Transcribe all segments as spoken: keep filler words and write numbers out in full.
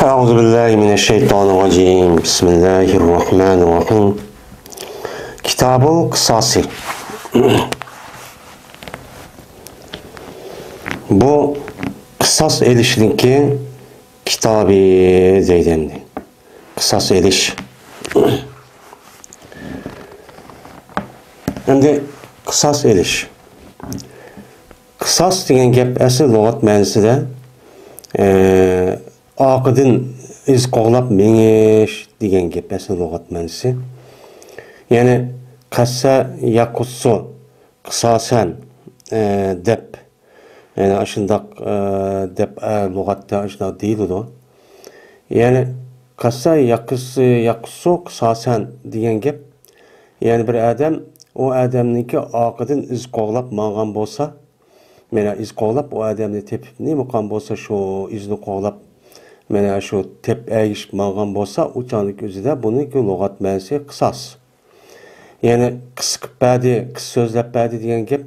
أعوذ بالله من الشيطان الرجيم. بسم الله الرحمن الرحيم. كتاب القصاص. بۇ قىساس ئېلىشنىڭكى كىتابى دەيدۇ ئەمدى. قىساس ئېلىش. ئەمدى قىساس ئېلىش. قىساس دېگەن گەپ ئەسلى لۇغەت مەنىسىدە، ئە، ئارقىدىن ئىز قوغلاپ مېڭىش دېگەن گەپ ئەسلى لۇغەت مەنىسى. يەنى قەسسە يەقۇسسۇ قىساسەن، ئە، دەپ، يەنى ئاشۇنداق، ئە، دەپ، ئە، لۇغەتتە ئاشۇنداق دېيىلىدۇ. يەنى قەسسە يەقۇسسۇ، يەقۇسسۇ قىساسەن دېگەن گەپ، يەنى بىر ئادەم ئۇ ئادەمنىڭكى ئارقىدىن ئىز قوغلاپ ماڭغان بولسا، مانا ئىز قوغلاپ، ئۇ ئادەمنى تېپىپ، نېمە قىلغان بولسا، شۇ ئىزنى قوغلاپ، مانا شۇ تېپ ئەگىشىپ ماڭغان بولسا، ئۇ چاغدىكى ئۆزىدە بۇنىڭكى لۇغەت مەنىسى قىساس. يەنى قىس قىپ بەردى، قىس سۆزلەپ بەردى دېگەن گەپ.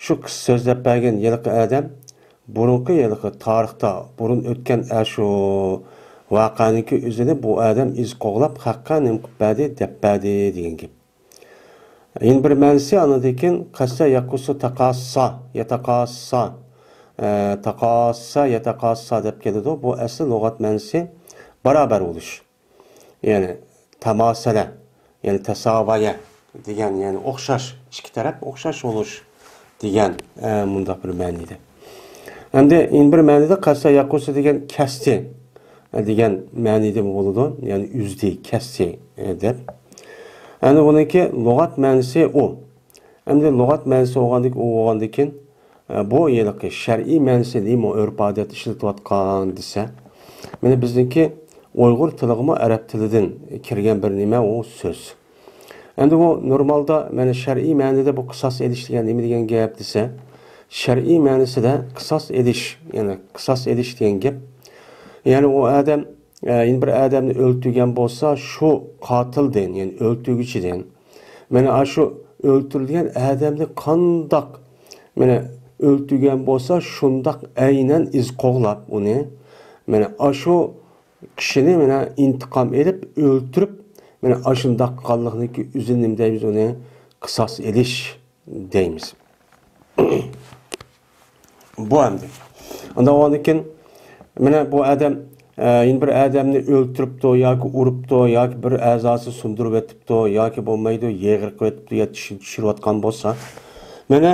شۇ قىس سۆزلەپ بەرگەن ھېلىقى ئادەم بۇرۇنقى، ھېلىقى تارىختا بۇرۇن ئۆتكەن ئاشۇ ۋەقەنىڭكى ئۆزىنى بۇ ئادەم ئىز قوغلاپ، خەققە نېمە قىپ بەردى، دەپ بەردى دېگەن گەپ. يەنە بىر مەنىسى ئاندىن كېيىن قەسسە يەقۇسسۇ تەقاسسا، يەتەقاسسا، ئە، تەقاسسا، يەتەقاسسا دەپ كېلىدۇ. بۇ ئەسلى لۇغەت مەنىسى بارابەر بولۇش. يەنى تاماسەلە، يەنى تەساۋايە دېگەن، يەنى ئوخشاش، ئىككى تەرەپ ئوخشاش بولۇش دېگەن، ئە، مۇنداق بىر مەنىدە. ئەمدى يەنە بىر مەنىدە قەسسە يەقۇسسۇ دېگەن كەستى، ئە، دېگەن مەنىدە بولىدۇ. يەنى ئۈزدى، كەستى، ئە، دەپ. ئەمدى بۇنىڭكى لۇغەت مەنىسى ئۇ. ئەمدى لۇغەت مەنىسى بولغاندىكىن، ئۇ بولغاندىكىن، ئە، بۇ ھېلىقى شەرئىي مەنىسى نېمە، ئۆرپ-ئادەت ئىشلىتىۋاتقان دېسە، مانا بىزنىڭكى ئۇيغۇر تىلىغىمۇ ئەرەب تىلىدىن كىرگەن بىر نېمە ئۇ سۆز. ئەمدى بۇ نورمالدا، مانا شەرئىي مەنىدە بۇ قىساس ئېلىش دېگەن نېمە دېگەن گەپ دېسە، شەرئىي مەنىسىدە قىساس ئېلىش، يەنى قىساس ئېلىش دېگەن گەپ، يەنى ئۇ ئادەم، ئە، يەنە بىر ئادەمنى ئۆلتۈرگەن بولسا، شۇ قاتىلدىن، يەنى ئۆلتۈرگۈچىدىن، مانا ئاشۇ ئۆلتۈرۈلگەن ئادەمنى قانداق، مانا، ئۆلتۈرگەن بولسا، شۇنداق ئەينەن ئىز قوغلاپ ئۇنى، مانا ئاشۇ كىشىنى، مانا، ئىنتىقام ئېلىپ ئۆلتۈرۈپ، مانا ئاشۇنداق قىلغانلىقنىڭكى ئۆزىنى نېمە دەيمىز، ئۇنى قىساس ئېلىش دەيمىز. بۇ ئەمدى. ئاندىن كېيىن، مانا بۇ ئادەم، ئە، يەنە بىر ئادەمنى ئۆلتۈرۈپتۇ ياكى ئۇرۇپتۇ ياكى بىر ئەزاسى سۇندۇرۇپ ئېتىپتۇ ياكى بولمايدۇ، يېغىر قىلىۋېتىپتۇ يا چىشىنى چۈشۈرۈۋاتقان بولسا، مانا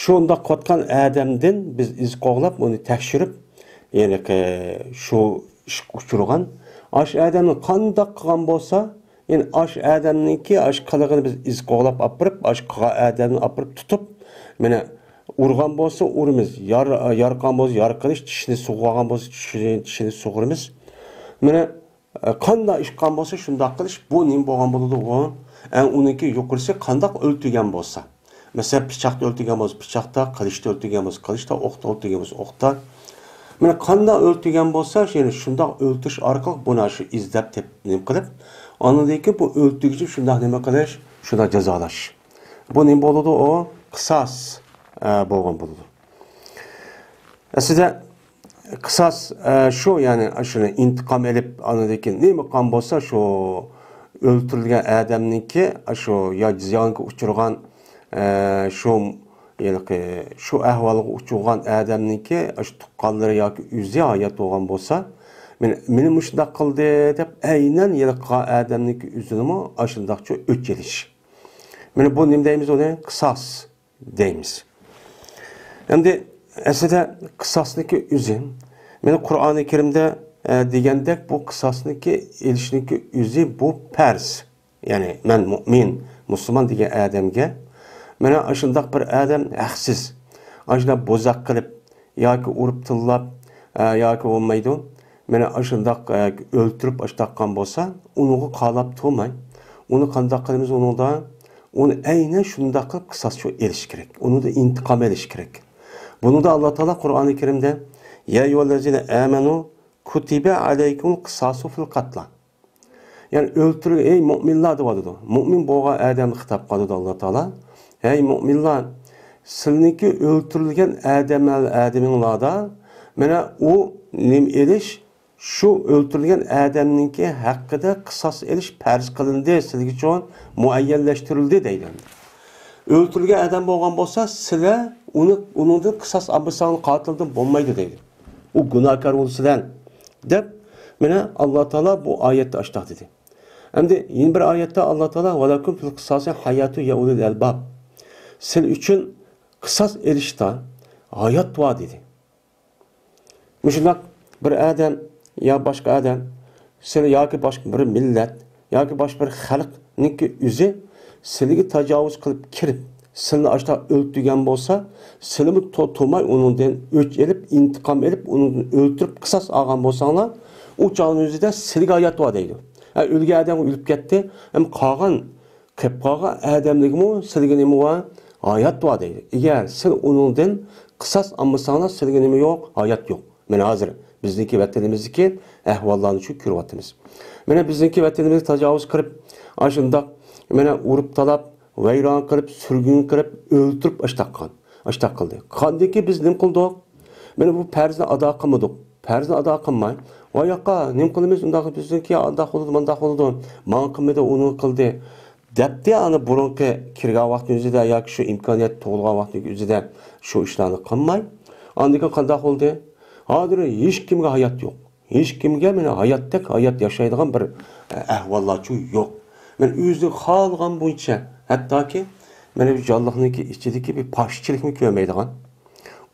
شۇنداق قىلىۋاتقان ئادەمدىن بىز ئىز قوغلاپ، ئۇنى تەكشۈرۈپ، يەنى، ئە، شۇ ئىشقا ئۇچرىغان، ئاشۇ ئادەمنى قانداق قىلغان بولسا، يەنى ئاشۇ ئادەمنىڭكى ئاشۇ قىلىقىنى بىز ئىز قوغلاپ ئاپىرىپ، ئاشۇ قىلغان ئادەمنى ئاپىرىپ تۇتۇپ، مانا ئۇرغان بولسا ئۇرىمىز، يار-، يارقان بولسا يارقىلىش، چىشىنى سۇغۇرغان بولسا چىشىنى، چىشىنى سۇغۇرىمىز. مانا، ئە، قانداق ئىش قىلغان بولسا شۇنداق قىلىش، بۇ نېمە بولغان بولىدۇ ئۇ؟ ئە، ئۇنىڭكى يۇقىرىسى قانداق ئۆلتۈرگەن بولسا. مەسىلەن، پىچاقتا ئۆلتۈرگەن بولسا پىچاقتا، قىلىچتا ئۆلتۈرگەن بولسا قىلىچتا، ئوقتا ئۆلتۈرگەن بولسا ئوقتا. مانا قانداق ئۆلتۈرگەن بولسا، يەنى شۇنداق ئۆلتۈرۈش ئارقىلىق بۇنى شۇ ئىزدەپ تېپىپ نېمە قىلىپ، ئاندىن كېيىن بۇ ئۆلتۈرگۈچىنى شۇنداق نېمە قىلىش، شۇنداق جازالاش. بۇ نېمە بولىدۇ؟ ئۇ قىساس، ئە، بولغان بولىدۇ. ئەسلىدە قىساس، ئە، شۇ، يەنى شۇنى ئىنتىقام ئېلىپ، ئاندىن كېيىن نېمە قىلغان بولسا، شۇ ئۆلتۈرۈلگەن ئادەمنىڭكى، شۇ يا زىيانغا ئۇچرىغان، ئە، شۇ ھېلىقى شۇ ئەھۋالغا ئۇچرىغان ئادەمنىڭكى شۇ تۇغقانلىرى ياكى ئۆزى ھايات بولغان بولسا، مېنى، مېنى مۇشۇنداق قىلدى دەپ ئەينەن ھېلىقى ئادەمنىڭكى ئۆزىنىمۇ ئاشۇنداقچە ئۆچ ئېلىش. مانا بۇ نېمە دەيمىز ئۇنى؟ قىساس دەيمىز. ئەمدى ئەسلىدە قىساسنىڭكى ئۆزى، مانا قۇرئانى كەرىمدە، ئە، دېگەندەك بۇ قىساسنىڭكى ئېلىشنىڭكى ئۆزى بۇ پەرز. يەنى مەن مۇئمىن، مۇسۇلمان دېگەن ئادەمگە، مانا ئاشۇنداق بىر ئادەم ھەقسىز، ئاشۇنداق بوزەك قىلىپ ياكى ئۇرۇپ تىللاپ، ئە، ياكى بولمايدۇ، مانا ئاشۇنداق، ئە، ئۆلتۈرۈپ ئاشتاققان بولسا، ئۇنىڭغا قالاپ تۇرماي، ئۇنى قانداق قىلىمىز ئۇنىڭدا؟ ئۇنى ئەينەن شۇنداق قىلىپ قىساس شۇ ئېلىش كېرەك. ئۇنىڭدا ئىنتىقام ئېلىش كېرەك. بۇنىڭدا ئاللا تائالا قۇرئانى كەرىمدە، يا ئەييۇھەللەزىنە ئامەنۇ كۇتىبە ئەلەيكۇمۇل قىساسۇ فىل قەتلا. يەنى ئۆلتۈرگەن، ئەي مۇئمىنلار دەۋاتىدۇ. مۇئمىن بولغان ئادەمگە خىتاب قىلىدۇ ئاللا تائالا. ھەي مۇئمىنلار، سىلىنىڭكى ئۆلتۈرۈلگەن ئادەم، ئادىمىڭلاردا مانا ئۇ نېمە ئېلىش، شۇ ئۆلتۈرۈلگەن ئادەمنىڭكى ھەققىدە قىساس ئېلىش پەرز قىلىندى، سىلىگىچۇ مۇئەييەنلەشتۈرۈلدى دەيدۇ. ئۆلتۈرۈلگەن ئادەم بولغان بولسا، سىلەر ئۇنى، ئۇنىڭدىن قىساس ئالمىساڭلار قاتىلدىن بولمايدۇ دەيدۇ. ئۇ گۇناھكار بولىدۇ سىلەر، دەپ، مانا، ئاللا تائالا بۇ ئايەتتە ئاشتاق دېدى. ئەمدى يەنە بىر ئايەتتە ئاللا تائالا، ۋەلەكۇم فىل قىساسى ھاياتۇ يا ئۇلىل ئەلباب. سىلەر ئۈچۈن قىساس ئېلىشتا ھايات بار دېدى. مۇشۇنداق بىر ئادەم يا باشقا ئادەم، سىلى ياكى باشقا بىر مىللەت ياكى باشقا بىر خەلقنىڭكى ئۆزى سىلىگە تاجاۋۇز قىلىپ كىرىپ، سىلىنى ئاشتا ئۆلتۈرگەن بولسا، سىلىمۇ تو-، توماي ئۇنىڭدىن ئۆچ ئېلىپ، ئىنتىقام ئېلىپ، ئۇنىڭدىن ئۆلتۈرۈپ قىساس ئالغان بولساڭلار، ئۇ چاغنىڭ ئۆزىدە سىلىگە ھايات بار دەيدۇ. ھە، ئۆلگەن ئادەم ئۆلۈپ كەتتى، ھەم قالغان قېلىپ قالغان ئادەملىكمۇ سىلىگە نېمە بار؟ ھايات بار دەيدۇ. ئەگەر سىل ئۇنىڭدىن قىساس ئالمىساڭلار، سىلىگە نېمە يوق؟ ھايات يوق. مانا ھازىر بىزنىڭكى ۋەتىنىمىزدىكى ئەھۋاللارنى شۇ كۆرۈۋاتىمىز. مانا بىزنىڭكى ۋەتىنىمىزگە تاجاۋۇز قىلىپ، ئاشۇنداق مانا ئۇرۇپ تالاپ، ۋەيران قىلىپ، سۈرگۈن قىلىپ، ئۆلتۈرۈپ ئاشتاق قىلغان. ئاشتاق قىلدى. قاندىكى بىز نېمە قىلدۇق؟ مانا بۇ پەرزنى ئادا قىلمىدۇق. پەرزنى ئادا قىلماي، ۋاي ياقا، نېمە قىلىمىز، ئۇنداق بىزنىڭكى ئانداق بولىدۇ، مانداق بولىدۇ، ماڭا قىلمىدى، ئۇنى قىلدى، دەپتى. ئانا بۇرۇنقى كىرگەن ۋاقىتنىڭ ئۆزىدە ياكى شۇ ئىمكانىيەت تۇغۇلغان ۋاقىتنىڭ ئۆزىدە شۇ ئىشلارنى قىلماي، ئاندىن كېيىن قانداق بولدى؟ ھازىر ھېچكىمگە ھايات يوق. ھېچكىمگە مانا ھاياتتەك ھايات ياشايدىغان بىر، ئە، ئەھۋاللارچۇ يوق. مانا ئۆزى خالىغان بويىچە، ھەتتاكى مانا بۇ جانلىقنىڭكى ئىچىدىكى بىر پاكىتچىلىكمۇ كۆرمەيدىغان.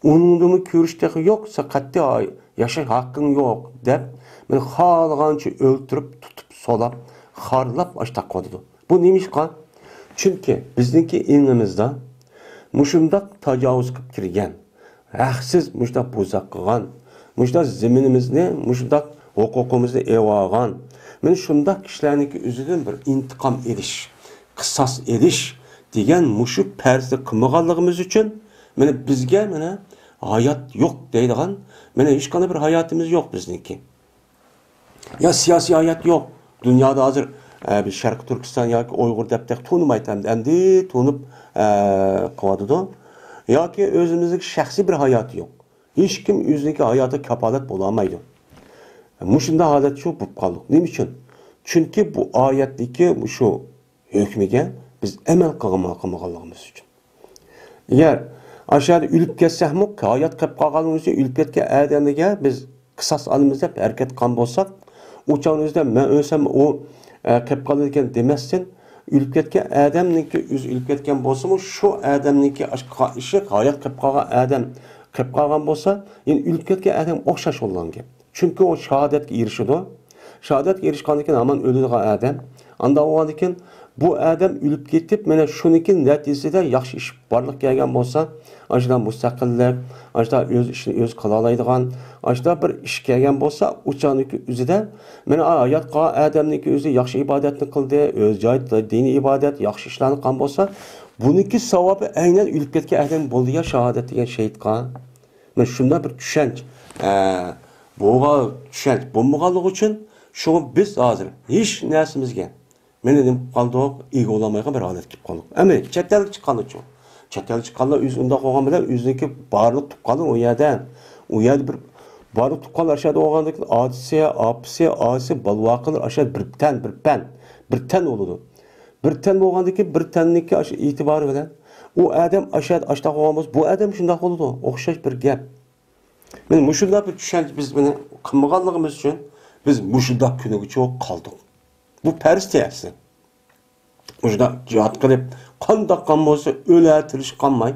ئۇنىڭدىنمۇ كۆرۈش تېخى يوق، سەن قەتئىي ياشاش ھەققىڭ يوق، دەپ، مانا خالىغانچە ئۆلتۈرۈپ، تۇتۇپ، سولاپ، خارلاپ ئاشتاق قىلىۋاتىدۇ. بۇ نېمىشقا؟ چۈنكى بىزنىڭكى ئېڭىمىزدا مۇشۇنداق تاجاۋۇز قىلىپ كىرگەن، ھەقسىز مۇشۇنداق بوزەك قىلغان، مۇشۇنداق زېمىنىمىزنى مۇشۇنداق ھوقۇقىمىزنى ئېلىۋالغان، مانا شۇنداق كىشىلەرنىڭكى ئۆزىدىن بىر ئىنتىقام ئېلىش، قىساس ئېلىش دېگەن مۇشۇ پەرزنى قىلمىغانلىقىمىز ئۈچۈن، مانا بىزگە مانا ھايات يوق دەيدىغان، مانا ھېچقانداق بىر ھاياتىمىز يوق بىزنىڭكى. يا سىياسىي ھايات يوق. دۇنيادا ھازىر، ئە، بىر شەرقىي تۈركىستان ياكى ئۇيغۇر دەپ تېخى تونۇمايتتى، ئەمدى، ئەمدى تونۇپ، ئە، قىلىۋاتىدۇ. ياكى ئۆزىمىزنىڭ شەخسىي بىر ھاياتى يوق. ھېچكىم ئۆزىنىڭكى ھاياتىغا كاپالەت بولالمايدۇ. مۇشۇنداق ھالەت شۇ بولۇپ قالدۇق. نېمە ئۈچۈن؟ چۈنكى بۇ ئايەتتىكى مۇشۇ ھۆكمىگە بىز ئەمەل قىلغان-، قىلمىغانلىقىمىز ئۈچۈن. ئەگەر ئاشۇ يەردە ئۆلۈپ كەتسەكمۇ، ھايات قېلىپ قالغاننىڭ ئۈچۈن ئۆلۈپ كەتكەن ئادەمگە بىز قىساس ئالىمىز دەپ ھەرىكەت قىلغان بولساق، ئۇ چاغنىڭ ئۆزىدە مەن ئۆلسەم ئۇ، ئە، قېلىپ قالىدىكەن دېمەستىن، ئۆلۈپ كەتكەن ئادەمنىڭكى ئۆزى ئۆلۈپ كەتكەن بولسىمۇ، شۇ ئادەمنىڭكى ئاشۇ قىلغان ئىشى، ھايات قېلىپ قالغان ئادەم قېلىپ قالغان بولسا، يەنە ئۆلۈپ كەتكەن ئادەمگە ئوخشاش بولغان گەپ. چۈنكى ئۇ شاھادەتكە ئېرىشىدۇ. شاھادەتكە ئېرىشكەندىن كېيىن ھامان ئۆلىدىغان ئادەم. ئانداق بولغاندىن كېيىن بۇ ئادەم ئۆلۈپ كېتىپ، مانا شۇنىڭكى نەتىجىسىدە ياخشى ئىش بارلىققا كەلگەن بولسا، ئاشۇنداق مۇستەقىللىق، ئاشۇنداق ئۆز ئىشىنى ئۆزى قىلالايدىغان، ئاشۇنداق بىر ئىش كەلگەن بولسا، ئۇ چاغنىڭكى ئۆزىدە، مانا ھايات قالغان ئادەمنىڭكى ئۆزى ياخشى ئىبادەتنى قىلدى، ئۆز جايىدا دىنىي ئىبادەت، ياخشى ئىشلارنى قىلغان بولسا، بۇنىڭكى ساۋابى ئەينەن ئۆلۈپ كەتكەن ئادەمگە بولىدۇ يا شاھادەت دېگەن شېھىتقا. مانا شۇنداق بىر چۈشەنچ، ئە، بولغان چۈشەنچ بولمىغانلىقى ئۈچۈن، شۇڭا بىز ھازىر ھېچ نەرسىمىزگە، مانا نېمە قىلىپ قالدۇق، ئىگە بولالمايدىغان بىر ھالەتكە كېلىپ قالدۇق. ئەمما چەت ئەلگە چىققاندىچۇ؟ چەت ئەلگە چىققاندا ئۆزى ئۇنداق بولغان بىلەن ئۆزىنىڭكى بارلىق تۇغقانلىرى ئۇ يەردە. ئۇ يەردە بىر بارلىق تۇغقانلار ئاشۇ يەردە بولغاندىكىن ئاچىسى، ئاپىسى، ئاچىسى، بالىۋاقىلىرى ئاشۇ يەردە بىر تەن، بىر پەن، بىر تەن بولىدۇ. بىر تەن بولغاندىكىن بىر تەننىڭكى ئاشۇ ئېتىبارى بىلەن ئۇ ئادەم ئاشۇ يەردە ئاشۇنداق بولغان بولسا، بۇ ئادەم شۇنداق بولىدۇ. ئوخشاش بىر گەپ. مانا مۇشۇنداق بىر چۈشەنچە بىز بۇنى قىلمىغانلىقىمىز ئۈچۈن بىز مۇشۇنداق كۈنگىچە قالدۇق. بۇ پەرز ئەسلى. مۇشۇنداق جىھاد قىلىپ، قانداق قان بولسا ئۆلە تىرىشىپ قالماي.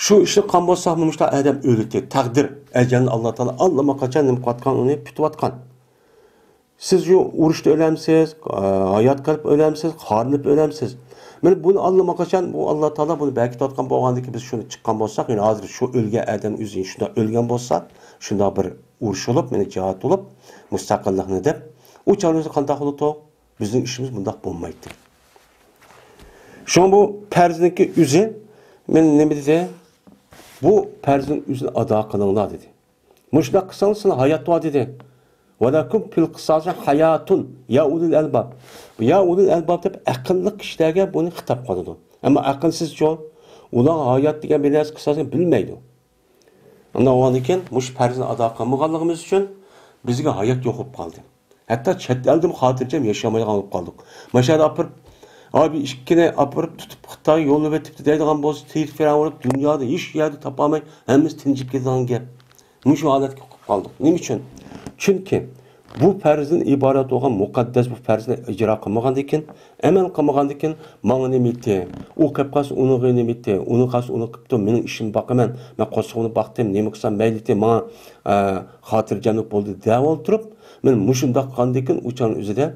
شۇ ئىشنى قىلغان بولساقمۇ مۇشۇنداق ئادەم ئۆلىدۇ. تەقدىر، ئەجەلنى ئاللا تائالا ئاللىماقاچان نېمە قىلىۋاتقان، ئۇنى پۈتۈۋاتقان. سىز شۇ ئۇرۇشتا ئۆلەمسىز، ھايات قېلىپ ئۆلەمسىز، قارىنىپ ئۆلەمسىز. مانا بۇنى ئاللىماقاچان بۇ ئاللا تائالا بۇنى بەركىتىۋاتقان بولغاندىكىن بىز شۇنى چىققان بولساق، يەنى ھازىر شۇ ئۆلگەن ئادەم ئۆزى شۇنداق ئۆلگەن بولسا، شۇنداق بىر ئۇرۇش بولۇپ، مانا جىھاد بولۇپ، مۇستەقىللىقنى دەپ، ئۇ چاغدا بىز قانداق بولىدۇ؟ بىزنىڭ ئىشىمىز بۇنداق بولمايتتى. شۇڭا بۇ پەرزنىڭكى ئۆزى، مانا نېمە دېدى؟ بۇ پەرزنىڭ ئۆزىنى ئادا قىلىڭلار دېدى. مۇشۇنداق قىلساڭلار سىلەر ھايات بار دېدى. ۋەلەكۇم فىل قىساسى ھاياتۇن يا ئۇلىل ئەلباب. بۇ يا ئۇلىل ئەلباب دەپ ئەقىللىق كىشىلەرگە بۇنى خىتاب قىلىدۇ. ئەمما ئەقىلسىزچۇ؟ ئۇلار ھايات دېگەن بىر نەرسە قىساسنى بىلمەيدۇ. ئانداق بولغاندىن كېيىن مۇشۇ پەرزنى ئادا قىلمىغانلىقىمىز ئۈچۈن بىزگە ھايات يوق بولۇپ قالدى. ھەتتا چەت ئەلدىمۇ خاتىرجەم ياشىيالمايدىغان بولۇپ قالدۇق. ماشۇ يەردە ئاپىرىپ، ھە، بۇ ئىككىنى ئاپىرىپ تۇتۇپ خىتاي يوللىۋېتىپتۇ دەيدىغان بولسا، تېرىپ پىرەن ئۇرۇپ، دۇنيادا ھېچ يەردە تاپالماي، ھەممىسى تىنچىپ كېتىدىغان گەپ. مۇشۇ ھالەتكە قالدۇق. نېمە ئۈچۈن؟ چۈنكى بۇ پەرزدىن ئىبارەت بولغان مۇقەددەس بۇ پەرزنى ئىجرا قىلمىغاندىكىن، ئەمەل قىلمىغاندىكىن، ماڭا نېمە يېتى؟ ئۇ قىلىپ قالسا ئۇنىڭغا نېمە يېتى؟ ئۇنىڭ قالسا ئۇنى قىپتۇ، مېنىڭ ئىشىمنى باقىمەن، مەن قورسىقىمنى باقتىم، نېمە قىلسام مەيلى يېتى، ماڭا، ئە، خاتىرجەملىك بولدى دەپ ئولتۇرۇپ، مەن مۇشۇنداق قىلغاندىكىن ئۇ چاغنىڭ ئۆزىدە،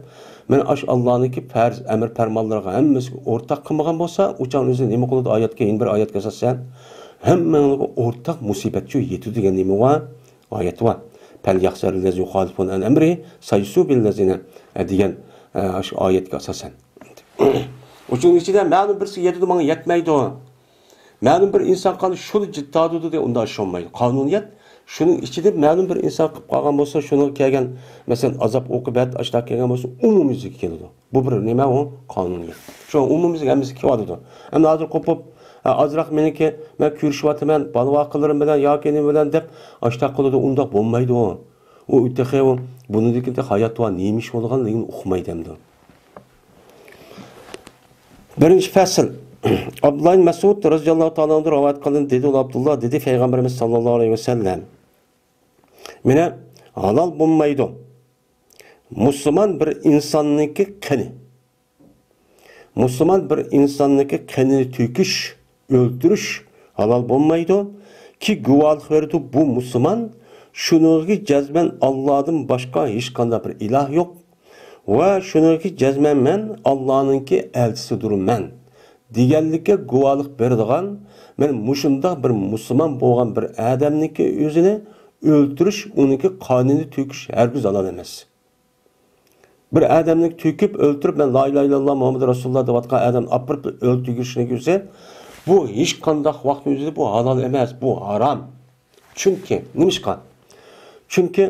مەن ئاش ئاللانىڭكى پەرز ئەمر پەرمانلىرىغا ھەممىسىگە ئورتاق قىلمىغان بولسا، ئۇ چاغنىڭ ئۆزىدە نېمە قىلىدۇ؟ ئايەتكە، يەنە بىر ئايەتكە ئاساسەن، ھەممىڭلارغا ئورتاق مۇسىبەت شۇ يېتىدۇ دېگەن نېمە بار؟ ئايەت بار. فَلْيَحْذَرِ الَّذِينَ يُخَالِفُونَ عَنْ أَمْرِهِ أَنْ يُصِيبَهُمُ عَذَابٌ أَلِيمٌ دېگەن، ئە، شۇ ئايەتكە ئاساسەن. ئۇ چاغنىڭ ئىچىدە مەلۇم بىرسىگە يېتىدۇ، ماڭا يەتمەيدۇ. مەلۇم بىر ئىنسان قالدى، شۇنى جىتتادۇدى دەپ ئۇنداق ئىش بولمايدۇ. قانۇنىيەت شۇنىڭ ئىچىدە مەلۇم بىر ئىنسان قىلىپ قالغان بولسا، شۇنىڭغا كەلگەن، مەسىلەن، ئازاب ئوقۇبەت ئاشۇنداق كەلگەن بولسا، ئومۇميۈزلۈككە كېلىدۇ. بۇ بىر نېمە ئۇ؟ قانۇنىيەت. شۇ ئومۇميۈزلۈك ھەممىسى كېلىۋاتىدۇ. ئەمدى ھازىر قوپۇپ، ئا، ئازراق مېنىڭكى، مەن كۆرۈشۈۋاتىمەن، بالا-ۋاقىلىرىم بىلەن ياكى نېمە بىلەن دەپ ئاشۇنداق قىلىدۇ، ئۇنداق بولمايدۇ. ئۇ تېخى ئۇ، بۇنىڭدىن كېيىن تېخى ھايات بار، نېمە ئىش بولغانلىقىنى ئۇقمايدۇ ئەمدى. بىرىنچى پەسىل. ئابدۇللا ئىبن مەسئۇد رەزىياللاھۇ تائالا ئەنھۇ رىۋايەت قىلىندى، دېدى ئۇ، ئابدۇللا، دېدى پەيغەمبىرىمىز ساللاللاھۇ ئەلەيھى ۋەسەللەم، مانا، ھالال بولمايدۇ مۇسۇلمان بىر ئىنساننىڭكى قېنى. مۇسۇلمان بىر ئىنساننىڭكى قېنىنى تۆكۈش، ئۆلتۈرۈش ھالال بولمايدۇ. كى گۇۋاھلىق بېرىدۇ، بۇ مۇسۇلمان، شۇنىڭغا جەزمەن ئاللادىن باشقا ھېچقانداق بىر ئىلاھ يوق. ۋە شۇنىڭغا جەزمەن مەن ئاللانىڭكى ئەلچىسىدۇرمەن دېگەنلىككە گۇۋاھلىق بېرىدىغان، مەن مۇشۇنداق بىر مۇسۇلمان بولغان بىر ئادەمنىڭكى ئۆزىنى ئۆلتۈرۈش، ئۇنىڭكى قانىنى تۆكۈش ھەرگىز ھالال ئەمەس. بىر ئادەمنى تۆكۈپ ئۆلتۈرۈپ، مەن لا ئىلاھە ئىللاللا مۇھەممەدۇر رەسۇلۇللا دەۋاتقان ئادەمنى ئاپىرىپ ئۆلتۈرگۈزۈشنىڭ ئۆزى، بۇ ھېچقانداق ۋاقىتنىڭ ئۆزىدە بۇ ھالال ئەمەس، بۇ ھارام. چۈنكى، نېمىشقا؟ چۈنكى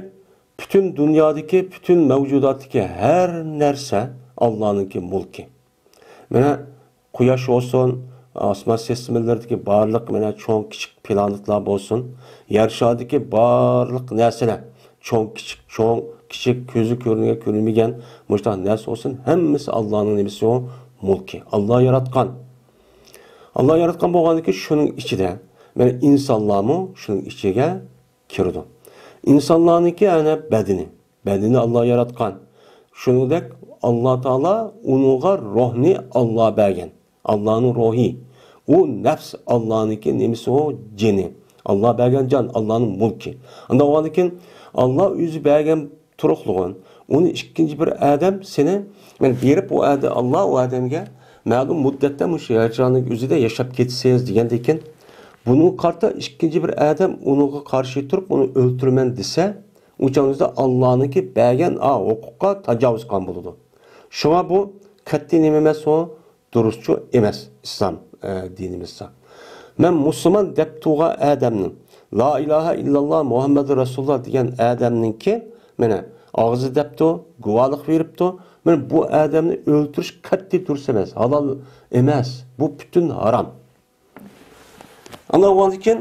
پۈتۈن دۇنيادىكى، پۈتۈن مەۋجۇداتتىكى ھەر نەرسە ئاللانىڭكى مۈلكى. مانا، قۇياش بولسۇن، ئاسمان سىستېمىلىرىدىكى بارلىق، مانا، چوڭ كىچىك پلانېتلار بولسۇن، يەر شارىدىكى بارلىق نەرسىلەر، چوڭ كىچىك، چوڭ كىچىك، كۆزى كۆرۈنگەن، كۆرۈنمىگەن، مۇشۇنداق نەرسە بولسۇن، ھەممىسى ئاللانىڭ نېمىسى ئۇ؟ مۈلكى. ئاللا ياراتقان. ئاللا ياراتقان بولغاندىكىن شۇنىڭ ئىچىدە، مانا، ئىنسانلارمۇ شۇنىڭ ئىچىگە كىرىدۇ. ئىنسانلارنىڭكى ئەنە بەدىنى. بەدىنى ئاللا ياراتقان. شۇنىڭدەك ئاللا تائالا ئۇنىڭغا روھنى ئاللا بەرگەن. ئاللانىڭ روھى. ئۇ نەپس ئاللانىڭكى نېمىسى ئۇ؟ جېنى. ئاللا بەرگەن جان، ئاللانىڭ مۈلكى. ئانداق بولغاندىكىن ئاللا ئۆزى بەرگەن تۇرۇقلۇغۇن. ئۇنى ئىككىنچى بىر ئادەم سېنى، مەن بېرىپ ئۇ ئادە-، ئاللا ئۇ ئادەمگە مەلۇم مۇددەتتە مۇشۇ يەر شارىنىڭ ئۆزىدە ياشاپ كېتىسىز دېگەندىكىن، بۇنىڭغا قارىتا ئىككىنچى بىر ئادەم ئۇنىڭغا قارشى تۇرۇپ ئۇنى ئۆلتۈرىمەن دېسە، ئۇ چاغنىڭدا ئاللانىڭكى بەرگەن ئا ھوقۇققا تاجاۋۇز قىلغان بولىدۇ. شۇڭا بۇ قەتئىي نېمە ئەمەس ئۇ؟ دۇرۇسچۇ ئەمەس ئىسلام، ئە، دىنىمىزدا. مەن مۇسۇلمان دەپ تۇرغان ئادەمنىڭ، لا ئىلاھە ئىللاللا مۇھەممەدۇر رەسۇلۇللا دېگەن ئادەمنىڭكى، مانا، ئاغزى دەپتۇ، گۇۋاھلىق بېرىپتۇ، مانا بۇ ئادەمنى ئۆلتۈرۈش قەتئىي دۇرۇس ئەمەس، ھالال ئەمەس، بۇ پۈتۈن ھارام. ئانداق بولغاندىكىن،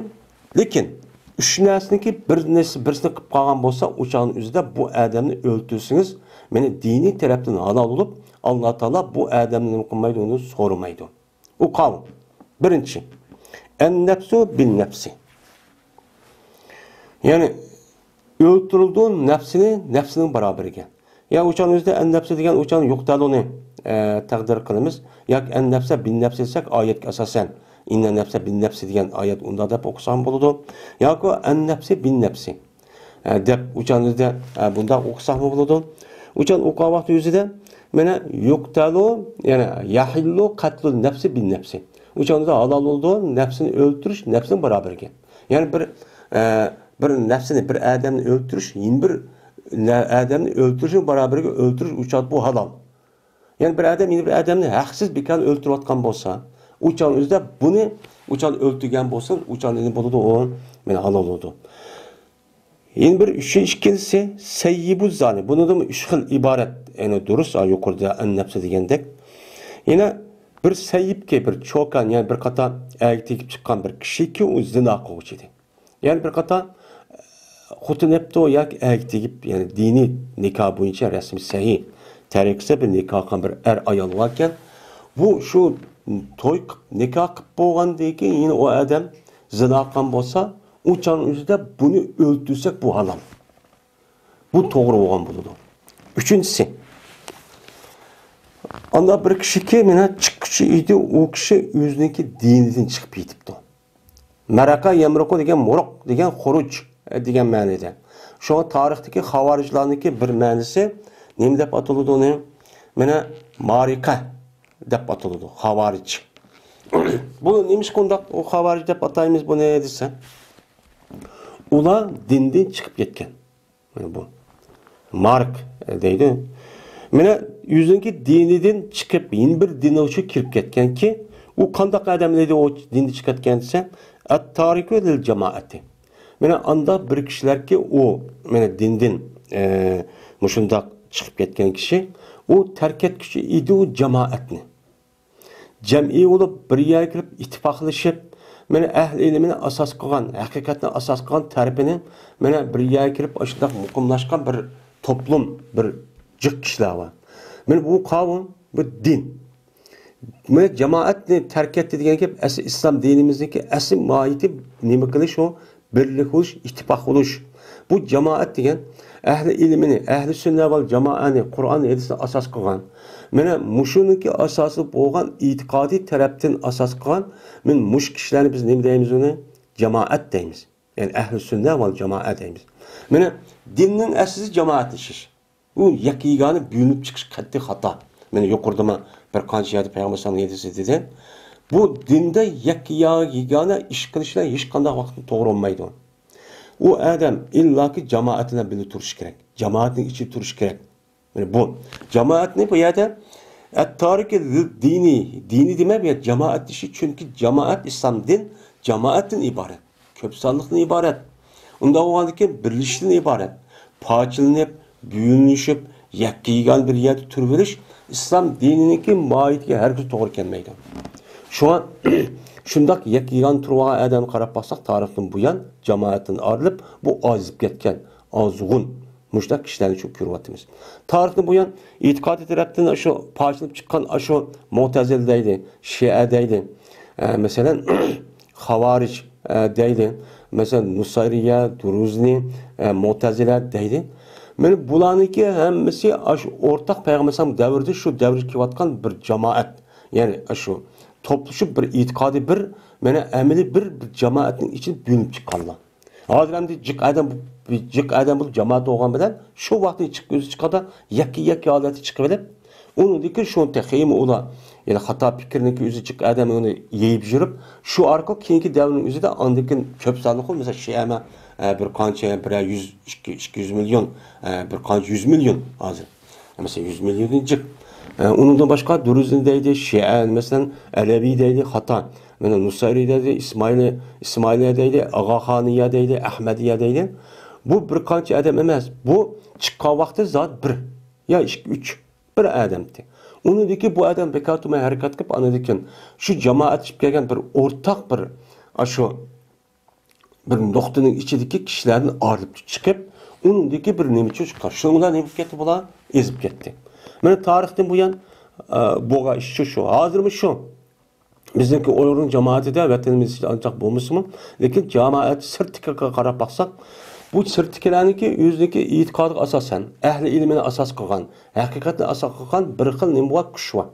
لېكىن ئۈچ نەرسىنىڭكى بىر نەرسە، بىرسىنى قىلىپ قالغان بولسا، ئۇ چاغنىڭ ئۆزىدە بۇ ئادەمنى ئۆلتۈرسىڭىز، مانا دىنىي تەرەپتىن ھالال بولۇپ، ئاللا تائالا بۇ ئادەمنى نېمە قىلمايدۇ، ئۇنى سورىمايدۇ. ئۇ قاۋۇل. بىرىنچى، ئەن نەپسۇ بىن نەپسى. يەنى ئۆلتۈرۈلىدۇ نەپسىنى نەپسىنىڭ باراۋىرىگە. يا ئۇچان ئۆزىدە ئەن نەپسى دېگەن ئۇچان يۇقتەلۇنى، ئە، تەقدىر قىلىمىز. ياكى ئەن نەپسە بىن نەپسى دېسەك ئايەتكە ئاساسەن. ئىننە نەپسە بىن نەپسى دېگەن ئايەت ئۇنداق دەپ ئوقۇساق بولىدۇ. ياكى ئەن نەپسى بىن نەپسى. ئە، دەپ ئۇچان ئۆزىدە، ئە، بۇنداق ئوقۇساقمۇ بولىدۇ. ئۇچان ئوقۇغان ۋاقتى ئۆزىدە، مانا، يۇقتەلۇ، يەنى يەھىللۇ قەتلۇ نەپسى بىن نەپسى. ئۇچان ئۆزىدە ھالال بولىدۇ، نەپسىنى ئۆلتۈرۈش، نەپسىنىڭ باراۋىرىگە. يەنى بىر، ئە، بىر نەپسىنى، بىر ئادەمنى ئۆلتۈرۈش، يەنە بىر نە-، ئادەمنى ئۆلتۈرۈشنىڭ باراۋىرىگە ئۆلتۈرۈش ئۇچان بۇ ھالال. يەنى بىر ئادەم يەنە بىر ئادەمنى ھەقسىز بىكار ئۆلتۈرۈۋاتقان بولسا، ئۇچان ئۆزىدە بۇنى ئۇچان ئۆلتۈرگەن بولسا، ئۇچان نېمە بولىدۇ ئۇ؟ مانا ھالال بولىدۇ. يەنە بىر ئۈچ، ئىككىنچىسى، سەييىبۇ زانى. بۇنىڭدىمۇ ئۈچ خىل ئىبارەت. يەنى دۇرۇس، ھا، يۇقىرىدا ئەن نەپسى دېگەندەك. يەنە بىر سەييىبكى، بىر چوكان، يەنى بىر قاتار ئەرگە تېگىپ چىققان بىر كىشىكى ئۇ زىنا قىلغۇچى ئىدى. يەنى بىر قاتار خوتۇن ئەپتۇ ياكى ئەرگە تېگىپ، يەنى دىنىي نىكاھ بويىچە رەسمىي سەھىھ تەرىقىسى بىر نىكاھ قىلغان بىر ئەر ئايال باركەن، بۇ شۇ توي قىپ، نىكاھ قىپ بولغاندىن كېيىن يەنە ئۇ ئادەم زىنا قىلغان بولسا، ئۇ چاغنىڭ ئۆزىدە بۇنى ئۆلتۈرسەك، بۇ ھالال. بۇ توغرا بولغان بولىدۇ. ئۈچىنچىسى، ئاندا بىر كىشىكى مانا چىققۇچى ئىدى، ئۇ كىشى ئۆزىنىڭكى دىنىدىن چىقىپ كېتىپتۇ. مەرەقە يەمرۇقۇ دېگەن مۇرۇق دېگەن خۇرۇج دېگەن مەنىدە. شۇڭا تارىختىكى خاۋارىجلارنىڭكى بىر مەنىسى نېمە دەپ ئاتىلىدۇ ئۇنى؟ مانا مارىقە دەپ ئاتىلىدۇ، خاۋارىج. بۇ نېمىشقا ئۇنداق ئۇ خاۋارىج دەپ ئاتايمىز بۇنى دېسە، ئۇلار دىندىن چىقىپ كەتكەن. مانا بۇ. مارك دەيدۇ. مانا ئۆزىنىڭكى دىنىدىن چىقىپ، يەنە بىر دىنغا كىرىپ كەتكەنكى، ئۇ قانداق ئادەم ئىدى، ئۇ دىندىن چىقىپ كەتكەن دېسە، ئەت-تارىكۇ لىل جامائەتى. مانا ئاندا بىر كىشىلەركى ئۇ، مانا دىندىن، ئە، مۇشۇنداق چىقىپ كەتكەن كىشى، ئۇ تەرك ئەتكۈچى ئىدى ئۇ جامائەتنى. جەمئىي بولۇپ، بىر يەرگە كېلىپ ئىتتىپاقلىشىپ، مانا ئەھلى ئىلمىنى ئاساس قىلغان، ھەقىقەتنى ئاساس قىلغان تەرىپىنى، مانا بىر يەرگە كېلىپ ئاشۇنداق مۇقىملاشقان بىر توپلۇم، بىر جىق كىشىلەر بار. مانا بۇ قاۋۇم، بۇ دىن. مانا جامائەتنى تەرك ئەتتى دېگەن گەپ ئەسلى ئىسلام دىنىمىزنىڭكى ئەسلى ماھىيىتى نېمە قىلىش ئۇ؟ بىرلىك بولۇش، ئىتتىپاق بولۇش. بۇ جامائەت دېگەن ئەھلى ئىلمىنى، ئەھلى سۈننە ۋەل جامائەنى، قۇرئان ھەدىسنى ئاساس قىلغان. مانا مۇشۇنىڭكى ئاساسى بولغان ئېتىقادىي تەرەپتىن ئاساس قىلغان، مانا مۇشۇ كىشىلەرنى بىز نېمە دەيمىز ئۇنى؟ جامائەت دەيمىز. يەنى ئەھلى سۈننە ۋەل جامائە دەيمىز. مانا دىننىڭ ئەسلىسى جامائەتلىشىش. ئۇ يەككە يېگانە بۆلۈنۈپ چىقىش قەتئىي خاتا. مانا يۇقىرىدىمۇ بىر قانچە يەردە پەيغەمبەر ئەلەيھىسسالام ھەدىسى دېدى. بۇ دىندا يەككە يا-، يېگانە ئىش قىلىشلار ھېچقانداق ۋاقىتتا توغرا بولمايدۇ. ئۇ ئادەم ئىللاكى جامائەت بىلەن بىللە تۇرۇشى كېرەك. جامائەتنىڭ ئىچىدە تۇرۇشى كېرەك. مانا بۇ. جامائەتنى بۇ يەردە ئەت-تارىكى دىنى، دىنى دېمەي، بۇ يەردە جامائەت دېيىشى، چۈنكى جامائەت ئىسلام دىن جامائەتتىن ئىبارەت. كۆپ سانلىقتىن ئىبارەت. ئۇنداق بولغاندىكىن بىرلىشىشتىن ئىبارەت. پارچىلىنىپ، بۆلۈنۈشۈپ، يەككە يېگان بىر يەردە تۇرۇۋېلىش ئىسلام دىنىنىڭكى ماھىيىتىگە ھەرگىز توغرا كەلمەيدۇ. شۇڭا شۇنداق يەككە يېگان تۇرۇۋالغان ئادەمگە قاراپ باقساق، تارىختىن بۇيان جامائەتتىن ئايرىلىپ، بۇ ئازىيىپ كەتكەن، ئازغۇن. مۇشۇنداق كىشىلەرنى شۇ كۆرۈۋاتىمىز. تارىختىن بۇيان ئېتىقادىي تەرەپتىن شۇ پارچىلىنىپ چىققان ئاشۇ مۇتەزىلە دەيدۇ، شىئە دەيدۇ. ئە، مەسىلەن، خاۋارىج، ئە، دەيدۇ. مەسىلەن، نۇسەيرىيە، دۇرۇزنى، ئە، مۇتەزىلە دەيدۇ. مانا بۇلارنىڭكى ھەممىسى ئاشۇ ئورتاق پەيغەمبەر ئەلەيھىسسالام دەۋرىدە شۇ دەۋرگە كېلىۋاتقان بىر جامائەت. يەنى ئاشۇ توپلىشىپ بىر ئېتىقادىي بىر، مانا ئەمەلىي بىر، بىر جامائەتنىڭ ئىچىدە بۆلۈنۈپ چىققانلار. ھازىر ئەمدى جىق ئادەم، جىق ئادەم بولۇپ جامائەت بولغان بىلەن شۇ ۋاقىتتا چىق-، ئۆزى چىققاندا يەككە-يەككە ھالەتتە چىقىۋېلىپ، ئۇنىڭدىن كېيىن شۇنى تېخىمۇ ئۇلار، يەنى خاتا پىكىرنىڭكى ئۆزى جىق ئادەم ئۇنى يېيىپ يۈرۈپ، شۇ ئارقىلىق كېيىنكى دەۋرنىڭ ئۆزىدە ئاندىن كېيىن كۆپ سانلىق، مەسىلەن، شىئەمە، ئە، بىر قانچە، بىرەر يۈز، ئىككى، ئىككى يۈز مىليون، ئە، بىر قانچە يۈز مىليون ھازىر. مەسىلەن، يۈز مىليوندىن جىق. ئە، ئۇنىڭدىن باشقا دۇرۇزنى دەيدۇ، شىئە، مەسىلەن، ئەلەۋى دەيدۇ، خاتا. مانا نۇسەيرى دەيدۇ، ئىسمائىلى، ئىسمائىلىيە دەيدۇ، ئاغاخانىيە دەيدۇ، ئەھمەدىيە دەيدۇ. بۇ بىر قانچە ئادەم ئەمەس. بۇ چىققان ۋاقتى زادى بىر يا ئىككى، ئۈچ. بىر ئادەمتى. ئۇنىڭدىكى بۇ ئادەم بىكار تۇرماي ھەرىكەت قىلىپ، ئاندىن كېيىن شۇ جامائەتلىشىپ كەلگەن بىر ئورتاق بىر، ئاشۇ بىر نۇقتىنىڭ ئىچىدىكى كىشىلەردىن ئايرىلىپ چىقىپ، ئۇنىڭدىكى بىر نېمە ئۈچۈن چىققان. شۇنىڭ بىلەن نېمە بولۇپ كەتتى بۇلار؟ ئېزىپ كەتتى. مانا تارىختىن بۇيان، ئە، بولغان ئىش شۇ، شۇ. ھازىرمۇ شۇ. بىزنىڭكى ئۇيغۇرنىڭ جامائىتىدە ۋەتىنىمىز ئىچىدە ئانچاق بولمىسىمۇ، لېكىن جامائەت سىرتتىكىگە قاراپ باقساق، بۇ سىرتتىكىلەرنىڭكى ئۆزىنىڭكى ئېتىقادىغا ئاساسەن، ئەھلى ئىلمىنى ئاساس قىلغان، ھەقىقەتنى ئاساس قىلغان بىر خىل نېمە بار؟ كۈچ بار.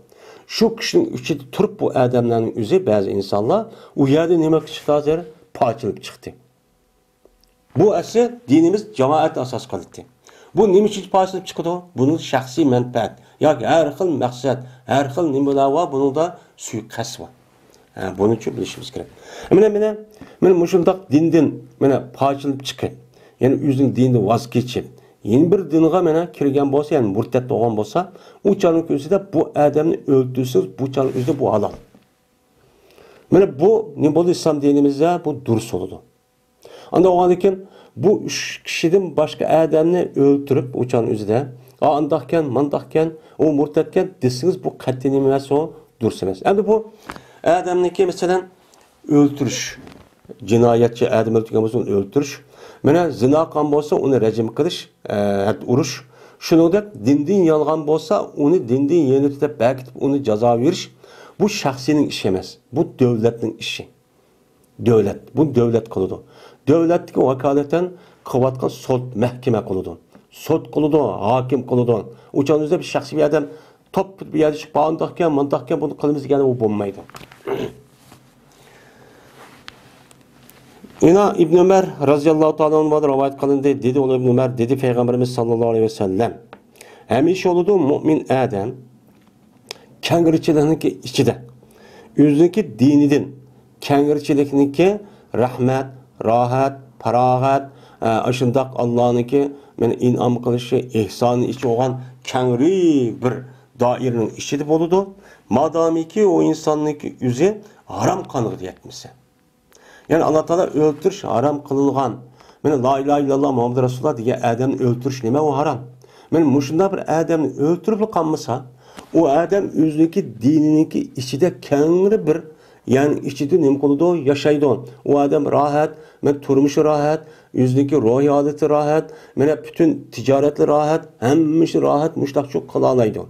شۇ كۈچنىڭ ئىچىدە تۇرۇپ بۇ ئادەملەرنىڭ ئۆزى، بەزى ئىنسانلار ئۇ يەردە نېمە قىلىپ چىقتى ھازىر؟ پارچىلىنىپ چىقتى. بۇ ئەسلى دىنىمىز جامائەتنى ئاساس قىلدى. بۇ نېمە ئۈچۈن پارچىلىنىپ چىقىدۇ؟ بۇنىڭ شەخسىي مەنپەئەت ياكى ھەر خىل مەقسەت، ھەر خىل نېمىلەر بار، بۇنىڭدا سۇيىقەست بار. ھە، بۇنى چۈ بىلىشىمىز كېرەك. مانا، مانا، مانا مۇشۇنداق دىندىن، مانا، پارچىلىنىپ چىقىپ، يەنى ئۆزىنىڭ دىنىدىن ۋاز كېچىپ، يەنە بىر دىنغا، مانا، كىرگەن بولسا، يەنى مۇرتەت بولغان بولسا، ئۇ چاغنىڭ ئۆزىدە بۇ ئادەمنى ئۆلتۈرسىڭىز، بۇ چاغنىڭ ئۆزىدە بۇ ھالال. مانا بۇ نېمە بولدى؟ ئىسلام دىنىمىزدا بۇ دۇرۇس بولىدۇ. ئانداق بولغاندىن كېيىن بۇ ئۈچ كىشىدىن باشقا ئادەمنى ئۆلتۈرۈپ، ئۇ چاغنىڭ ئۆزىدە، ئا، ئانداقكەن، مانداقكەن، ئۇ مۇرتەتكەن دېسىڭىز، بۇ قەتئىي نېمە ئەمەس، ئۇ دۇرۇس ئەمەس. ئەمدى بۇ ئادەمنىڭكى، مەسىلەن، ئۆلتۈرۈش، جىنايەتچى ئادەم ئۆلتۈرگەن بولسا، ئۇنى ئۆلتۈرۈش. مانا زىنا قىلغان بولسا، ئۇنى رەجىم قىلىش، ئە، ئۇرۇش. شۇنىڭدەك دىندىن يانغان بولسا، ئۇنى دىندىن يېنىۋېتىپ بەكىتىپ، ئۇنى جازا بېرىش. بۇ شەخسىينىڭ ئىشى ئەمەس. بۇ دۆلەتنىڭ ئىشى. دۆلەت. بۇنى دۆلەت قىلىدۇ. دۆلەتتىكى ۋاكالىتەن قىلىۋاتقان سوت، مەھكىمە قىلىدۇ. سوت قىلىدۇ، ھاكىم قىلىدۇ. ئۇ چاغدا بىر شەخسىي بىر ئادەم توپ بىر يەردە چىقىپ، ئانداقكەن، مۇنداقكەن، بۇنى قىلىمىز دېگەن ئۇ بولمايدۇ. يەنە ئىبن ئۆمەر رەزىياللاھۇ تائالا ئەنھۇدىن رىۋايەت قىلىندى. دېدى ئۇلار، ئىبن ئۆمەر دېدى، پەيغەمبىرىمىز ساللاللاھۇ ئەلەيھى ۋەسەللەم، ھەمىشە بولىدۇ مۆمىن ئادەم كەڭرىچىلىكنىڭكى ئىچىدە، ئۆزىنىڭكى دىنىدىن، كەڭرىچىلىكنىڭكى رەھمەت، راھەت، پاراغەت، ئە، ئاشۇنداق ئاللانىڭكى مانا ئىنئام قىلىشى، ئېھسانى ئىچى بولغان كەڭرى بىر دائىرىنىڭ ئىچىدە بولىدۇ. مادامىكى ئۇ ئىنساننىڭكى ئۆزى ھارام قانغا يەتمىسە. يەنى ئاللا تائالا ئۆلتۈرۈش ھارام قىلىنغان. مانا لا ئىلاھە ئىللاللا مۇھەممەد رەسۇلۇللا دېگەن ئادەمنى ئۆلتۈرۈش نېمە ئۇ ھارام؟ مانا مۇشۇنداق بىر ئادەمنى ئۆلتۈرۈپلا قالمىسا، ئۇ ئادەم ئۆزىنىڭكى دىنىنىڭكى ئىچىدە كەڭرى بىر، يەنى ئىچىدە نېمە قىلىدۇ؟ ياشايدۇ. ئۇ ئادەم راھەت، مانا تۇرمۇشى راھەت، ئۆزىنىڭكى روھىي ھالىتى راھەت، مانا پۈتۈن تىجارەتلىرى راھەت، ھەممە ئىشى راھەت، مۇشۇنداق قىلالايدۇ.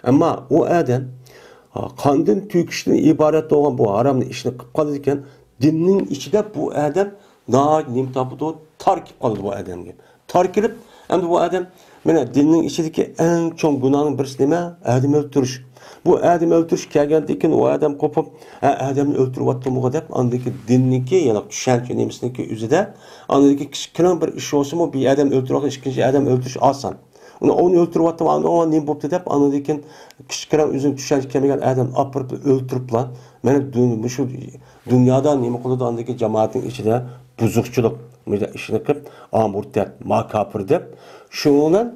ئەمما ئۇ ئادەم، ھا، قاندىن تۆكۈشتىن ئىبارەت بولغان بۇ ھارامنى ئىشنى قىلىپ قالىدىكەن، دىننىڭ ئىچىدە بۇ ئادەم ناھايىتى نېمە تاپىدۇ؟ تار كېلىپ قالىدۇ بۇ ئادەمگە. تار كېلىپ، ئەمدى بۇ ئادەم، مانا دىننىڭ ئىچىدىكى ئەڭ چوڭ گۇناھنىڭ بىرسى نېمە؟ ئادەم ئۆلتۈرۈش. بۇ ئادەم ئۆلتۈرۈش كەلگەندىن كېيىن ئۇ ئادەم قوپۇپ، ھە، ئادەمنى ئۆلتۈرۈۋاتتىمغۇ دەپ، ئاندىكى دىننىڭكى، يەنى چۈشەنچە نېمىسىنىڭكى ئۆزىدە، ئاندىكى كىچىككىنە بىر ئىش بولسىمۇ، بىر ئادەم ئۆلتۈرۈۋاتقان ئىككىنچى ئادەم ئۆلتۈرۈش ئاسان. ئۇنى، ئۇنى ئۆلتۈرۈۋاتتىم، ئاندىن ئۇ نېمە بوپتۇ دەپ، ئاندىن كېيىن كىچىككىنە ئۆزىنىڭ چۈشەنچە كەلمىگەن ئادەمنى ئاپىرىپ ئۆلتۈرۈپلا، مانا دۇ-، مۇشۇ دۇنيادا نېمە قىلىدۇ، ئاندىكى جامائەتنىڭ ئىچىدە بۇزۇقچىلىق، مۇشۇنداق ئىشنى قىلىپ، ئا مۇرتەت، ما كاپىر دەپ، شۇنىڭ بىلەن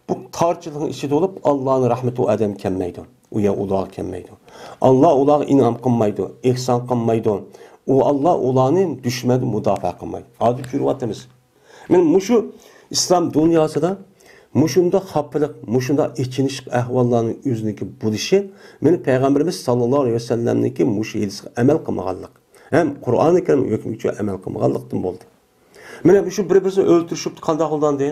بۇ تارچىلىقنىڭ ئىچىدە بولۇپ، ئاللانىڭ رەھمىتى ئۇ ئادەمگە كەلمەيدۇ. ئۇ يەر ئۇلارغا كەلمەيدۇ. ئاللا ئۇلارغا ئىنئام قىلمايدۇ، ئېھسان قىلمايدۇ. ئۇ ئاللا ئۇلارنى دۈشمەندىن مۇداپىئە قىلمايدۇ. ھازىر كۆرۈۋاتىمىز. مانا مۇشۇ ئىسلام دۇنياسىدا مۇشۇنداق خاپىلىق، مۇشۇنداق ئېچىنىشلىق ئەھۋاللارنىڭ ئۆزىنىڭكى بولۇشى، مانا پەيغەمبىرىمىز ساللاللاھۇ ئەلەيھى ۋەسەللەمنىڭكى مۇشۇ ھەدىسىگە ئەمەل قىلمىغانلىق ھەم قۇرئانى كەرىم ھۆكمى ئۈچۈن ئەمەل قىلمىغانلىقتىن بولدى. مانا مۇشۇ بىر-بىرسىنى ئۆلتۈرۈشۈپ قانداق بولدى؟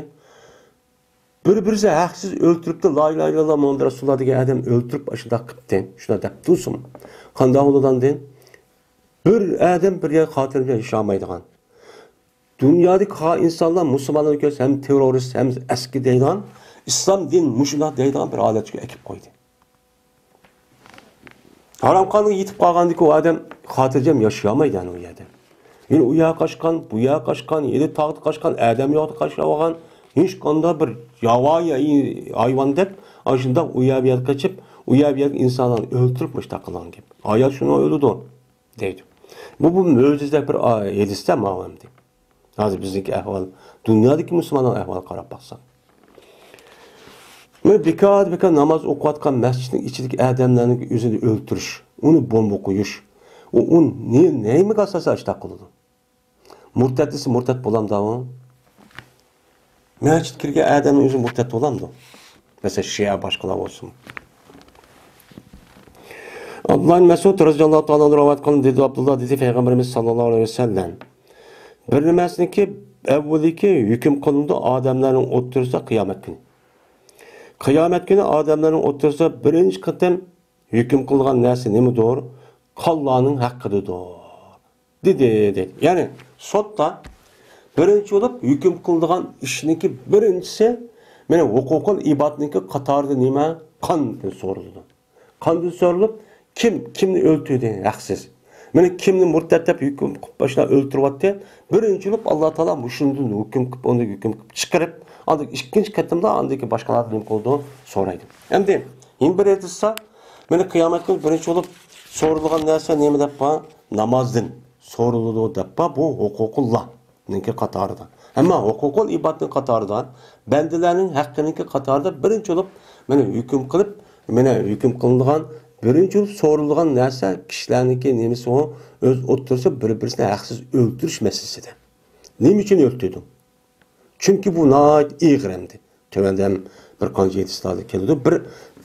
بىر-بىرسى ھەقسىز ئۆلتۈرۈپتۇ، لا ئىلاھە ئىللاللا مۇھەممەد رەسۇلۇللا دېگەن ئادەم ئۆلتۈرۈپ ئاشۇنداق قىپتى، شۇنداق دەپتۇ. قانداق بولىدۇ؟ بىر ئادەم بىر يەر خاتىرجەم ياشىيالمايدىغان. دۇنيادىكى قالغان ئىنسانلار مۇسۇلمانلارنى كۆرسە ھەم تېررورىست، ھەم ئەسكى دەيدىغان، ئىسلام دىن مۇشۇنداق دەيدىغان بىر ھالەتكە ئەكىپ قويدى. ھارام قانغا يېتىپ قالغاندىكى ئۇ ئادەم خاتىرجەم ياشىيالمايدۇ ئەنە ئۇ يەردە. يەنە ئۇ يەرگە قاچقان، بۇ يەرگە قاچقان، يەنە تاغدا قاچقان، ئادەم يوقتا قاچىلىۋالغان، ھېچقانداق بىر ياۋايى ھايۋاندەك ئاشۇنداق ئۇ يەر بۇ يەرگە قېچىپ، ئۇ يەر بۇ يەردىكى ئىنسانلارنى ئۆلتۈرۈپ مۇشۇنداق قىلغان گەپ. ھايات شۇنى ئۆلىدۇ دەيدۇ. بۇ، بۇ مۆجىزىدەك بىر ھەدىستە ماۋۇ ئەمدى. ھازىر بىزنىڭكى ئەھۋال، دۇنيادىكى مۇسۇلمانلارنىڭ ئەھۋالىغا قاراپ باقساق. مانا بىكار، بىكار ناماز ئوقۇۋاتقان مەسچىتنىڭ ئىچىدىكى ئادەملەرنىڭ ئۆزىنى ئۆلتۈرۈش، ئۇنى بومبا قويۇش، ئۇ، ئۇ نېمىگە ئاساسەن ئاشۇنداق قىلىدۇ؟ مۇرتەت دېسە مۇرتەت بولامدا ئۇ؟ مەسچىتكە كىرگەن ئادەمنىڭ ئۆزى مۇرتەت بولامدۇ؟ مەسىلەن، شىئە باشقىلار بولسۇن. ئابدۇللا ئىبن مەسئۇد رەزىياللاھۇ تائالا ئەنھۇ رىۋايەت قىلىندى، دېدى ئابدۇللا، دېدى پەيغەمبىرىمىز ساللاللاھۇ ئەلەيھى ۋەسەللەم، بىر نېمىسىنىڭكى ئەۋۋىلىكى ھۆكۈم قىلىنىدۇ ئادەملەرنىڭ ئوتتۇرىسىدا قىيامەت كۈنى. قىيامەت كۈنى ئادەملەرنىڭ ئوتتۇرىسىدا بىرىنچى قېتىم ھۆكۈم قىلغان نەرسە نېمىدۇر؟ قانلارنىڭ ھەققىدىدۇر. دېدى، دېدى. يەنى سوتتا بىرىنچى بولۇپ ھۆكۈم قىلىدىغان ئىشنىڭكى بىرىنچىسى، مانا ھوقۇقۇل ئىبادنىڭكى قاتارىدا نېمە؟ قاندىن سورىلىدۇ. قاندىن سورىلىپ، كىم كىمنى ئۆلتۈردى ھەقسىز؟ مانا كىمنى مۇرتەت دەپ ھۆكۈم قىلىپ باشلاپ ئۆلتۈرۈۋاتتى؟ بىرىنچى بولۇپ ئاللا تائالا مۇشۇندىن ھۆكۈم قىلىپ، ئۇنى ھۆكۈم قىلىپ چىقىرىپ، ئاندىن ئىككىنچى قېتىمدا ئاندىن كېيىن باشقىلارنى نېمە قىلىدۇ؟ سورايدۇ. ئەمدى يەنە بىر ھەدىستە، مانا قىيامەت كۈنى بىرىنچى بولۇپ سورىلىدىغان نەرسە نېمە دەپ بار؟ نامازدىن سورىلىدۇ دەپ بار، بۇ ھوقۇقۇللانىڭكى قاتارىدا. ئەمما ھوقۇقۇل ئىبادنىڭ قاتارىدا، بەندىلەرنىڭ ھەققىنىڭكى قاتارىدا بىرىنچى بولۇپ، مانا ھۆكۈم قىلىپ، مانا ھۆكۈم قىلىنىدىغان، بىرىنچى بولۇپ سورىلىدىغان نەرسە كىشىلەرنىڭكى نېمىسى ئۇ؟ ئۆز ئوتتۇرىسىدا بىر-بىرسىنى ھەقسىز ئۆلتۈرۈش مەسىلىسىدە. نېمە ئۈچۈن ئۆلتۈردۈڭ؟ چۈنكى بۇ ناھايىتى ئېغىر ئەمدى. تۆۋەندە ھەم بىر قانچە ھەدىسلەردە كېلىدۇ. بىر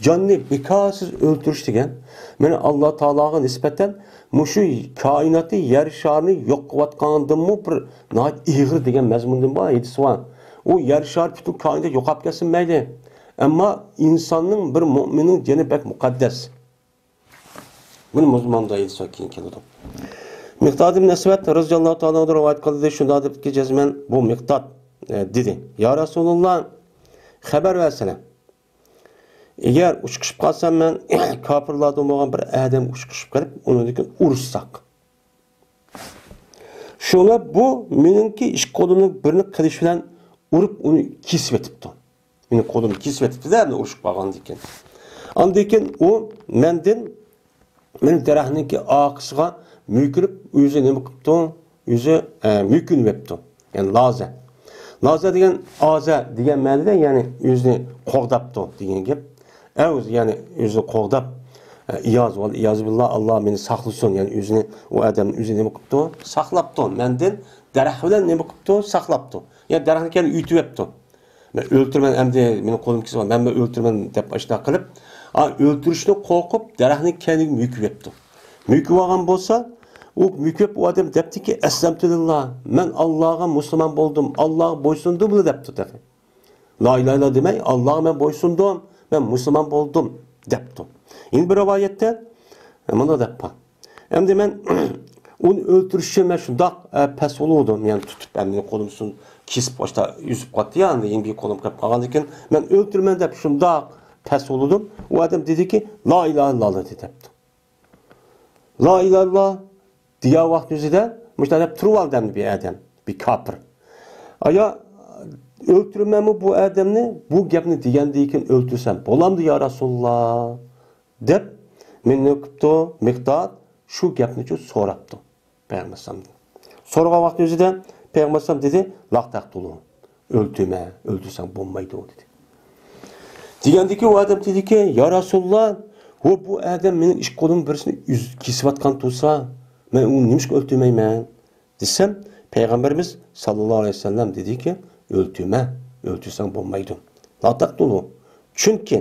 جاننى بىكارسىز ئۆلتۈرۈش دېگەن، مانا، ئاللا تائالاغا نىسبەتەن مۇشۇ كائىناتنى، يەر شارىنى يوق قىلىۋاتقاندىنمۇ بىر ناھايىتى ئېغىر دېگەن مەزمۇندىن بار، ھەدىس بار. ئۇ يەر شارى پۈتۈن كائىنات يوقاپ كەتسۇن مەيلى. ئەمما ئىنساننىڭ، بىر مۆمىننىڭ جېنى بەك مۇقەددەس. بۇنى مۇزماندا ئېيتسا كېيىن كېلىدۇ. مىقداد ئىبن ئەسۋەد رەزىياللاھۇ تائالا ئەنھۇ رىۋايەت قىلدى. شۇنداق دېدىكى، جەزمەن بۇ مىقداد، ئە، دېدى: «يا رەسۇلۇللا، خەۋەر بەرسىلە. ئەگەر ئۇچرىشىپ قالسام مەن كاپىرلاردىن بولغان بىر ئادەمگە ئۇچرىشىپ قېلىپ، ئۇنىڭدىن كېيىن ئۇرۇشساق.» شۇڭا بۇ مېنىڭكى ئىككى قولۇمنىڭ بىرىنى قىلىچ بىلەن ئۇرۇپ، ئۇنى كېسىۋېتىپتۇ. مېنىڭ قولۇمنى كېسىۋېتىپتۇ-دە، ئەمدى ئۇرۇشۇپ قالغاندىن كېيىن. ئاندىن كېيىن ئۇ مەندىن، مېنىڭ دەرەخنىڭكى ئارقىسىغا مۆكۈنۈپ، ئۆزى نېمە قىپتۇ؟ ئۆزى، ئە، مۆكۈنۈۋېپتۇ. يەنى لازە. لازە دېگەن ئازە دېگەن مەنىدە، يەنى ئۆزىنى قوغداپتۇ دېگەن گەپ. ئەۋز، يەنى ئۆزىنى قوغداپ، ئە، ئىياز، ۋەل ئىيازۇ بىللا، ئاللا مېنى ساقلىسۇن، يەنى ئۆزىنى، ئۇ ئادەمنى ئۆزى نېمە قىپتۇ؟ ساقلاپتۇ. مەندىن دەرەخ بىلەن نېمە قىپتۇ؟ ساقلاپتۇ. يەنى دەرەخنى كەينىدىن ئۆتۈۋەپتۇ. «مەن ئۆلتۈرىمەن ئەمدى، مېنىڭ قولۇم كېسىۋال، مەنمۇ ئۆلتۈرىمەن» دەپ ئاشۇنداق قىلىپ، ئا، ئۆلتۈرۈشنى قورقۇپ، دەرەخنىڭ كەينىگە مۆكۈۋەپتۇ. مۆكۈۋالغان بولسا، ئۇ مۆكۈۋېلىپ ئۇ ئادەم دەپتىكى، «ئەسلەمتۇ لىللا، مەن ئاللاغا مۇسۇلمان بولدۇم، ئاللاغا بويسۇندۇم» دەپتۇ تېخى. «لا ئىلاھە ئىللا» دېمەي، «ئاللاغا مەن بويسۇندۇم، مەن مۇسۇلمان بولدۇم» دەپتۇ. يەنە بىر رىۋايەتتە، ئە، مۇنداق دەپ قال. ئەمدى مەن ئۇنى ئۆلتۈرۈش ئۈچۈن مەن شۇنداق، ئە، پەس بولۇۋىدىم، يەنى تۇتۇپ، ئەمدى قولۇم سۇن-، كېسىپ باشتا ئۈزۈپ قاتتى يا، ئەمدى يەنە بىر قولۇم قېلىپ قالغاندىن كېيىن، مەن ئۆلتۈرىمەن دەپ شۇنداق پەس بولۇۋىدىم. ئۇ ئادەم دېدىكى، «لا ئىلاھە ئىللاللا» دېدى دەپتۇ. «لا ئىلاھە ئىللاللا» دېگەن ۋاقىت ئۆزىدە مۇشۇنداق دەپ تۇرۇۋالدى ئەمدى بىر ئادەم، بىر كاپىر. «ئايا، ئۆلتۈرىمەنمۇ بۇ ئادەمنى؟ بۇ گەپنى دېگەندىن كېيىن ئۆلتۈرسەم بولامدۇ يا رەسۇلۇللا؟» دەپ، مېنى قىپتۇ، مىقداد شۇ گەپنىچۇ سوراپتۇ پەيغەمبەر ئەلەيھىسسالامدىن. سورىغان ۋاقتى ئۆزىدە پەيغەمبەر ئەلەيھىسسالام دېدى، «لا تەقتۇلۇ، ئۆلتۈرمە، ئۆلتۈرسەڭ بولمايدۇ» دېدى. دېگەندىكى ئۇ ئادەم دېدىكى، يا رەسۇلۇللا، ۋە بۇ ئادەم مېنىڭ ئىككى قولۇمنىڭ بىرسىنى ئۈز-، كېسىۋاتقان تۇرسا، مەن ئۇنى نېمىشقا ئۆلتۈرمەيمەن؟ دېسەم، پەيغەمبىرىمىز ساللاللاھۇ ئەلەيھى ۋەسەللەم دېدىكى، ئۆلتۈرمە، ئۆلتۈرسەڭ بولمايدۇ. لا تەقتۇلۇ. چۈنكى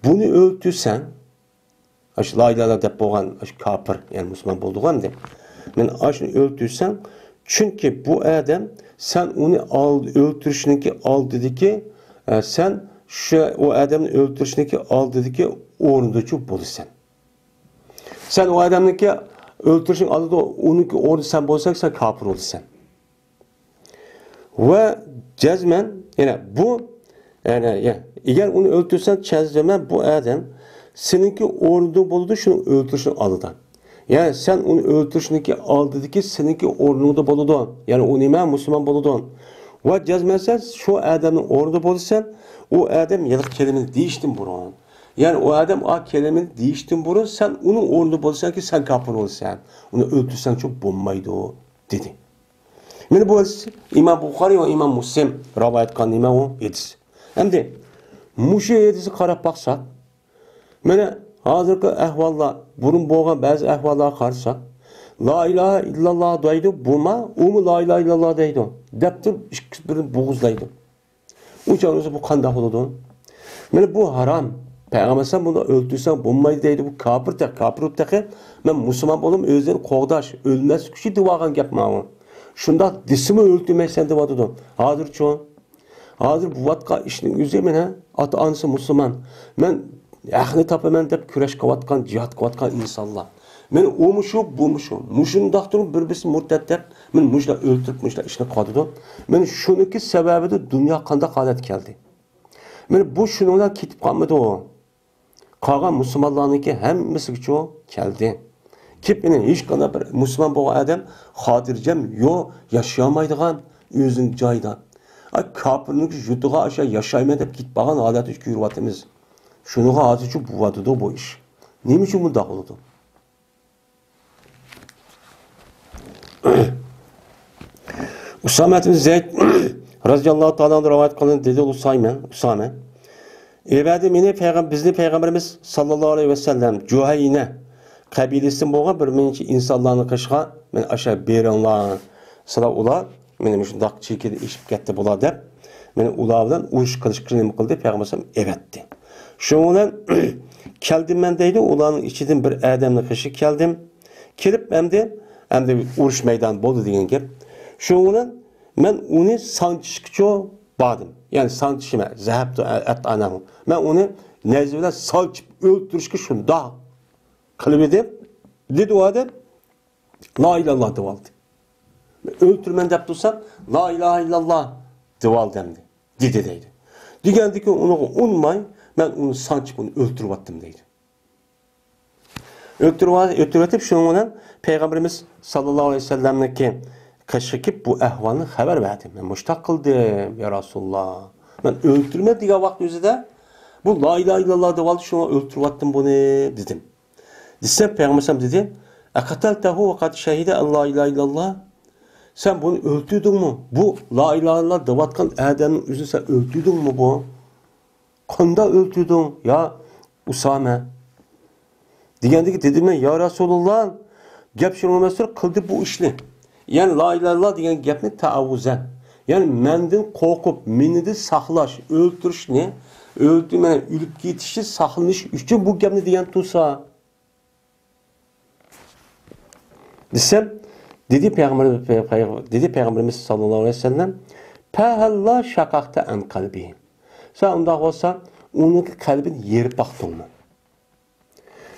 بۇنى ئۆلتۈرسەڭ، ئاشۇ لا ئىلاھە ئىللاللا دەپ بولغان ئاشۇ كاپىر، يەنى مۇسۇلمان بولىدىغان دەپ، مەن ئاشۇنى ئۆلتۈرسەڭ، چۈنكى بۇ ئادەم سەن ئۇنى ئالد-، ئۆلتۈرۈشنىڭكى ئالدىدىكى، ئە، سەن شۇ، ئۇ ئادەمنى ئۆلتۈرۈشنىڭكى ئالدىدىكى ئورنىدىچۇ بولىسەن. سەن ئۇ ئادەمنىڭكى ئۆلتۈرۈشنىڭ ئالدىدا ئۇنىڭكى ئورنىدا سەن بولساڭ، سەن كاپىر بولىسەن. ۋە جەزمەن، يەنە بۇ، يەنى، يە-، ئەگەر ئۇنى ئۆلتۈرسەڭ، جەزمەن بۇ ئادەم سېنىڭكى ئورنىدا بولىدۇ، شۇنى ئۆلتۈرۈشنىڭ ئالدىدا. يەنى سەن ئۇنى ئۆلتۈرۈشنىڭكى ئالدىدىكى سېنىڭكى ئورنۇڭدا بولىدۇ. يەنى ئۇ نېمە؟ مۇسۇلمان بولىدۇ. ۋە جەزمەن سەن شۇ ئادەمنىڭ ئورنىدا بولىسەن، ئۇ ئادەم ھېلىقى كەلىمىنى دېيىشتىن بۇرۇن. يەنى ئۇ ئادەم ئا كەلىمىنى دېيىشتىن بۇرۇن سەن ئۇنىڭ ئورنىدا بولساڭكى، سەن كاپىر بولىسەن. ئۇنى ئۆلتۈرسەڭچۇ بولمايدۇ، دېدى. مانا بۇ ھەدىس ئىمام بۇخارىي ۋە ئىمام مۇسلىم رىۋايەت قىلغان نېمە ئۇ ھەدىس. ئەمدى مۇشۇ ھەدىسكە قاراپ باقساق، مانا ھازىرقى ئەھۋاللار، بۇرۇن بولغان بەزى ئەھۋاللارغا قارىساق، لا ئىلاھە ئىللاللا دەيدۇ، بۇما، ئۇمۇ لا ئىلاھە ئىللاللا دەيدۇ، دەپ تۇرۇپ ئىككىسى بىرىنى بوغۇزلايدۇ. ئۇنچە بولسا بۇ قانداق بولىدۇ؟ مانا بۇ ھارام. پەيغەمبەر ئەلەيھىسسالام بۇنى ئۆلتۈرسەڭ بولمايدۇ دەيدۇ. بۇ كاپىر تېخى، كاپىر بولۇپ تېخى، مەن مۇسۇلمان بولدۇم، ئۆزىنى قوغداش، ئۆلمەسلىك ئۈچۈن دېۋالغان گەپ ماۋۇ. شۇنداق دېسىمۇ ئۆلتۈرمەيسەن دېۋاتىدۇ. ھازىرچۇ؟ ھازىر بولۇۋاتقان ئىشنىڭ ئۆزى مانا ئاتا-ئانىسى مۇسۇلمان. مەن ھەقنى تاپىمەن دەپ كۈرەش قىلىۋاتقان، جىھاد قىلىۋاتقان ئىنسانلار. مانا ئۇمۇ شۇ، بۇمۇ شۇ. مۇشۇنداق تۇرۇپ بىر-بىرسى مۇرتەت دەپ، مانا مۇشۇنداق ئۆلتۈرۈپ، مۇشۇنداق ئىشنى قىلىۋاتىدۇ. مانا شۇنىڭكى سەۋەبىدە دۇنيا قانداق ھالەتكە كەلدى؟ مانا بۇ شۇنىڭ بىلەن كېتىپ قالمىدى ئۇ. قالغان مۇسۇلمانلارنىڭكى ھەممىسىگىچۇ كەلدى. كېلىپ، يەنە ھېچقانداق بىر مۇسۇلمان بولغان ئادەم خاتىرجەم يو-، ياشىيالمايدىغان ئۆزىنىڭ جايىدا. ئا، كاپىرنىڭكى يۇرتىغا ئاشۇ ياشايمەن دەپ كېتىپ بارغان ھالەتنى كۆرۈۋاتىمىز. شۇنىڭغا ھازىرچۇ بولۇۋاتىدۇ بۇ ئىش. نېمە ئۈچۈن بۇنداق بولىدۇ؟ ئۇسامە ئىبن زەيد رەزىياللاھۇ تائالا ئەنھۇ رىۋايەت قىلىندى، دېدى ئۇسامە، ئۇسامە. ئەۋەتتى مېنى پەيغەم-، بىزنى پەيغەمبىرىمىز ساللاللاھۇ ئەلەيھى ۋەسەللەم جۇھەينە قەبىلىسىدىن بولغان بىر نەچچە ئىنسانلارنىڭ قېشىغا، مېنى ئاشۇ بېرىڭلار. سىلەر ئۇلار، مېنى مۇشۇنداق چېكىدىن ئېشىپ كەتتى بۇلار دەپ، مەن ئۇلار بىلەن ئۇرۇش قىلىشقا نېمە قىلدى؟ پەيغەمبەر ئەلەيھىسسالام ئەۋەتتى. شۇنىڭ بىلەن كەلدىم مەن دەيدۇ، ئۇلارنىڭ ئىچىدىن بىر ئادەمنىڭ قېشىغا كەلدىم. كېلىپ ئەمدى، ئەمدى ئۇرۇش مەيدانى بولدى دېگەن گەپ. شۇنىڭ بىلەن مەن ئۇنى سانچىشقىچە باردىم. يەنى سانچىشىمەن، زەھەبتۇ ئەت ئاناھۇ. مەن ئۇنى نەيزە بىلەن سانچىپ ئۆلتۈرۈشكە شۇنداق قىلىۋىدىم، دېدى ئۇ ئادەم. لا ئىلاھە ئىللاللا دېۋالدى. ئۆلتۈرىمەن دەپ تۇرسام، لا ئىلاھە ئىللاللا دېۋالدى ئەمدى، دېدى دەيدۇ. دېگەندىكىن ئۇنىڭغا ئۇنىماي، مەن ئۇنى سانچىپ ئۇنى ئۆلتۈرۈۋەتتىم دەيدۇ. ئۆلتۈرۈۋ-، ئۆلتۈرۈۋېتىپ، شۇنىڭ بىلەن پەيغەمبىرىمىز ساللاللاھۇ ئەلەيھى ۋەسەللەمنىڭكى قېشىغا كېلىپ بۇ ئەھۋالنى خەۋەر بەردى. مەن مۇشۇنداق قىلدىم، يا رەسۇلاللا. مەن ئۆلتۈرىمەن دېگەن ۋاقىت ئۆزىدە بۇ لا ئىلاھە ئىللاللا دېۋالدى، شۇڭا ئۆلتۈرۈۋەتتىم بۇنى، دېدىم. دېسەم، پەيغەمبەر ئەلەيھىسسالام دېدى، «ئەقەتەلتەھۇ ۋە قەد شەھىدە ئەن لا ئىلاھە ئىللاللا؟» سەن بۇنى ئۆلتۈردۈڭمۇ؟ بۇ لا ئىلاھە ئىللاللا دەۋاتقان ئادەمنىڭ ئۆزىنى سەن ئۆلتۈردۈڭمۇ بۇ؟ قانداق ئۆلتۈردۈڭ، يا ئۇسامە؟ دېگەندىكى دېدىم مەن، يا رەسۇلاللا، گەپ شۇنىڭ ئەمەستۇر، قىلدى بۇ ئىشنى. يەنى لا ئىلاھە ئىللاللا دېگەن گەپنى تەئەۋۋۇزەن. يەنى مەندىن قورقۇپ، مېنىدىن ساقلاش، ئۆلتۈرۈشنى، ئۆلتۈرمەي ئۆلۈپ كېتىشنى ساقلىنىش ئۈچۈن بۇ گەپنى دېگەن تۇرسا. دېسەم، دېدى پەيغەمبەر-، دېدى پەيغەمبىرىمىز ساللاللاھۇ ئەلەيھى ۋەسەللەم، «پەھەللا شەقەقتە ئەن قەلبى؟» سەن ئۇنداق بولسا، ئۇنىڭكى قەلبىنى يېرىپ باقتىڭمۇ؟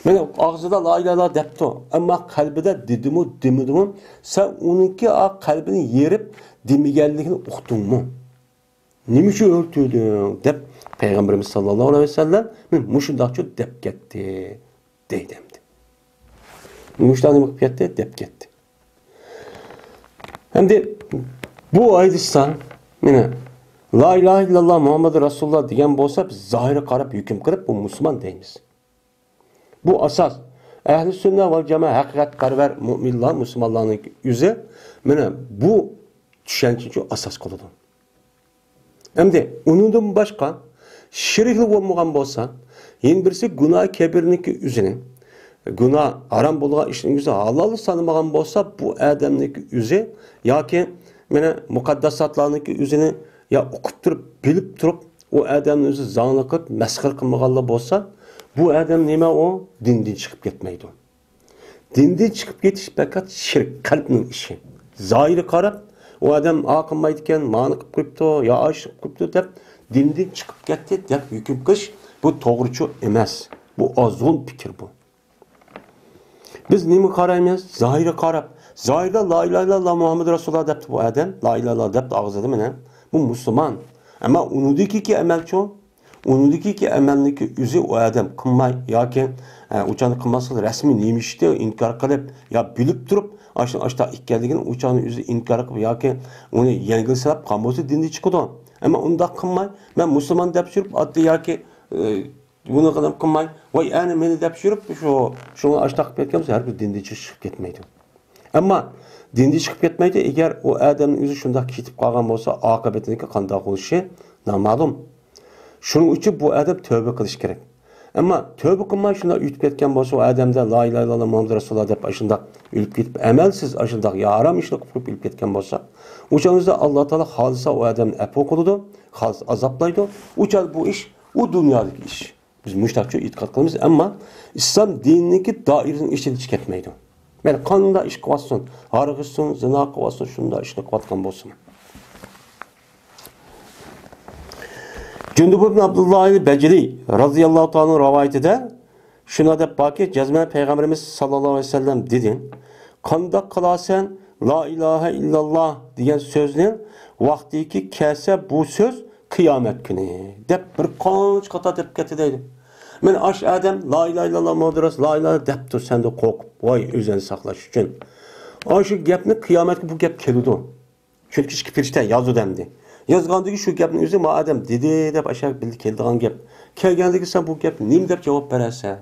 مانا ئاغزىدا لا ئىلاھە ئىللاللا دەپتۇ، ئەمما قەلبىدە دېدىمۇ، دېمىدىمۇ، سەن ئۇنىڭكى ئا قەلبىنى يېرىپ دېمىگەنلىكىنى ئۇقتۇڭمۇ؟ نېمە ئۈچۈن ئۆلتۈردۈڭ؟ دەپ پەيغەمبىرىمىز ساللاللاھۇ ئەلەيھى ۋەسەللەم مۇشۇنداقچۇ دەپ كەتتى، دەيدۇ ئەمدى. مۇشۇنداق نېمە قىلىپ كەتتى؟ دەپ كەتتى. ئەمدى بۇ ھەدىستە، مانا، لا ئىلاھە ئىللاللا مۇھەممەدۇر رەسۇلۇللا دېگەن بولسا، بىز زاھىرغا قاراپ ھۆكۈم قىلىپ، بۇ مۇسۇلمان دەيمىز. بۇ ئاساس. ئەھلى سۈننە ۋەل جامائە ھەقىقەتپەرۋەر مۆمىنلار، مۇسۇلمانلارنىڭ ئۆزى، مانا، بۇ چۈشەنچىنى ئاساس قىلىدۇ. ئەمدى ئۇنىڭدىن باشقا شېرىكلىك بولمىغان بولسا، يەنە بىرسى گۇناھ كەبىرىنىڭكى ئۆزىنى، گۇناھ ھارام بولغان ئىشنىڭ ئۆزى ھالال سانىمىغان بولسا، بۇ ئادەمنىڭكى ئۆزى ياكى مانا مۇقەددەساتلارنىڭكى ئۆزىنى يا ئۇقۇپ تۇرۇپ، بىلىپ تۇرۇپ، ئۇ ئادەمنى ئۆزى زاڭلىق قىلىپ، مەسخىرە قىلمىغانلا بولسا، بۇ ئادەم نېمە ئۇ؟ دىندىن چىقىپ كەتمەيدۇ. دىندىن چىقىپ كېتىش پەقەت شىرك، قەلبنىڭ ئىشى. زاھىرى قاراپ، ئۇ ئادەم ئا قىلمايدىكەن، مانى قىلىپ قويۇپتۇ، يا ئاشۇ قىلىپ قويۇپتۇ دەپ، دىندىن چىقىپ كەتتى دەپ ھۆكۈم قىلىش، بۇ توغرىچۇ ئەمەس. بۇ ئازغۇن پىكىر بۇ. بىز نېمىگە قارايمىز؟ زاھىرىغا قاراپ. زاھىردا لا ئىلاھە ئىللاللا مۇھەممەد رەسۇلۇللا دەپتۇ بۇ ئادەم. لا ئىلاھە ئىللاللا دەپتۇ ئاغزىدا مانا. بۇ مۇسۇلمان. ئەمما ئۇنىڭدىكى ئەمەلچۇ؟ ئۇنىڭدىكى ئەمەلنىكى ئۆزى ئۇ ئادەم قىلماي ياكى، ئە، ئۇ چاغدا قىلماسلىق رەسمىي نېمە ئىشتى ئىنكار قىلىپ يا بىلىپ تۇرۇپ، ئاشۇ ئاشتاق ئىكەنلىكىنى ئۇ چاغدا ئۆزى ئىنكار قىلىپ ياكى ئۇنى يەڭگىل سىلاپ قالمىسا دىندىن چىقىدۇ. ئەمما ئۇنداق قىلماي، مەن مۇسۇلمان دەپ يۈرۈپ ئاددىي ياكى، ئە، بۇنى قىلىپ قىلماي، ۋاي ئەنە مېنى دەپ يۈرۈپ شۇ، شۇڭا ئاشتاق قىلىپ كەتكەن بولسا ھەرگىز دىندىن چىقىپ كەتمەيدۇ. ئەمما دىندىن چىقىپ كەتمەيدۇ. ئەگەر ئۇ ئادەمنىڭ ئۆزى شۇنداق كېتىپ قالغان بولسا، ئاقىۋىتىنىڭكى قانداق بولۇشى نامەلۇم. شۇنىڭ ئۈچۈن بۇ ئادەم تۆبە قىلىشى كېرەك. ئەمما تۆبە قىلماي شۇنداق ئۆتۈپ كەتكەن بولسا، ئۇ ئادەمدە لا ئىلاھە ئىللاللا مۇھەممەد رەسۇلۇللا دەپ ئاشۇنداق ئۆلۈپ كېتىپ، ئەمەلسىز ئاشۇنداق يا ھارام ئىشنى قىلىپ ئۆلۈپ كەتكەن بولسا، ئۇ چاغدا ئاللا تائالا خالىسا ئۇ ئادەمنى ئەپۇ قىلىدۇ، خالىسا ئازابلايدۇ. ئۇ چاغدا بۇ ئىش ئۇ دۇنيادىكى ئىش. بىز مۇشۇنداقچە ئېتىقاد قىلىمىز، ئەمما ئىسلام دىنىنىڭكى دائىرىسىنىڭ ئىچىدىن چىقىپ كەتمەيدۇ. مەيلى قانداق ئىش قىلىۋاتسۇن، ھارغىسۇن، زىنا قىلىۋاتسۇن، شۇنداق ئىشنى قىلىۋاتقان بولسىمۇ. جۇندۇب ئىبن ئابدۇللاھ بەجلى رازىياللاھۇ تائالا رىۋايىتىدە شۇنداق دەپ باركى، جەزمەن پەيغەمبىرىمىز ساللاللاھۇ ئەلەيھى ۋەسەللەم دېدى، «قانداق قىلارسەن لا ئىلاھە ئىللاللاھ دېگەن سۆزنى ۋاقتىكى كەلسە بۇ سۆز قىيامەت كۈنى» دەپ بىر قانچە قاتار دەپ كەتتى دەيدۇ. مانا ئاشۇ ئادەم لا ئىلاھە ئىللاللاھ مۇھەممەدۇر رەسۇلۇللاھ لا ئىلاھە دەپتۇ سەندە قورقۇپ، ۋاي ئۆزىنى ساقلاش ئۈچۈن. ئاشۇ گەپنى قىيامەتكە بۇ گەپ كېلىدۇ. چۈنكى ئىچكى پىرىشتە يازىدۇ ئەمدى. يازغاندىكى شۇ گەپنى ئۆزى ما ئادەم دېدى دەپ ئاشۇ بىللە كېلىدىغان گەپ. كەلگەندىكى سەن بۇ گەپكە نېمە دەپ جاۋاب بېرەرسەن؟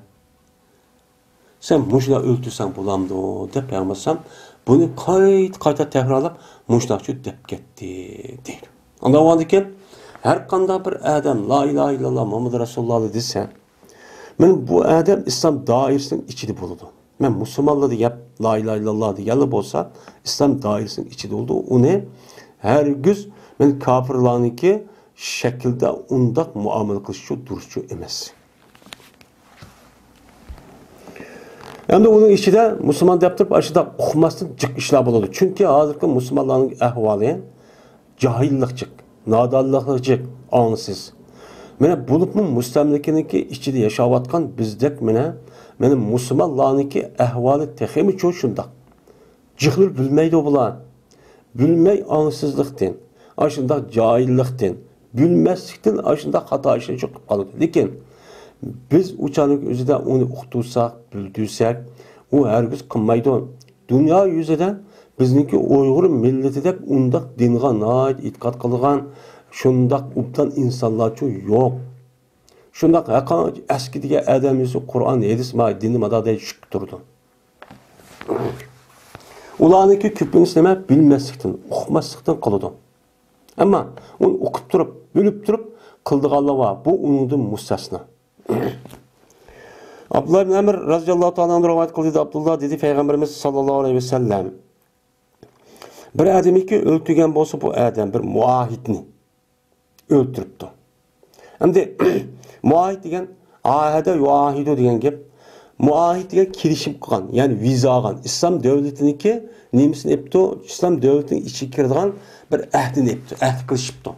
سەن مۇشۇنداق ئۆلتۈرسەڭ بولامدۇ؟ دەپ پەيغەمبەر ئەلەيھىسسالام بۇنى قايتا-قايتا تەكرارلاپ مۇشۇنداقچۇ دەپ كەتتى دەيدۇ. ئانداق بولغاندىكىن ھەر قانداق بىر ئادەم لا ئىلاھە ئىللاللاھ مۇھەممەد رەسۇلۇللاھ دېسە، مانا بۇ ئادەم ئىسلام دائىرىسىنىڭ ئىچىدە بولىدۇ. مەن مۇسۇلمانلار دەپ لا ئىلاھە ئىللاللاھ دېگەنلا بولسا، ئىسلام دائىرىسىنىڭ ئىچىدە بولىدۇ. ئۇنى ھەرگىز مەن كاپىرلارنىڭكى شەكىلدە ئۇنداق مۇئامىلە قىلىشچۇ دۇرۇسچۇ ئەمەس. ئەمدى ئۇنىڭ ئىچىدە مۇسۇلمان دەپ تۇرۇپ، ئاشۇنداق ئۇقماستىن جىق ئىشلار بولىدۇ. چۈنكى ھازىرقى مۇسۇلمانلارنىڭ ئەھۋالى جاھىللىق جىق، نادانلىق جىق، ئاڭسىز. مانا بولۇپمۇ مۇستەملىكىنىڭكى ئىچىدە ياشاۋاتقان بىزدەك مانا، مانا مۇسۇلمانلارنىڭكى ئەھۋالى تېخىمۇ شۇنداق. جىقلىرى بىلمەيدۇ بۇلار. بىلمەي ئاڭسىزلىقتىن، ئاشۇنداق جاھىللىقتىن، بىلمەسلىكتىن ئاشۇنداق خاتا ئىشلارنى قىلىپ قالىدۇ. لېكىن بىز ئۇ چاغنىڭ ئۆزىدە ئۇنى ئۇقتۇرساق، بىلدۈرسەك، ئۇ ھەرگىز قىلمايدۇ. دۇنيا يۈزىدە بىزنىڭكى ئۇيغۇر مىللىتىدەك ئۇنداق دىنغا ناھايىتى ئېتىقاد قىلغان، شۇنداق ئوبدان ئىنسانلارچۇ يوق. شۇنداق ھەققىنى ئەسكى دېگەن ئادەم يۈزى قۇرئان، ھەدىس، ما دىننى مادا دەي چۈشۈپ تۇرىدۇ. ئۇلارنىڭكى كۆپىنچىسى نېمە؟ بىلمەسلىكتىن، ئۇقماسلىقتىن قىلىدۇ. ئەمما ئۇنى ئۇقۇپ تۇرۇپ، بىلىپ تۇرۇپ قىلىدىغانلار بار. بۇ ئۇنىڭدىن مۇستەسنا. ئابدۇللا ئىبن ئەمر رەزىياللاھۇ تائالا ئەنھۇ رىۋايەت قىلدى، دەيدۇ ئابدۇللا، دېدى، پەيغەمبىرىمىز ساللاللاھۇ ئەلەيھى ۋەسەللەم، بىر ئادەمنىكى ئۆلتۈرگەن بولسا، بۇ ئادەم بىر مۇئاھىدنى ئۆلتۈرۈپتۇ. ئەمدى مۇئاھىد دېگەن، ئاھەدە يۇئاھىدۇ دېگەن گەپ. مۇئاھىد دېگەن كېلىشىم قىلغان، يەنى ۋىزا ئالغان. ئىسلام دۆلىتىنىڭكى نېمىسىنى ئېپتۇ؟ ئىسلام دۆلىتىنىڭ ئىچىگە كىرىدىغان بىر ئەھدىنى ئېپتۇ، ئەھدى قىلىشىپتۇ.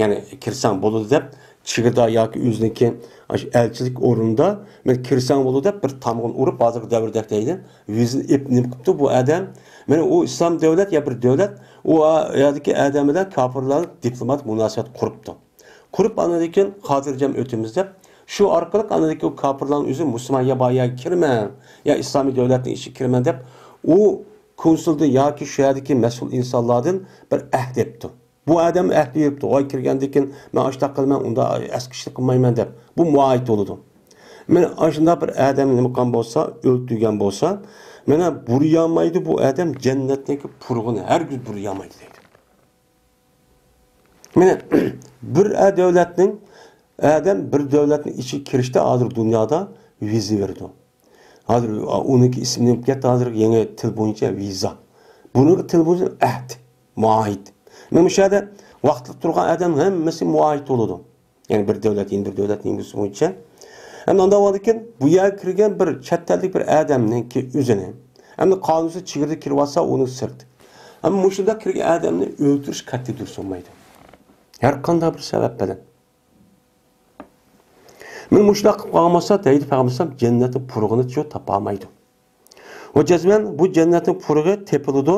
يەنى كىرسەڭ بولىدۇ دەپ، چېگرىدا ياكى ئۆزىنىڭكى ئاشۇ ئەلچىلىك ئورنىدا، مەن كىرسەڭ بولىدۇ دەپ بىر تامغىنى ئۇرۇپ، ھازىرقى دەۋردەك دەيلى، ۋىزىنى ئېپ نېمە قىپتۇ بۇ ئادەم؟ مانا ئۇ ئىسلام دۆلەت يا بىر دۆلەت ئۇ يەردىكى ئادەم بىلەن كاپىرلار دىپلوماتىك مۇناسىۋەت قۇرۇپتۇ. قۇرۇپ ئاندىن كېيىن خاتىرجەم ئۆتىمىز دەپ، شۇ ئارقىلىق ئاندىن كېيىن ئۇ كاپىرلارنىڭ ئۆزى مۇسۇلمان يا بار يەرگە كىرمەن، يا ئىسلامىي دۆلەتنىڭ ئىچىگە كىرمەن دەپ، ئۇ كونسۇلدىن ياكى شۇ يەردىكى مەسئۇل ئىنسانلاردىن بىر ئەھد ئېپتۇ. بۇ ئادەم ئەھد بېرىپتۇ، ۋاي كىرگەندىن كېيىن مەن ئاشۇنداق قىلىمەن، ئۇنداق ئەسكى ئىشنى قىلمايمەن دەپ، بۇ مۇئاھىد بولىدۇ. مانا ئاشۇنداق بىر ئادەم نېمە قىلغان بولسا، ئۆلتۈرگەن بولسا، مانا بۇرىيالمايدۇ بۇ ئادەم جەننەتنىڭكى پۇرىقىنى، ھەرگىز بۇرىيالمايدۇ دەيدۇ. مانا بىر دۆلەتنىڭ، ئادەم بىر دۆلەتنىڭ ئىچىگە كىرىشتە ھازىر دۇنيادا ۋىزا بېرىدۇ. ھازىر ئۇنىڭكى ئىسمى نېمە كەتتى ھازىر يېڭى تىل بويىچە ۋىزا. بۇنىڭكى تىل بويىچە ئەھد، مۇئاھىد. مانا مۇشۇ يەردە ۋاقىتلىق تۇرغان ئادەم ھەممىسى مۇئاھىد بولىدۇ. يەنى بىر دۆلەت، يەنە بىر دۆلەت نېمىسى بويىچە. ئەمدى ئانداق بولغاندىكىن بۇ يەرگە كىرگەن بىر چەت ئەللىك بىر ئادەمنىڭكى ئۆزىنى، ئەمدى قانۇنسىز چېگرىدە كىرىۋالسا ئۇنىڭ سىرتى. ئەمما مۇشۇنداق كىرگەن ئادەمنى ئۆلتۈرۈش قەتئىي دۇرۇس بولمايدۇ. ھەر قانداق بىر سەۋەب بىلەن. مانا مۇشۇنداق قىلىپ قالغان بولسا، دەيدۇ پەيغەمبەر ئەلەيھىسسالام، جەننەتنىڭ پۇرىقىنى شۇ تاپالمايدۇ. ۋە جەزمەن بۇ جەننەتنىڭ پۇرىقى تېپىلىدۇ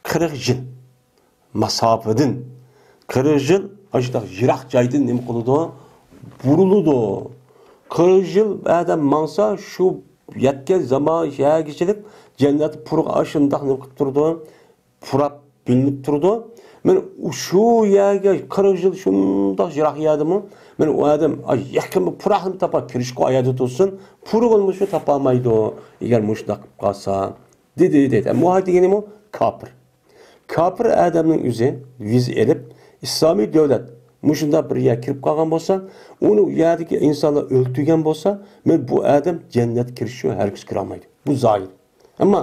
قىرىق يىل ماساپىدىن. قىرىق يىل ئاشۇنداق يىراق جايدىن نېمە قىلىدۇ؟ بۇرۇلىدۇ. قىرىق يىل ئادەم ماڭسا، شۇ يەتكەن زامان شەھەرگىچىلىك جەننەتنىڭ پۇرىقى ئاشۇنداق نېمە قىلىپ تۇرىدۇ؟ پۇراپ بىلىنىپ تۇرىدۇ. مانا شۇ يەرگە قىرىق يىل شۇنداق يىراق يەردىمۇ، مانا ئۇ ئادەم، ئاي، يېقىن بىر پۇراقنى تاپاپ كىرىشكە ئۇ يەردە تۇرسۇن، پۇرىقىنىمۇ شۇ تاپالمايدۇ، ئەگەر مۇشۇنداق قىلىپ قالسا، دېدى، دېدى. مۇئاھىد دېگىنىمۇ كاپىر. كاپىر ئادەمنىڭ ئۆزى ۋىزا ئېلىپ، ئىسلامىي دۆلەت مۇشۇنداق بىر يەرگە كىرىپ قالغان بولسا، ئۇنى ئۇ يەردىكى ئىنسانلار ئۆلتۈرگەن بولسا، مانا بۇ ئادەم جەننەتكە كىرىشكە ھەرگىز كىرالمايدۇ. بۇ زاھىر. ئەمما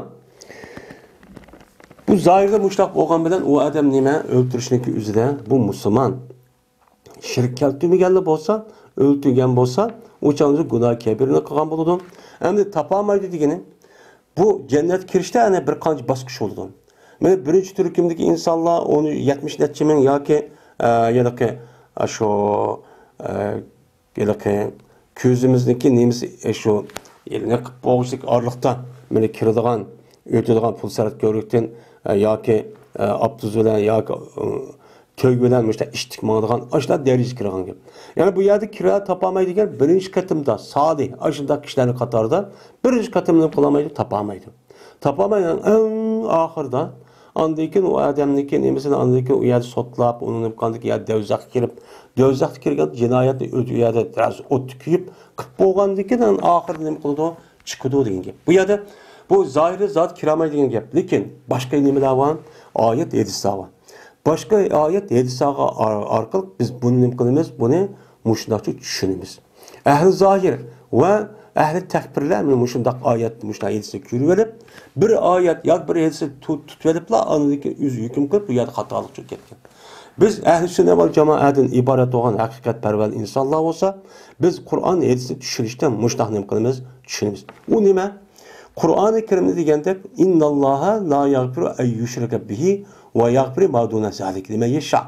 بۇ زاھىردا مۇشۇنداق بولغان بىلەن ئۇ ئادەم نېمە؟ ئۆلتۈرۈشنىڭكى ئۆزىدە بۇ مۇسۇلمان. شىرك كەلتۈرمىگەنلا بولسا، ئۆلتۈرگەن بولسا، ئۇ چاغدا گۇناھ كەبىرىنى قىلغان بولىدۇ. ئەمدى تاپالمايدۇ دېگىنى، بۇ جەننەتكە كىرىشتە يەنە بىر قانچە باسقۇچ بولىدۇ. مانا بىرىنچى تۈركۈمدىكى ئىنسانلار ئۇنى يەتمىش نەچچە مىڭ ياكى، ئە، ھېلىقى، ئە، شۇ، ئە، ھېلىقى كۆزىمىزنىڭكى نېمىسى، ئە، شۇ، نېقىپ بولغۇچىلىك ئارىلىقتا مانا كىرىدىغان، ئۆتىدىغان پۇل سەرەت كۆۋرۈكتىن، ئە، ياكى، ئە، ئاپتوبۇس بىلەن ياكى، ئە، تۆگە بىلەن مۇشۇنداق ئىتتىك ماڭىدىغان ئاشۇنداق دەرىجىگە كىرگەن گەپ. يەنى بۇ يەردە كىرا تاپالمايدىكەن، بىرىنچى قېتىمدا سالىھ ئاشۇنداق كىشىلەرنىڭ قاتارىدا بىرىنچى قېتىمدا قىلالمايدۇ، تاپالمايدۇ. تاپالمايدىغان ئەڭ ئاخىرىدا، ئاندىن كېيىن ئۇ ئادەمنىڭكى نېمىسىنى ئاندىن كېيىن ئۇ يەردە سوتلاپ، ئۇنى نېمە قىلغاندىن كېيىن يا دوزاخقا كىرىپ، دوزاختا كىرگەن جىنايەتنى ئۆتۈپ، ئۇ يەردە بىراز ئوتتا كۆيۈپ، قىپ بولغاندىن كېيىن ئاخىرىدا نېمە قىلىدۇ؟ چىقىدۇ دېگەن گەپ. بۇ يەردە بۇ زاھىرى زادى كىرەلمەيدۇ دېگەن گەپ. لېكىن باشقا نېمىلەر بار؟ ئايەت، ھەدىسلەر بار. باشقا ئايەت، ھەدىسلەرگە ئار-، ئارقىلىق بىز بۇنى نېمە قىلىمىز؟ بۇنى مۇشۇنداقچە چۈشىنىمىز. ئەھلى زاھىر ۋە ئەھلى تەكپىرلەر مانا مۇشۇنداق ئايەت، مۇشۇنداق ھەدىسنى كۆرۈۋېلىپ، بىر ئايەت ياكى بىر ھەدىسنى تۇ-، تۇتۇۋېلىپلا، ئاندىن كېيىن ئۆزى ھۆكۈم قىلىپ، بۇ يەردە خاتالىق چۈشۈپ كەتكەن. بىز ئەھلى سۈننە ۋەل جامائەدىن ئىبارەت بولغان ھەقىقەتپەرۋەر ئىنسانلار بولسا، بىز قۇرئان ھەدىسنى چۈشىنىشتە مۇشۇنداق نېمە قىلىمىز؟ چۈشىنىمىز. ئۇ نېمە؟ قۇرئانى كەرىمدە دېگەندەك، «ئىنناللاھا لا يەغفىرۇ ئەن يۇشرەكە بىھى ۋە يەغفىرۇ ما دۇنە زالىك لىمەن يەشا.»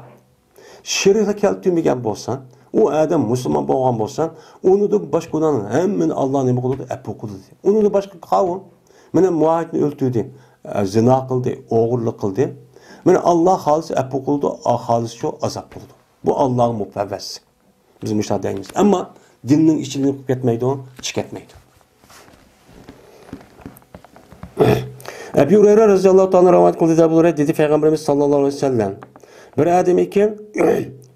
شېرىكلىك كەلتۈرمىگەن بولسا، ئۇ ئادەم مۇسۇلمان بولغان بولسا، ئۇنىڭدىن باشقا گۇناھنىڭ ھەممىنى ئاللا نېمە قىلىدۇ؟ ئەپۇ قىلىدۇ. ئۇنىڭدىن باشقا قاۋۇ. مانا مۇئاھىدنى ئۆلتۈردى، زىنا قىلدى، ئوغرىلىق قىلدى. مانا ئاللا خالىسا ئەپۇ قىلىدۇ، خالىسا شۇ ئازاب قىلىدۇ. بۇ ئاللاغا مۇپەۋۋەس. بىز مۇشۇنداق دەيمىز. ئەمما دىننىڭ ئىچىدىن قىلىپ كەتمەيدۇ، چىقىپ كەتمەيدۇ. ئەبۇ ھۇرەيرە رەزىياللاھۇ تائالا رىۋايەت قىلدى، ئەبۇ ھۇرەيرە دېدى، پەيغەمبىرىمىز ساللاللاھۇ ئەلەيھى ۋەسەللەم، بىر ئادەم ئىكەن،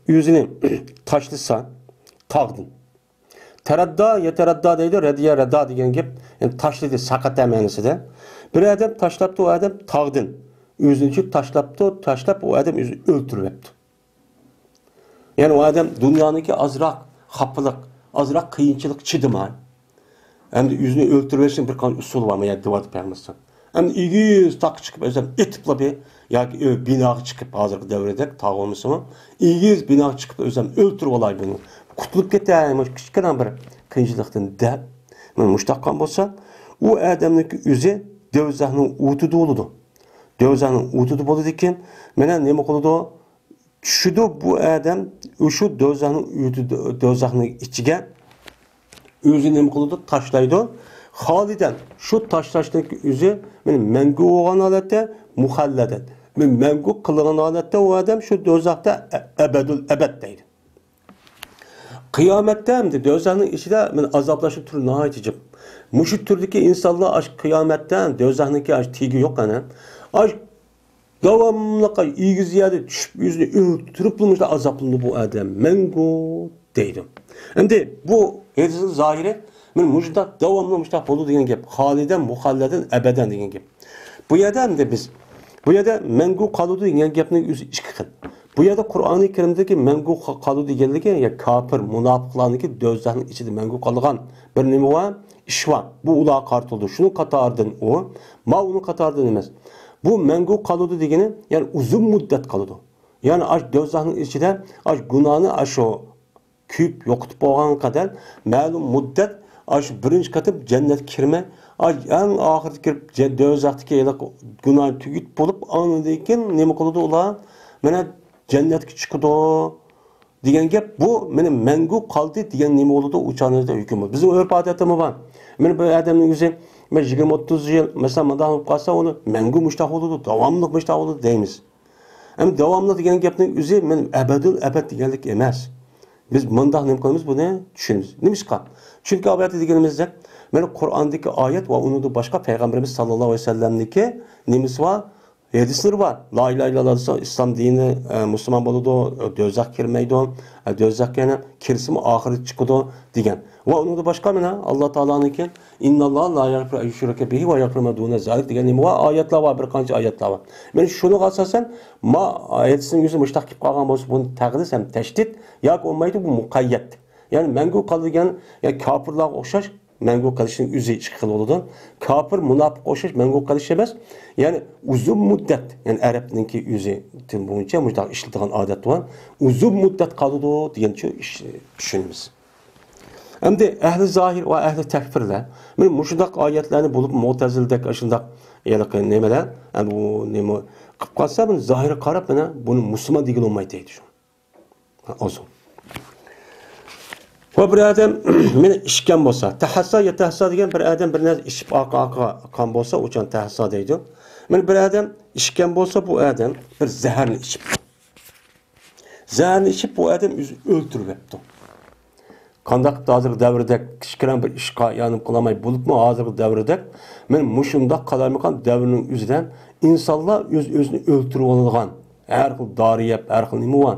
ئۆزىنى تاشلىسا تاغدىن. تەرەددا، يەتەرەددا دەيدۇ، رەدىيە، رەدا دېگەن گەپ، يەنى تاشلىدى، سەقەتە مەنىسىدە. بىر ئادەم تاشلاپتۇ، ئۇ ئادەم تاغدىن. ئۆزىنى تاشلاپتۇ، تاشلاپ ئۇ ئادەم ئۆزىنى ئۆلتۈرۈۋەپتۇ. يەنى ئۇ ئادەم دۇنيانىڭكى ئازراق خاپىلىق، ئازراق قىيىنچىلىق چىدىماي، ئەمدى ئۆزىنى ئۆلتۈرۈۋېلىشنىڭ بىر قانچە ئۇسۇلى بار، مانا دېۋاتىپ بەرمىسۇن. ئەمدى ئېگىز تاغقا چىقىپ ئۆزەم ئېتىپلا بىر، ياكى ئۆ-، بىناغا چىقىپ، ھازىرقى دەۋردەك تاغ بولمىسىمۇ، ئېگىز بىناغا چىقىپ ئۆزەم ئۆلتۈرۈۋالاي بۇنى. قۇتۇلۇپ كېتەي، مۇشۇ كىچىككىنە بىر قىيىنچىلىقتىن دەپ، مانا مۇشۇنداق قىلغان بولسا، ئۇ ئادەمنىڭكى ئۆزى دوزاخنىڭ ئوتىدا بولىدۇ. دوزاخنىڭ ئوتىدا بولىدىكەن، مانا نېمە قىلىدۇ؟ چۈشىدۇ بۇ ئادەم، شۇ دوزاخنىڭ ئۆتىدۇ، دوزاخنىڭ ئىچىگە ئۆزىنى نېمە قىلىدۇ؟ تاشلايدۇ. خالىدەن، شۇ تاشلاشنىڭ ئۆزى، مانا، مەڭگۈ بولغان ھالەتتە، مۇخەللەدەن، مەڭگۈ قىلغان ھالەتتە ئۇ ئادەم شۇ دوزاختا ئە-، ئەبەدۇل ئەبەد دەيدۇ. قىيامەتتە ئەمدى دوزاخنىڭ ئىچىدە، مانا، ئازابلاشنىڭ تۈرى ناھايىتى جىق. مۇشۇ تۈردىكى ئىنسانلار ئاشۇ قىيامەتتە، دوزاخنىڭكى ئاشۇ تېگى يوق ئەنە. ئاشۇ داۋاملىق ئېگىز يەردە چۈشۈپ، ئۆزىنى ئۆلتۈرۈپلا مۇشۇنداق ئازابلىنىدۇ بۇ ئادەم. مەڭگۈ دەيدۇ. ئەمدى بۇ ھەدىسنىڭ زاھىرى، مانا مۇشۇنداق داۋاملىق مۇشۇنداق بولىدۇ دېگەن گەپ. خالىدەن، مۇخەللەدەن، ئەبەدەن دېگەن گەپ. بۇ يەردە ئەمدى بىز، بۇ يەردە مەڭگۈ قالىدۇ دېگەن گەپنىڭ ئۆزى ئىككى خىل. بۇ يەردە قۇرئانى كەرىمدىكى مەڭگۈ قا-، قالىدۇ دېگەنلىكى، يا كاپىر، مۇناپىقلارنىڭكى دوزاخنىڭ ئىچىدە مەڭگۈ قالىدىغان بىر نېمە بار؟ ئىش بار. بۇ ئۇلارغا قارىتىلىدۇ. شۇنىڭ قاتارىدىن ئۇ، ما ئۇنىڭ قاتارىدىن ئەمەس. بۇ مەڭگۈ قالىدۇ دېگىنى، يەنى ئۇزۇن مۇددەت قالىدۇ. يەنى ئاشۇ دوزاخنىڭ ئىچىدە ئاشۇ گۇناھنى ئاشۇ كۆيۈپ يوقىتىپ بولغان قەدەر مەلۇم مۇددەت ئاشۇ بىرىنچى قېتىم جەننەتكە كىرمەي، ئاشۇ ئەڭ ئاخىرىدا كىرىپ جە-، دوزاختىكى ھېلىقى گۇناھنى تۈگىتىپ بولۇپ، ئاندىن كېيىن نېمە قىلىدۇ ئۇلار؟ مانا جەننەتكە چىقىدۇ. دېگەن گەپ بۇ، مانا مەڭگۈ قالدى دېگەن نېمە بولىدۇ، ئۇ چاغدا ھۆكۈم بولىدۇ. بىزنىڭ ئۆرپ ئادەتتىمۇ بار. مانا بىر ئادەمنىڭ ئۆزى، مانا يىگىرمە ئوتتۇز يىل، مەسىلەن، مۇنداق بولۇپ قالسا، ئۇنى مەڭگۈ مۇشۇنداق بولىدۇ، داۋاملىق مۇشۇنداق بولىدۇ دەيمىز. ئەمدى داۋاملىق دېگەن گەپنىڭ ئۆزى مانا ئەبەدۇل ئەبەد دېگەنلىك ئەمەس. بىز مۇنداق نېمە قىلىمىز، بۇنى چۈشىنىمىز. نېمىشقا؟ چۈنكى ئۇ يەردە دېگىنىمىزدەك، مانا قۇرئاندىكى ئايەت ۋە ئۇنىڭدىن باشقا پەيغەمبىرىمىز ساللاللاھۇ ئەلەيھى ۋەسەللەمنىڭكى نېمىسى بار؟ ھەدىسلىرى بار. لا ئىلاھە ئىللاللاھ دېسە، ئىسلام دىنى، ئە، مۇسۇلمان بولىدۇ، دوزاخ كىرمەيدۇ، ئە، دوزاخ يەنە كىرسىمۇ ئاخىرىدا چىقىدۇ دېگەن. ۋە ئۇنىڭدىن باشقا مانا ئاللا تائالانىڭكى، «ئىنناللاھا لا يەغفىرۇ ئەن يۇشرەكە بىھى ۋە يەغفىرۇ ما دۇنە زالىك» دېگەن نېمە بار؟ ئايەتلەر بار، بىر قانچە ئايەتلەر بار. مانا شۇنىڭغا ئاساسەن، ما ھەدىسنىڭ ئۆزى مۇشۇنداق كېلىپ قالغان بولسا، بۇنى تەغلىس ھەم تەشدىد ياكى بولمايدۇ، بۇ مۇقەييەت. يەنى مەڭگۈ قالىدىغان، يەنى كاپىرلارغا ئوخشاش، مەڭگۈ قېلىشنىڭ ئۆزى ئىككى خىل بولىدۇ. كاپىر، مۇناپىققا ئوخشاش مەڭگۈ قېلىش ئەمەس، يەنى ئۇزۇن مۇددەت، يەنى ئەرەبنىڭكى ئۆزى تىل بويىچە مۇشۇنداق ئىشلىتىدىغان ئادەت بار، ئۇزۇن مۇددەت قالىدۇ دېگەنچە ئىش چۈشىنىمىز. ئەمدى ئەھلى زاھىر ۋە ئەھلى تەكفىرلەر، مانا مۇشۇنداق ئايەتلەرنى بولۇپ مۇئتەزىلىدەك ئاشۇنداق ھېلىقى نېمىلەر، ئەمدى بۇ نېمە قىلىپ قالسا، بۇنى زاھىرغا قاراپ، مانا بۇنى مۇسۇلمان دېگىلى بولمايدۇ دەيدۇ شۇ. ئازۇ. ۋە بىر ئادەم مانا ئىچكەن بولسا، تەھەسسا يەتەھەسسا دېگەن بىر ئادەم بىر نەرسە ئىچىپ ئارقا-ئارقىغا ئاققان بولسا، ئۇچان تەھەسسا دەيدۇ. مانا بىر ئادەم ئىچكەن بولسا، بۇ ئادەم بىر زەھەرنى ئىچىپتۇ. زەھەرنى ئىچىپ، بۇ ئادەم ئۆزىنى ئۆلتۈرۈۋەپتۇ. قانداق ھازىرقى دەۋردەك كىچىككىنە بىر ئىشقا ياندىن قالالماي بولۇپمۇ، ھازىرقى دەۋردەك، مانا مۇشۇنداق قالايمىقان دەۋرنىڭ ئۆزىدە ئىنسانلار ئۆز-ئۆزىنى ئۆلتۈرۈۋالىدىغان، ھەر خىل دارى يەپ، ھەر خىل نېمە بار.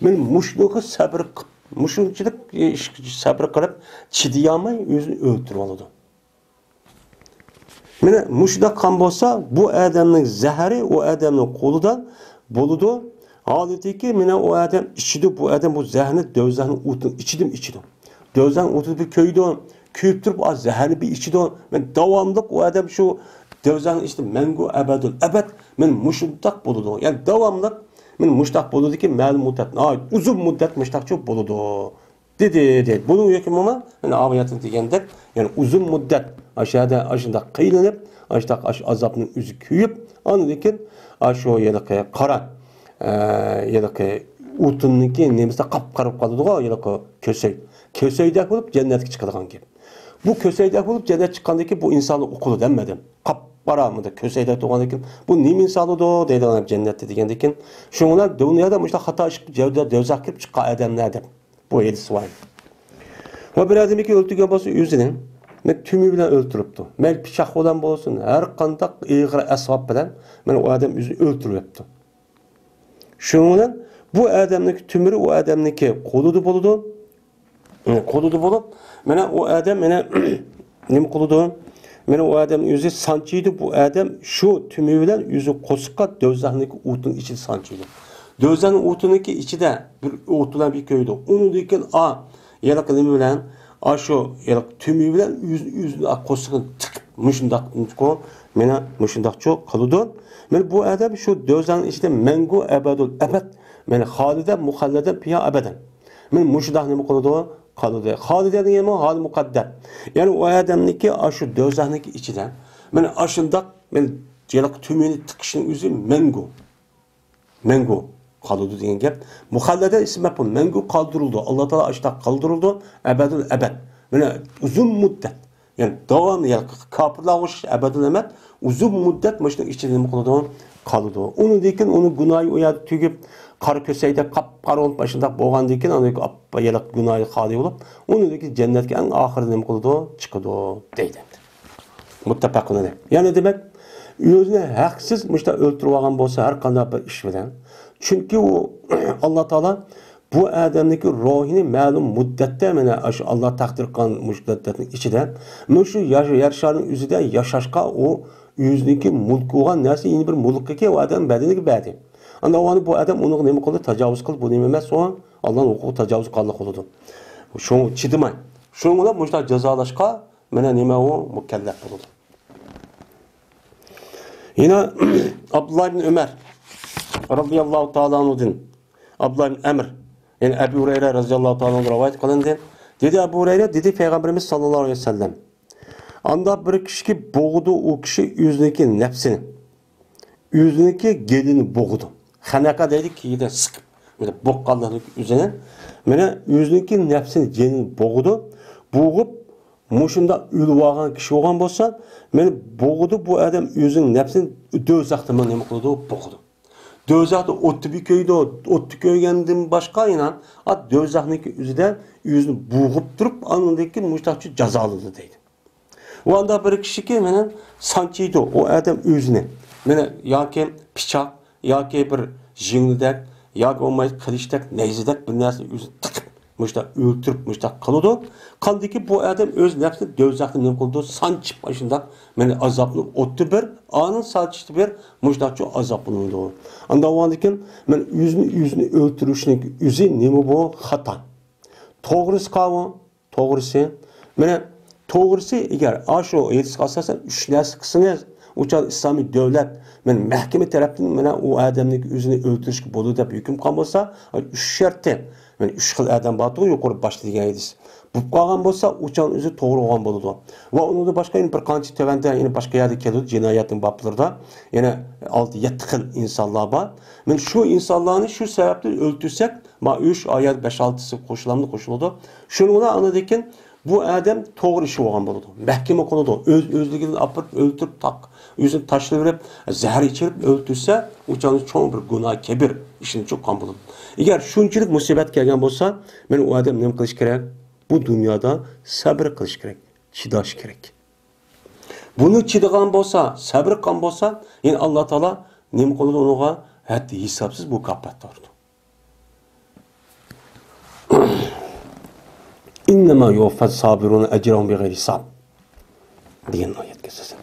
مانا مۇشۇنىڭغا سەبرى قىپ-، مۇشۇنچىلىك ئىشقا سەبرى قىلىپ، چىدىيالماي ئۆزىنى ئۆلتۈرۈۋالىدۇ. مانا مۇشۇنداق قىلغان بولسا، بۇ ئادەمنىڭ زەھىرى ئۇ ئادەمنىڭ قولىدا بولىدۇ. ھالىتىكى، مانا ئۇ ئادەم ئىچىدۇ، بۇ ئادەم بۇ زەھەرنى دوزاخنىڭ ئوتىنىڭ ئىچىدىمۇ ئىچىدۇ. دوزاخنىڭ ئوتىدا بىر كۆيىدۇ، كۆيۈپ تۇرۇپ، ئا، زەھەرنى بىر ئىچىدۇ. مانا داۋاملىق ئۇ ئادەم شۇ دوزاخنىڭ ئىچىدە مەڭگۈ ئەبەدۇل ئەبەد، مانا مۇشۇنداق بولىدۇ. يەنى داۋاملىق مانا مۇشتاق بولىدۇكى، مەلۇم مۇددەت، ناھايىتى ئۇزۇن مۇددەت مۇشتاقچۇ بولىدۇ، دېدى، دەيدۇ. بۇنىڭ ھۆكمى مانا ئاۋۇ يەردە دېگەندەك، يەنى ئۇزۇن مۇددەت ئاشۇ يەردە ئاشۇنداق قىينىلىپ، ئاشۇنداق ئاشۇ ئازابنىڭ ئۆزى كۆيۈپ، ئاندىن كېيىن ئاشۇ ھېلىقى قارا، ئە، ھېلىقى ئوتۇننىڭكى نېمىسىدە قاپقارا بولۇپ قالىدىغۇ، ھېلىقى كۆسەي، كۆسەيدەك بولۇپ جەننەتكە چىقىدىغان گەپ. بۇ كۆسەيدەك بولۇپ جەننەت چىققاندىن كېيىن بۇ ئىنسانلار ئۇقىلىدۇ ھەممىدىن. قاپقارا مۇنداق كۆسەيدەك تۇرغاندىن كېيىن، بۇ نېمە ئىنسانلىدۇ دەيدىغان جەننەتتە دېگەندىن كېيىن، شۇڭا دۇنيادا مۇشۇنداق خاتا ئىش قىلىپ، جەۋدە دوزاخقا كىرىپ چىققان ئادەملەر دەپ بۇ ھەدىس بار. ۋە بىر ئادەمكى ئۆلتۈرگەن بولسا ئۆزىنى، مەن تۈمى بىلەن ئۆلتۈرۈپتۇ. مەيلى پىچاق بىلەن بولسۇن، ھەر قانداق ئېغىر ئەسۋاب بىلەن مانا ئۇ ئادەم ئۆزىنى ئۆلتۈرۈۋەپتۇ. شۇنىڭ بىلەن بۇ ئادەمنىڭكى تۈمۈرى ئۇ ئادەمنىڭكى قولىدا بولىدۇ. قولىدا بولۇپ، مانا ئۇ ئادەم مانا نېمە قىلىدۇ؟ مانا ئۇ ئادەم ئۆزى سانچىيدۇ، بۇ ئادەم شۇ تۈمى بىلەن ئۆزى قورسىقى دوزاخنىڭكى ئوتىنىڭ ئىچىدە سانچىيدۇ. دوزاخنىڭ ئوتىنىڭكى ئىچىدە بىر ئوت بىلەن بىر كۆيىدۇ. ئۇنىڭدىن كېيىن ئا، ھېلىقى نېمە بىلەن، ئاشۇ ھېلىقى تۈمى بىلەن ئۆز-، ئۆزىنىڭ قورسىقىنى تىقىپ، مۇشۇنداق، مانا مۇشۇنداقچۇ قىلىدۇ. مانا بۇ ئادەم شۇ دوزاخنىڭ ئىچىدە مەڭگۈ ئەبەدۇل ئەبەد، مانا خالىدەن مۇخەللەدەن پىيا ئەبەدەن. مانا مۇشۇنداق نېمە قىلىدۇ؟ قالىدۇ. خالىدەن دېگەنمۇ ھالى مۇقەددەر. يەنى ئۇ ئادەمنىڭكى ئاشۇ دوزاخنىڭكى ئىچىدە مانا ئاشۇنداق مانا ھېلىقى تۈمىنى تىقىشنىڭ ئۆزى مەڭگۈ. مەڭگۈ قالىدۇ دېگەن گەپ. مۇخەللەدە ئىسمى مەپئۇل. مەڭگۈ قالدۇرۇلىدۇ. ئاللا تائالا ئاشۇنداق قالدۇرۇلىدۇ. ئەبەدۇل ئەبەد. مانا ئۇزۇن مۇددەت. يەنى داۋاملىق، يەنى كاپىرلارغا ئوخشاش ئەبەدىل ئەبەد، ئۇزۇن مۇددەت مۇشۇنىڭ ئىچىدە نېمە قىلىدۇ؟ قالىدۇ. ئۇنىڭدىن كېيىن ئۇنىڭ گۇناھى ئۇ يەردە تۈگىپ، قارا كۆسەيدەك قاپقارا بولۇپ، ئاشۇنداق بولغاندىن كېيىن، ئاندىن كېيىن ئاپپا يېلىق گۇناھى خالىي بولۇپ، ئۇنىڭدىن كېيىن جەننەتكە ئەڭ ئاخىرىدا نېمە قىلىدۇ؟ چىقىدۇ، دەيدۇ. مۇتتەپەقۇن ئەلەيھ. يەنى دېمەك، ئۆزىنى ھەقسىز مۇشۇنداق ئۆلتۈرۈۋالغان بولسا، ھەر قانداق بىر ئىش بىلەن، چۈنكى ئۇ، ئاللا تائالا بۇ ئادەمنىڭكى روھىنى مەلۇم مۇددەتتە، مانا ئاشۇ ئاللا تەقدىر قىلغان مۇددەتنىڭ ئىچىدە، مۇشۇ ياش-، يەر شارىنىڭ ئۆزىدە ياشاشقا، ئۇ ئۆزىنىڭكى مۈلكى بولغان نەرسە يەنە بىر مۈلۈككە ئۇ ئادەم بەدىنىگە بەردى. ئاندىن بۇ ئادەم ئۇنىڭغا نېمە قىلدى؟ تاجاۋۇز قىلدى. بۇ نېمە ئەمەس، ئۇ ئاللانىڭ ھوقۇقى تاجاۋۇز قىلغانلىق بولىدۇ. شۇڭا چىدىماي، شۇنىڭ بىلەن مۇشۇنداق جازالاشقا مانا نېمە ئۇ مۇكەللەپ بولىدۇ. يەنە ئابدۇللا ئىبن ئۆمەر رازىياللاھۇ تائالا ئەنھۇدىن، ئابدۇللا ئىبن ئەمر، يەنى ئەبۇ ھۇرەيرە رازىياللاھۇ تائالا ئەنھۇ رىۋايەت قىلىندى. دېدى ئەبۇ ھۇرەيرە، دېدى پەيغەمبىرىمىز ساللاللاھۇ ئەلەيھى ۋەسەللەم، ئانداق بىر كىشىكى بوغىدۇ ئۇ كىشى ئۆزىنىڭكى نەپسىنى، ئۆزىنىڭكى گېلىنى بوغىدۇ. خەنەقە دەيدۇ، كېيىدە سىقىپ، مانا بوغقانلىقنىڭ ئۆزىنى، مانا ئۆزىنىڭكى نەپسىنى، گېلىنى بوغىدۇ. بوغۇپ، مۇشۇنداق ئۆلۈۋالغان كىشى بولغان بولسا، مانا بوغىدۇ، بۇ ئادەم ئۆزىنىڭ نەپسىنى دوزاختا مانا نېمە قىلىدۇ؟ بوغىدۇ. دوزاختا ئوتتا بىر كۆيىدۇ، ئوتتا كۆيگەندىن باشقا يەنە، ئا، دوزاخنىڭكى ئۆزىدە ئۆزىنى بوغۇپ تۇرۇپ، ئاندىن كېيىن مۇشۇنداقچە جازالىنىدۇ دەيدۇ. ۋە ئانداق بىر كىشىكى مانا سانچىيدۇ، ئۇ ئادەم ئۆزىنى، مانا ياكى پىچاق، ياكى بىر يىڭنىدەك، ياكى بولمايدۇ قىلىچتەك، نەيزىدەك بىر نەرسىنى ئۆزىنى تىقىپ، مۇشۇنداق ئۆلتۈرۈپ، مۇشۇنداق قىلىدۇ. قاندىكى بۇ ئادەم ئۆز نەپسىنى دوزاختا نېمە قىلىدۇ؟ سانچىپ، مۇشۇنداق، مانا ئازابنى ئوتتا بىر، ئانىڭ سانچىشتا بىر، مۇشۇنداقچە ئازابلىنىدۇ. ئانداق بولغاندىكىن، مانا ئۆزىنى، ئۆزىنى ئۆلتۈرۈشنىڭ ئۆزى نېمە بۇ؟ خاتا. توغرىسى قاۋۇ؟ توغرىسى، مانا، توغرىسى، ئەگەر ئاشۇ ھەدىسكە ئاساسەن ئۈچ نەرسە قىلسىڭىز، ئۇ چاغدا ئىسلامىي دۆلەت، مانا، مەھكىمە تەرەپتىن، مانا، ئۇ ئادەمنىڭكى ئۆزىنى ئۆلتۈرۈشكە بولىدۇ دەپ ھۆكۈم قىلغان بولسا، ئۈچ شەرتتە، مانا، ئۈچ خىل ئادەم باردۇغۇ يۇقىرىدا باشتا دېگەن ھەدىس بولۇپ قالغان بولسا، ئۇ چاغدا ئۆزى توغرا بولغان بولىدۇ. ۋە ئۇنىڭدىن باشقا يەنە بىر قانچە تۆۋەندە، يەنە باشقا يەردە كېلىدۇ، جىنايەتنىڭ بابلىرىدا يەنە ئالتە، يەتتە خىل ئىنسانلار بار. مانا شۇ ئىنسانلارنى شۇ سەۋەبتىن ئۆلتۈرسەك، ما ئۈچ، ئايەت بەش، ئالتىسى قوشۇلامدۇ؟ قوشۇلىدۇ. شۇنىڭ بىلەن ئاندىن كېيىن بۇ ئادەم توغرا ئىشى بولغان بولىدۇ. مەھكىمە قىلىدۇ. ئۆز، ئۆزلۈكىدىن ئاپىرىپ ئۆلتۈرۈپ تاق، ئۆزىنى تاشلىۋېرىپ، زەھەر ئىچۈرۈپ ئۆلتۈرسە، ئۇ چاغدا چوڭ بىر گۇناھ كەبىر ئىشىنى چوققان بولىدۇ. ئەگەر شۇنچىلىك مۇسىبەت كەلگەن بولسا، مانا ئۇ ئادەم نېمە قىلىشى كېرەك؟ بۇ دۇنيادا سەبرى قىلىشى كېرەك، چىداشى كېرەك. بۇنى چىدىغان بولسا، سەبرى قىلغان بولسا، يەنى ئاللا تائالا نېمە قىلىدۇ ئۇنىڭغا؟ ھەددى ھېسابسىز مۇكاپات بېرىدۇ. ئىننەما يۇۋەففەس سابىرۇنە ئەجرەھۇم بىغەيرى ھىساب دېگەن ئايەتكە ئاساسەن.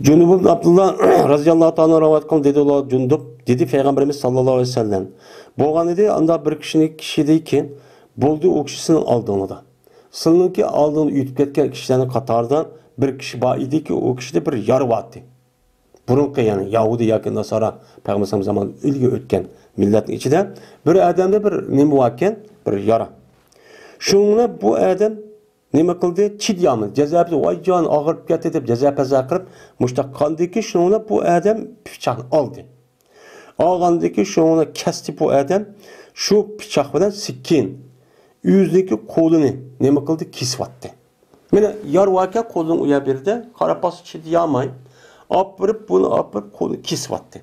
جۇندۇب ئىبن ئابدۇللا رازىياللاھۇ تائالا رىۋايەت قىلغان دېدى، ئۇلار جۇندۇب دېدى، پەيغەمبىرىمىز ساللاللاھۇ ئەلەيھى ۋەسەللەم، بولغان ئىدى، ئاندا بىر كىشىنى، كىشىدىكى بولدى، ئۇ كىشى سېنىڭ ئالدىڭدا. سېنىڭكى ئالدىڭدا ئۆتۈپ كەتكەن كىشىلەرنىڭ قاتارىدا بىر كىشى بار ئىدىكى، ئۇ كىشىدە بىر يارا بار ئىدى. بۇرۇنقى، يەنى يەھۇدىي ياكى ناسارا پەيغەمبەر ئەلەيھىسسالام زامانىدىن ئىلگىرى ئۆتكەن، مىللەتنىڭ ئىچىدە بىر ئادەمدە بىر نېمە باركەن، بىر يارا. شۇڭا بۇ ئادەم نېمە قىلدى؟ چىدىيالمىدى. جازا پەزا، ۋاي جان، ئاغرىپ كەتتى دەپ جازا پەزا قىلىپ، مۇشتاق قاندىكى شۇڭا بۇ ئادەم پىچاقنى ئالدى. ئالغاندىكى شۇڭا كەستى بۇ ئادەم. شۇ پىچاق بىلەن سىككىن ئۆزىنىڭكى قولىنى نېمە قىلدى؟ كېسىۋەتتى. مانا يار ۋاركەن قولىنىڭ ئۇ يەر بېرىدە، قاراپ قالسا چىدىيالماي، ئاپىرىپ، بۇنى ئاپىرىپ قولىنى كېسىۋەتتى.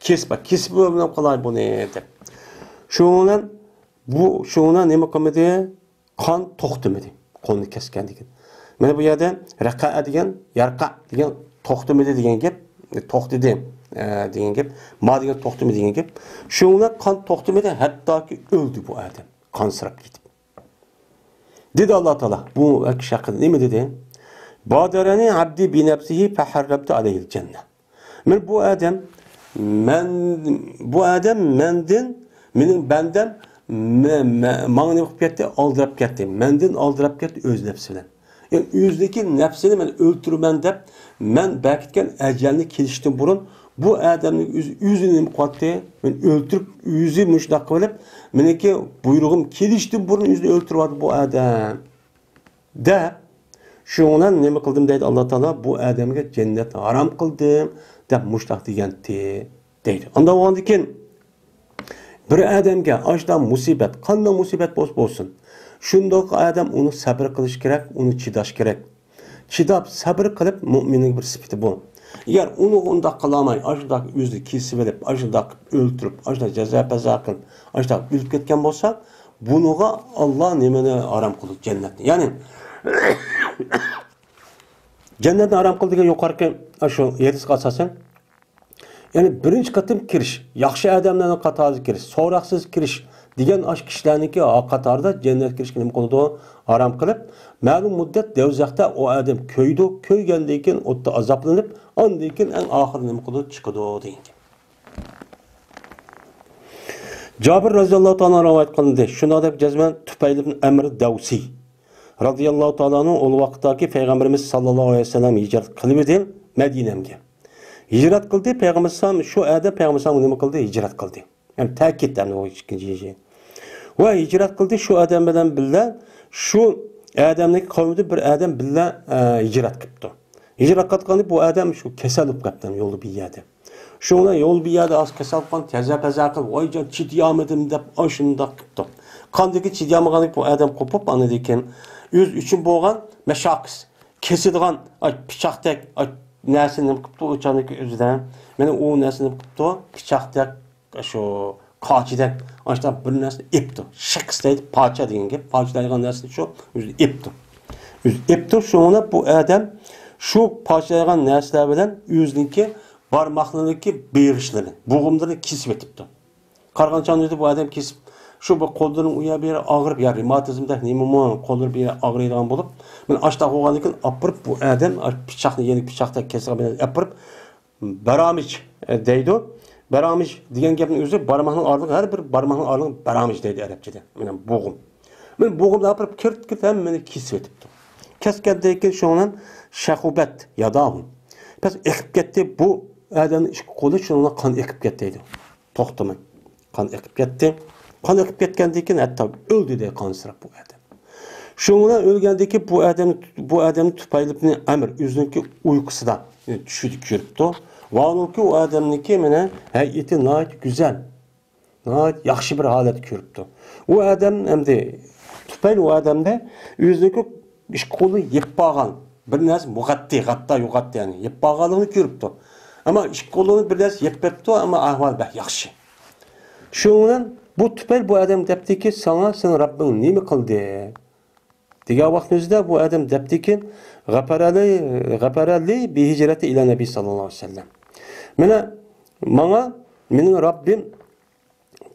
كېسىپ، كېسىپ ئۆلۈم قىلاي بۇنى دەپ. شۇنىڭ بىلەن بۇ، شۇنىڭ بىلەن نېمە قىلمىدى؟ قان توختىمىدى. قولنى كەسكەندىن كېيىن. مانا بۇ يەردە رەقەئە دېگەن، يەرقەء دېگەن توختىمىدى دېگەن گەپ، توختىدى، ئە، دېگەن گەپ، ما دېگەن توختىمىدى دېگەن گەپ. شۇنىڭ بىلەن قان توختىمىدى، ھەتتاكى ئۆلدى بۇ ئادەم. قانسىراپ كېتىپ. دېدى ئاللا تائالا، بۇ كىشى ھەققىدە نېمە دېدى؟ بادەرەنى ئەبدى بىنەپسىھى فەھەررەمتۇ ئەلەيھىل جەننە. مەن بۇ ئادەم، مەن، بۇ ئادەم مەندىن، مېنىڭ بەندەم مە-، مە-، ماڭا نېمە قىلىپ كەتتى؟ ئالدىراپ كەتتى. مەندىن ئالدىراپ كەتتى ئۆز نەپسى بىلەن. يەنى ئۆزىنىڭكى نەپسىنى مەن ئۆلتۈرىمەن دەپ، مەن بەكىتكەن ئەجەلنى كېلىشتىن بۇرۇن بۇ ئادەمنى ئۆزى، ئۆزىنى نېمە قىلىۋاتتى؟ مەن ئۆلتۈرۈپ، ئۆزى مۇشۇنداق قىلىپ، مېنىڭكى بۇيرۇغۇم كېلىشتىن بۇرۇن ئۆزىنى ئۆلتۈرۈۋاتىدۇ بۇ ئادەم. دەپ، شۇنىڭ بىلەن نېمە قىلدىم دەيدۇ ئاللا تائالا، بۇ ئادەمگە جەننەتنى ھارام قىلدىم دەپ مۇشتاق دېگەنتى دەيدۇ. ئانداق بولغاندىكىن بىر ئادەمگە ئاشۇنداق مۇسىبەت، قانداق مۇسىبەت بولسا بولسۇن، شۇنداق ئادەم ئۇنى سەبرى قىلىش كېرەك، ئۇنى چىداش كېرەك. چىداپ سەبرى قىلىپ مۇئمىننىڭ بىر سۈپىتى بۇ. ئەگەر ئۇنى ئۇنداق قىلالماي، ئاشۇنداق ئۆزىنى كېسىۋېلىپ، ئاشۇنداق ئۆلتۈرۈپ، ئاشۇنداق جازا پەزا قىلىپ، ئاشۇنداق ئۆلۈپ كەتكەن بولسا، بۇنىڭغا ئاللا نېمىنى ھارام قىلدى؟ جەننەتنى. يەنى جەننەتنى ھارام قىلدى دېگەن يۇقىرىقى شۇ ھەدىسكە ئاساسەن. يەنى بىرىنچى قېتىم كىرىش، ياخشى ئادەملەرنىڭ قاتارىغا كىرىش، سوراقسىز كىرىش دېگەن ئاشۇ كىشىلەرنىڭكى قاتارىدا جەننەتكە كىرىشكە نېمە قىلىدۇ؟ ھارام قىلىپ، مەلۇم مۇددەت دوزاختا ئۇ ئادەم كۆيىدۇ، كۆيگەندىن كېيىن ئوتتا ئازابلىنىپ، ئاندىن كېيىن ئەڭ ئاخىرى نېمە قىلىدۇ؟ چىقىدۇ دېگەن گەپ. جابىر رەزىياللاھۇ تائالا رىۋايەت قىلىندى. شۇنداق دەپ جەزمەن تۇپەيل ئىبن ئەمر دەۋسى رەزىياللاھۇ تائالا ئەنھۇ ئۇ ۋاقىتتاكى پەيغەمبىرىمىز ساللاللاھۇ ئەلەيھى ۋەسەللەم ھىجرەت قىلىۋىدى مەدىنەمگە. ھىجرەت قىلدى پەيغەمبەر ئەلەيھىسسالام، شۇ ئادەم پەيغەمبەر ئەلەيھىسسالامغا نېمە قىلدى؟ ھىجرەت قىلدى. يەنى تەكىت، يەنى ئۇ ئىككىنچى ھىجرىي. ۋە ھىجرەت قىلدى شۇ ئادەم بىلەن بىللە، شۇ ئادەمنىڭ قەۋمىدىن بىر ئادەم بىللە، ئە، ھىجرەت قىپتۇ. ھىجرەت قىلغاندا بۇ ئادەم شۇ كېسەل بولۇپ قاپتۇ يولدا بىر يەردە. شۇنىڭ بىلەن يول بىر يەردە ئاز كېسەل قىلغان، تەزە پەزە قىلىپ، ۋاي جان، چىدىيالمىدىم دەپ، ئاشۇنداق قىپتۇ. قاندىكى چىدىيالمىغاندىكىن بۇ ئادەم قوپۇپ، ئاندىن كېيىن ئۆز ئۈچۈن بولغان مەشاقىس، كېسىدىغان، ئاي، پىچاقتەك، ئاي، نەرسىنى نېمە قىپتۇ، ئۇ چاغدىكى ئۆزىدە. مانا ئۇ نەرسىنى نېمە قىپتۇ، پىچاقتەك، شۇ قاچىدەك، ئاشۇنداق بىر نەرسىنى ئېپتۇ. شىقىس دەيدۇ، پاچا دېگەن گەپ. پاچىلايدىغان نەرسىنى شۇ ئۆزى ئېپتۇ. ئۆزى ئېپتۇ، شۇڭا بۇ ئادەم شۇ پاچىلايدىغان نەرسىلەر بىلەن ئۆزىنىڭكى بارماقلىرىنىڭكى بېغىشلىرىنى، بوغۇملىرىنى كېسىۋېتىپتۇ. قارىغان چاغدا بۇ ئادەم كېسىپ، شۇ بىر قوللىرىنىڭ ئۇ يەر بۇ يەر ئاغرىپ، يا رېماتىزمدەك نېمىمۇ، قوللىرى بۇ يەر ئاغرىيدىغان بولۇپ، مانا ئاشۇنداق بولغاندىن كېيىن ئاپىرىپ، بۇ ئادەم پىچاقنى، يەنە پىچاقتەك كېسىدىغان بىلەن ئاپىرىپ، بارامىچ، ئە، دەيدۇ. بارامىچ دېگەن گەپنىڭ ئۆزى بارماقنىڭ ئارىلىقى، ھەر بىر بارماقنىڭ ئارىلىقى بارامىچ دەيدۇ ئەرەبچىدە. مانا بوغۇم. مانا بوغۇمنى ئاپىرىپ كىرىت كىرىت ھەممىنى كېسىۋېتىپتۇ. كەسكەندىن كېيىن شۇنىڭ بىلەن شەخۇبەت ياداھۇ. پەس ئېقىپ كەتتى. بۇ ئادەمنىڭ ئىككى قولى شۇنىڭ بىلەن قان ئېقىپ كەتتى دەيدۇ. توختىماي. قان ئېقىپ كەتتى. قان ئېقىپ كەتكەندىن كېيىن ھەتتا ئۆلدى دەي قانسىراپ بۇ ئادەم. شۇنىڭ بىلەن ئۆلگەندىن كېيىن بۇ ئادەم، بۇ ئادەمنى تۇپەيل ئىبنى ئەمر ئۆزىنىڭكى ئۇيقۇسىدا، يەنى چۈشىدە كۆرۈپتۇ. ۋاھالەنكى ئۇ ئادەمنىڭكى مانا ھەيئىتى ناھايىتى گۈزەل، ناھايىتى ياخشى بىر ھالەتتە كۆرۈپتۇ. ئۇ ئادەم ئەمدى تۇپەيل ئۇ ئادەمدە ئۆزىنىڭكى ئىككى قولى يېپىپ قالغان بىر نەرسە، مۇغەتتى، غەتتا يوغاتتى، يەنى يېپىپ قالغانلىقىنى كۆرۈپتۇ. ئەمما ئىككى قولىنى بىر نەرسە يېپىپ بېرىپتۇ، ئەمما ئەھۋالى بەك ياخشى. شۇنىڭ بىلەن بۇ تۈپەيل بۇ ئادەم دەپتىكى، ساڭا سېنىڭ رەببىڭ نېمە قىلدى؟ دېگەن ۋاقتىمىزدا بۇ ئادەم دەپتىكى، غەپەرەلى، غەپەرەلى بىھىجرەتى ئىلە نەبى ساللاللاھۇ ئەلەيھى ۋەسەللەم. مانا ماڭا مېنىڭ رەببىم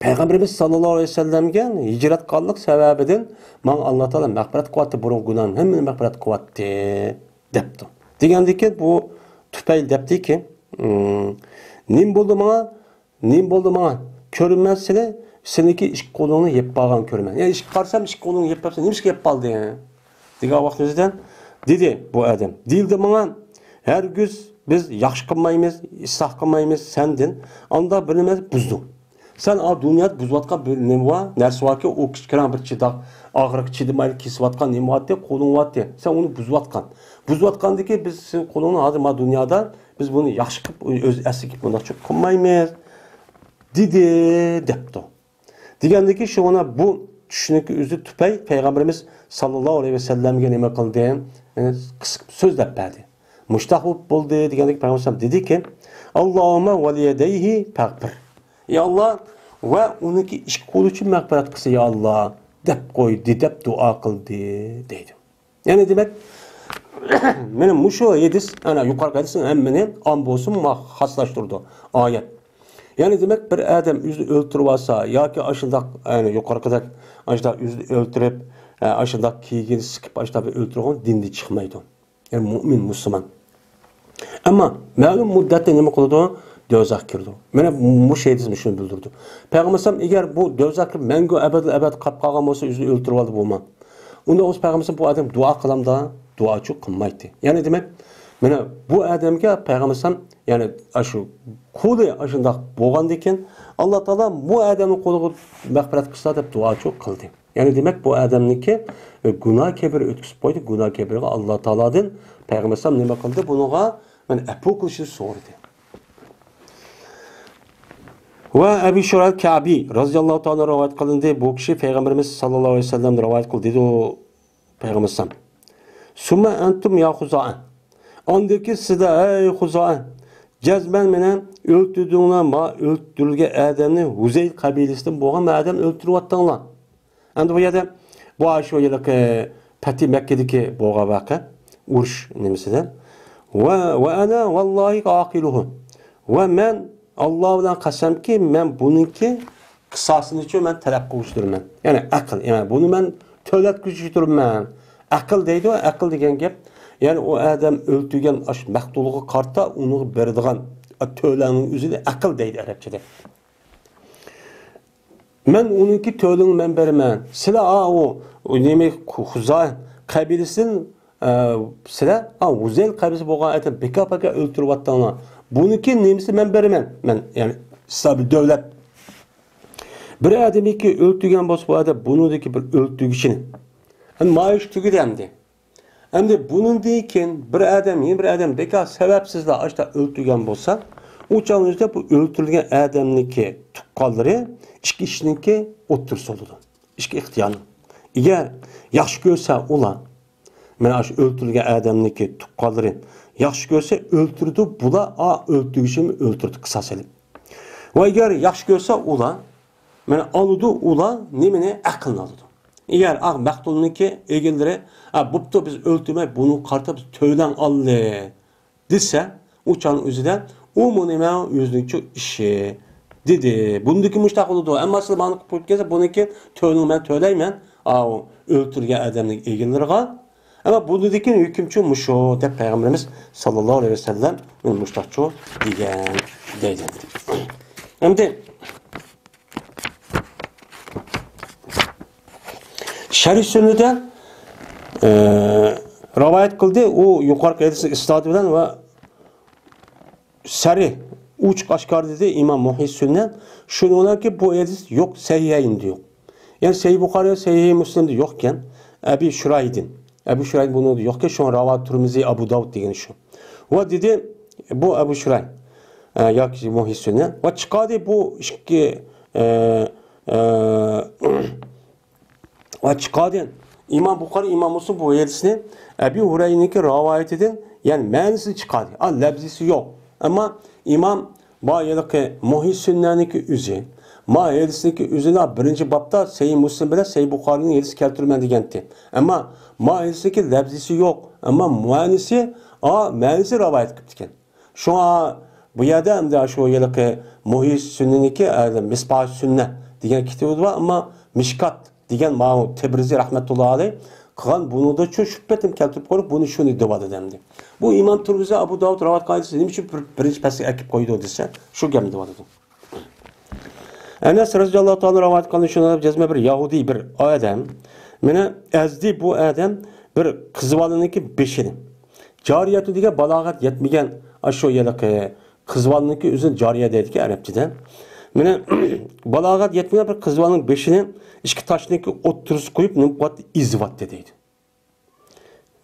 پەيغەمبىرىمىز ساللاللاھۇ ئەلەيھى ۋەسەللەمگە ھىجرەت قىلغانلىق سەۋەبىدىن ماڭا ئاللا تائالا مەغپىرەت قىلىۋاتتى، بۇرۇنقى گۇناھىم ھەممىنى مەغپىرەت قىلىۋاتتى، دەپتۇ. دېگەندىكىن بۇ تۈپەيل دەپتىكى، ئىم، نېمە بولدى ماڭا؟ نېمە بولدى ماڭا؟ كۆرىمەن سېنى، سېنىڭكى ئىككى قولۇڭنى يېپىپ قالغان كۆرىمەن. يەنى ئىككى قارىسام، ئىككى قولۇڭنى يېپىپ قالسا، نېمىشقا يېپىپ قالدىڭ؟ دېگەن ۋاقتىمىزدا دېدى بۇ ئادەم. دېيىلدى ماڭا، ھەرگىز بىز ياخشى قىلمايمىز، ئىسلاھ قىلمايمىز سەندىن. ئاندا بىر نېمە بۇزدۇڭ. سەن ئا دۇنيادا بۇزۇۋاتقان بىر نېمە بار؟ نەرسە باركى، ئۇ كىچىككىنە بىر چىداق، ئاغرىق چىدىمايلا كېسىۋاتقان نېمە بارتى؟ قولۇڭ بارتى. سەن ئۇنى بۇزۇۋاتقان. بۇزۇۋاتقاندىكى بىز سېنىڭ قولۇڭنى ھازىر ما دۇنيادا بىز بۇنى ياخشى قىلىپ، ئۆز ئەسلىگە مۇنداقچە قىلمايمىز، دېدى، دەپتۇ. دېگەندىكى شۇڭا بۇ چۈشنىڭكى ئۆزى تۈپەي پەيغەمبىرىمىز ساللاللاھۇ ئەلەيھى ۋەسەللەمگە نېمە قىلدى؟ يەنى قىسقا سۆزلەپ بەردى. مۇشتاق بولۇپ بولدى دېگەندىكى پەيغەمبەر دېدىكى، «ئاللاھۇمما ۋەلىيەدەيھى پەغپىر.» يا ئاللا، ۋە ئۇنىڭكى ئىككى قولى ئۈچۈن مەغپىرەت قىلسا، يا ئاللا، دەپ قويدى، دەپ دۇئا قىلدى، دەيدۇ. يەنى دېمەك، مانا مۇشۇ ھەدىس، ئەنە يۇقىرىقى ھەدىسنىڭ ھەممىنى ئام بولسۇن، ما-، خاسلاشتۇرىدۇ ئايەت. يەنى دېمەك، بىر ئادەم ئۆزىنى ئۆلتۈرۈۋالسا ياكى ئاشۇنداق، يەنى يۇقىرىقىدەك، ئاشۇنداق ئۆزىنى ئۆلتۈرۈپ، ئە، ئاشۇنداق كىيىكىنى سىقىپ، ئاشۇنداق بىر ئۆلتۈرگەن دىندىن چىقمايدۇ. يەنى مۇئمىن، مۇسۇلمان. ئەمما مەلۇم مۇددەتتە نېمە قىلىدۇ؟ دوزاخقا كىرىدۇ. مانا مۇشۇ ھەدىس مۇشۇنى بىلدۈرىدۇ. پەيغەمبەر ئەلەيھىسسالام ئەگەر بۇ دوزاخقا مەڭگۈ ئەبەدىل ئەبەد قاپ قالغان بولسا، ئۆزىنى ئۆلتۈرۈۋالدى بولما. ئۇنداق بولسا پەيغەمبەر ئەلەيھىسسالام بۇ ئادەم دۇئا قىلامدا؟ دۇئاچۇ قىلمايتتى. يەنى دېمەك، مانا بۇ ئادەمگە پەيغەمبەر ئەلەيھىسسالام، يەنى ئاشۇ قولى ئاشۇنداق بولغاندىكىن، ئاللا تائالا بۇ ئادەمنىڭ قولىغا مەغپىرەت قىلسا دەپ دۇئاچۇ قىلدى. يەنى دېمەك، بۇ ئادەمنىڭكى گۇناھ كەبىرى ئۆتكۈزۈپ قويدى. گۇناھ كەبىرىغا ئاللا تائالادىن پەيغەمبەر ئەلەيھىسسالام نېمە قىلدى؟ بۇنىڭغا، مانا، ئەپۇ قىلىشنى سورىدى. ۋە ئەبى شۇرەيھ كەبى رازىياللاھۇ تائالا رىۋايەت قىلىندى. بۇ كىشى پەيغەمبىرىمىز ساللاللاھۇ ئەلەيھى ۋەسەللەمدىن رىۋايەت قىلدى، دېدى ئۇ پەيغەمبەر ئەلەيھىسسالام. سۇممە ئەنتۇم يا خۇزائە. ئاندىن كېيىن سىزلەر، ئەي خۇزائە، جەزمەن مېنى ئۆلتۈردۈڭلار، ما ئۆلتۈرۈلگەن ئادەمنى ھۇزەيل قەبىلىسىدىن بولغان ئادەم ئۆلتۈرۈۋەتتىڭلار. ئەمدى بۇ يەردە بۇ ئاشۇ ھېلىقى پەتھى مەككىدىكى بولغان ۋەقە، ئۇرۇش نېمىسىدە. ۋە، ۋە ئەنە ۋاللاھى ئاقىلۇھۇ. ۋە مەن ئاللا بىلەن قەسەمكى، مەن بۇنىڭكى قىساسىنىچۇ مەن تەلەپ قىلغۇچىدۇرمەن. يەنى ئەقىل، يەنى بۇنى مەن تۆلەتكۈچىدۇرمەن. ئەقىل دەيدۇ، ئەقىل دېگەن گەپ، يەنى ئۇ ئادەم ئۆلتۈرگەن ئاشۇ مەقتۇلغا قارىتا ئۇنىڭغا بېرىدىغان تۆلەڭنىڭ ئۆزىنى ئەقىل دەيدۇ ئەرەبچىدە. مەن ئۇنىڭكى تۆلىنى مەن بېرىمەن. سىلەر، ئا، ئۇ، ئۇ نېمە، خۇزا قەبىلىسىدىن، ئە، سىلەر، ئا، ھۇزەيل قەبىلىسى بولغان ئادەم بىكار-پاكار ئۆلتۈرۈۋاتتىڭلار. بۇنىڭكى نېمىسىنى مەن بېرىمەن. مەن، يەنى، سىلەر بىر دۆلەت. بىر ئادەمنىكى ئۆلتۈرگەن بولسا، بۇ ئادەم بۇنىڭدىكى بىر ئۆلتۈرگۈچىنى. ئەمدى ما ئىش تۈگىدى ئەمدى. ئەمدى بۇنىڭدىن كېيىن بىر ئادەم، يەنە بىر ئادەم بىكار سەۋەبسىزلا ئاشتا ئۆلتۈرگەن بولسا، ئۇ چاغنىڭ ئۆزىدە بۇ ئۆلتۈرۈلگەن ئادەمنىڭكى تۇغقانلىرى ئىككى ئىشنىڭكى ئوتتۇرىسى بولىدۇ. ئىككى ئىختىيارنىڭ. ئەگەر ياخشى كۆرسە ئۇلار، مانا شۇ ئۆلتۈرۈلگەن ئادەمنىڭكى تۇغقانلىرى ياخشى كۆرسە ئۆلتۈرىدۇ، بۇلار ئا ئۆلتۈرگۈچىنى ئۆلتۈرىدۇ، قىساس ئېلىپ. ۋە ئەگەر ياخشى كۆرسە ئۇلار، مانا ئالىدۇ ئۇلار نېمىنى؟ ئەقىلنى ئالىدۇ. ئەگەر ئا مەقتۇلنىڭكى ئىگىلىرى، ئا، بوپتۇ، بىز ئۆلتۈرمەي، بۇنىڭغا قارىتا بىز تۆلەڭ ئاللى دېسە، ئۇ چاغنىڭ ئۆزىدە ئۇمۇ نېمە، ئۆزىنىڭچۇ ئىشى دېدى. بۇندىكى مۇشتاق بولىدۇ. ئەمما سىلەر مانا قىلىپ قويۇپ كەلسە، بۇنىڭكى تۆلىنى مەن تۆلەيمەن. ئاۋۇ ئۆلتۈرگەن ئادەمنىڭ ئىگىلىرىغا. ئەمما بۇنىڭدىكى ھۆكۈمچۇ مۇشۇ دەپ پەيغەمبىرىمىز ساللاللاھۇ ئەلەيھى ۋەسەللەم مۇشتاقچۇ دېگەن دەيدۇ. ئەمدى شەرھ سۈننىدە، ئە، رىۋايەت قىلدى، ئۇ يۇقىرىقى ھەدىسنىڭ ئىسنادى بىلەن ۋە سەرى ئوچۇق ئاشكارا دېدى ئىمام مۇھيى سۈننە. شۇنىڭ بىلەنكى بۇ ھەدىس يوق، سەھىھەينىدە يوق. يەنى سەھىھ بۇخارى، سەھىھ مۇسلىمدە يوق ئىكەن. ئەبى شۇرايدىن. ئەبۇ شۇرايدىن بۇنىڭدا يوق ئىكەن، شۇڭا راۋا تۈرمىزى، ئەبۇ داۋۇد دېگەن شۇ. ۋە دېدى، بۇ ئەبۇ شۇراي، ئە، ياكى مۇھيى سۈننە. ۋە چىقاردى بۇ ئىككى، ئە، ئە، ۋە چىقاردى. ئىمام بۇخارى، ئىمام مۇسلىم بۇ ھەدىسنى ئەبى ھۇرەيرىنىڭكى رىۋايىتىدىن، يەنى مەنىسىنى چىقاردى. ئا، لەپزىسى يوق. ئەمما ئىمام ما ھېلىقى مۇھيى سۈننەنىڭكى ئۆزى، ما ھەدىسنىڭكى ئۆزىلا بىرىنچى بابتا سەھىھ مۇسلىم بىلەن سەھىھ بۇخارىنىڭ ھەدىسى كەلتۈرىمەن دېگەنتى. ئەمما ما ھەدىسنىڭكى لەپزىسى يوق. ئەمما مەنىسى، ئا، مەنىسى رىۋايەت قىپتىكەن. شۇڭا بۇ يەردە ئەمدى شۇ ھېلىقى مۇھيى سۈننىنىڭكى، ئە، مىسباھ سۈننە دېگەن كىتابى بار، ئەمما مىشكات دېگەن ماۋۇ تەبرىزى رەھمەتۇللا ئەلەيھ قىلغان بۇنىڭدا شۇ، شۇ پېتىم كەلتۈرۈپ قويۇپ، بۇنى شۇنى دەۋاتىدۇ ئەمدى. بۇ ئىمام تۇرمۇزى، ئەبۇ داۋۇد رىۋايەت قىلغان ھەدىسنى نېمە ئۈچۈن بىر، بىرىنچى پەسكە ئەكىپ قويىدۇ دېسە، شۇ گەپنى دەۋاتىدۇ. ئەنەس رەزىياللاھۇ تائالا رىۋايەت قىلغان شۇنداق جەزمە بىر يەھۇدىي بىر ئادەم مېنى ئەزدى، بۇ ئادەم بىر قىز بالىنىڭكى بېشىنى. جارىيەتۇ دېگەن بالاغەت يەتمىگەن، ئاشۇ ھېلىقى قىز بالىنىڭكى ئۆزىنى جارىيە دەيدىكەن ئەرەبچىدە. مانا، بالاغەت يەتمىگەن بىر قىز بالىنىڭ بېشىنى ئىككى تاشنىڭكى ئوتتۇرىسىغا قويۇپ، نېمە قىلىۋاتتى؟ ئېزىۋاتتى دەيدۇ.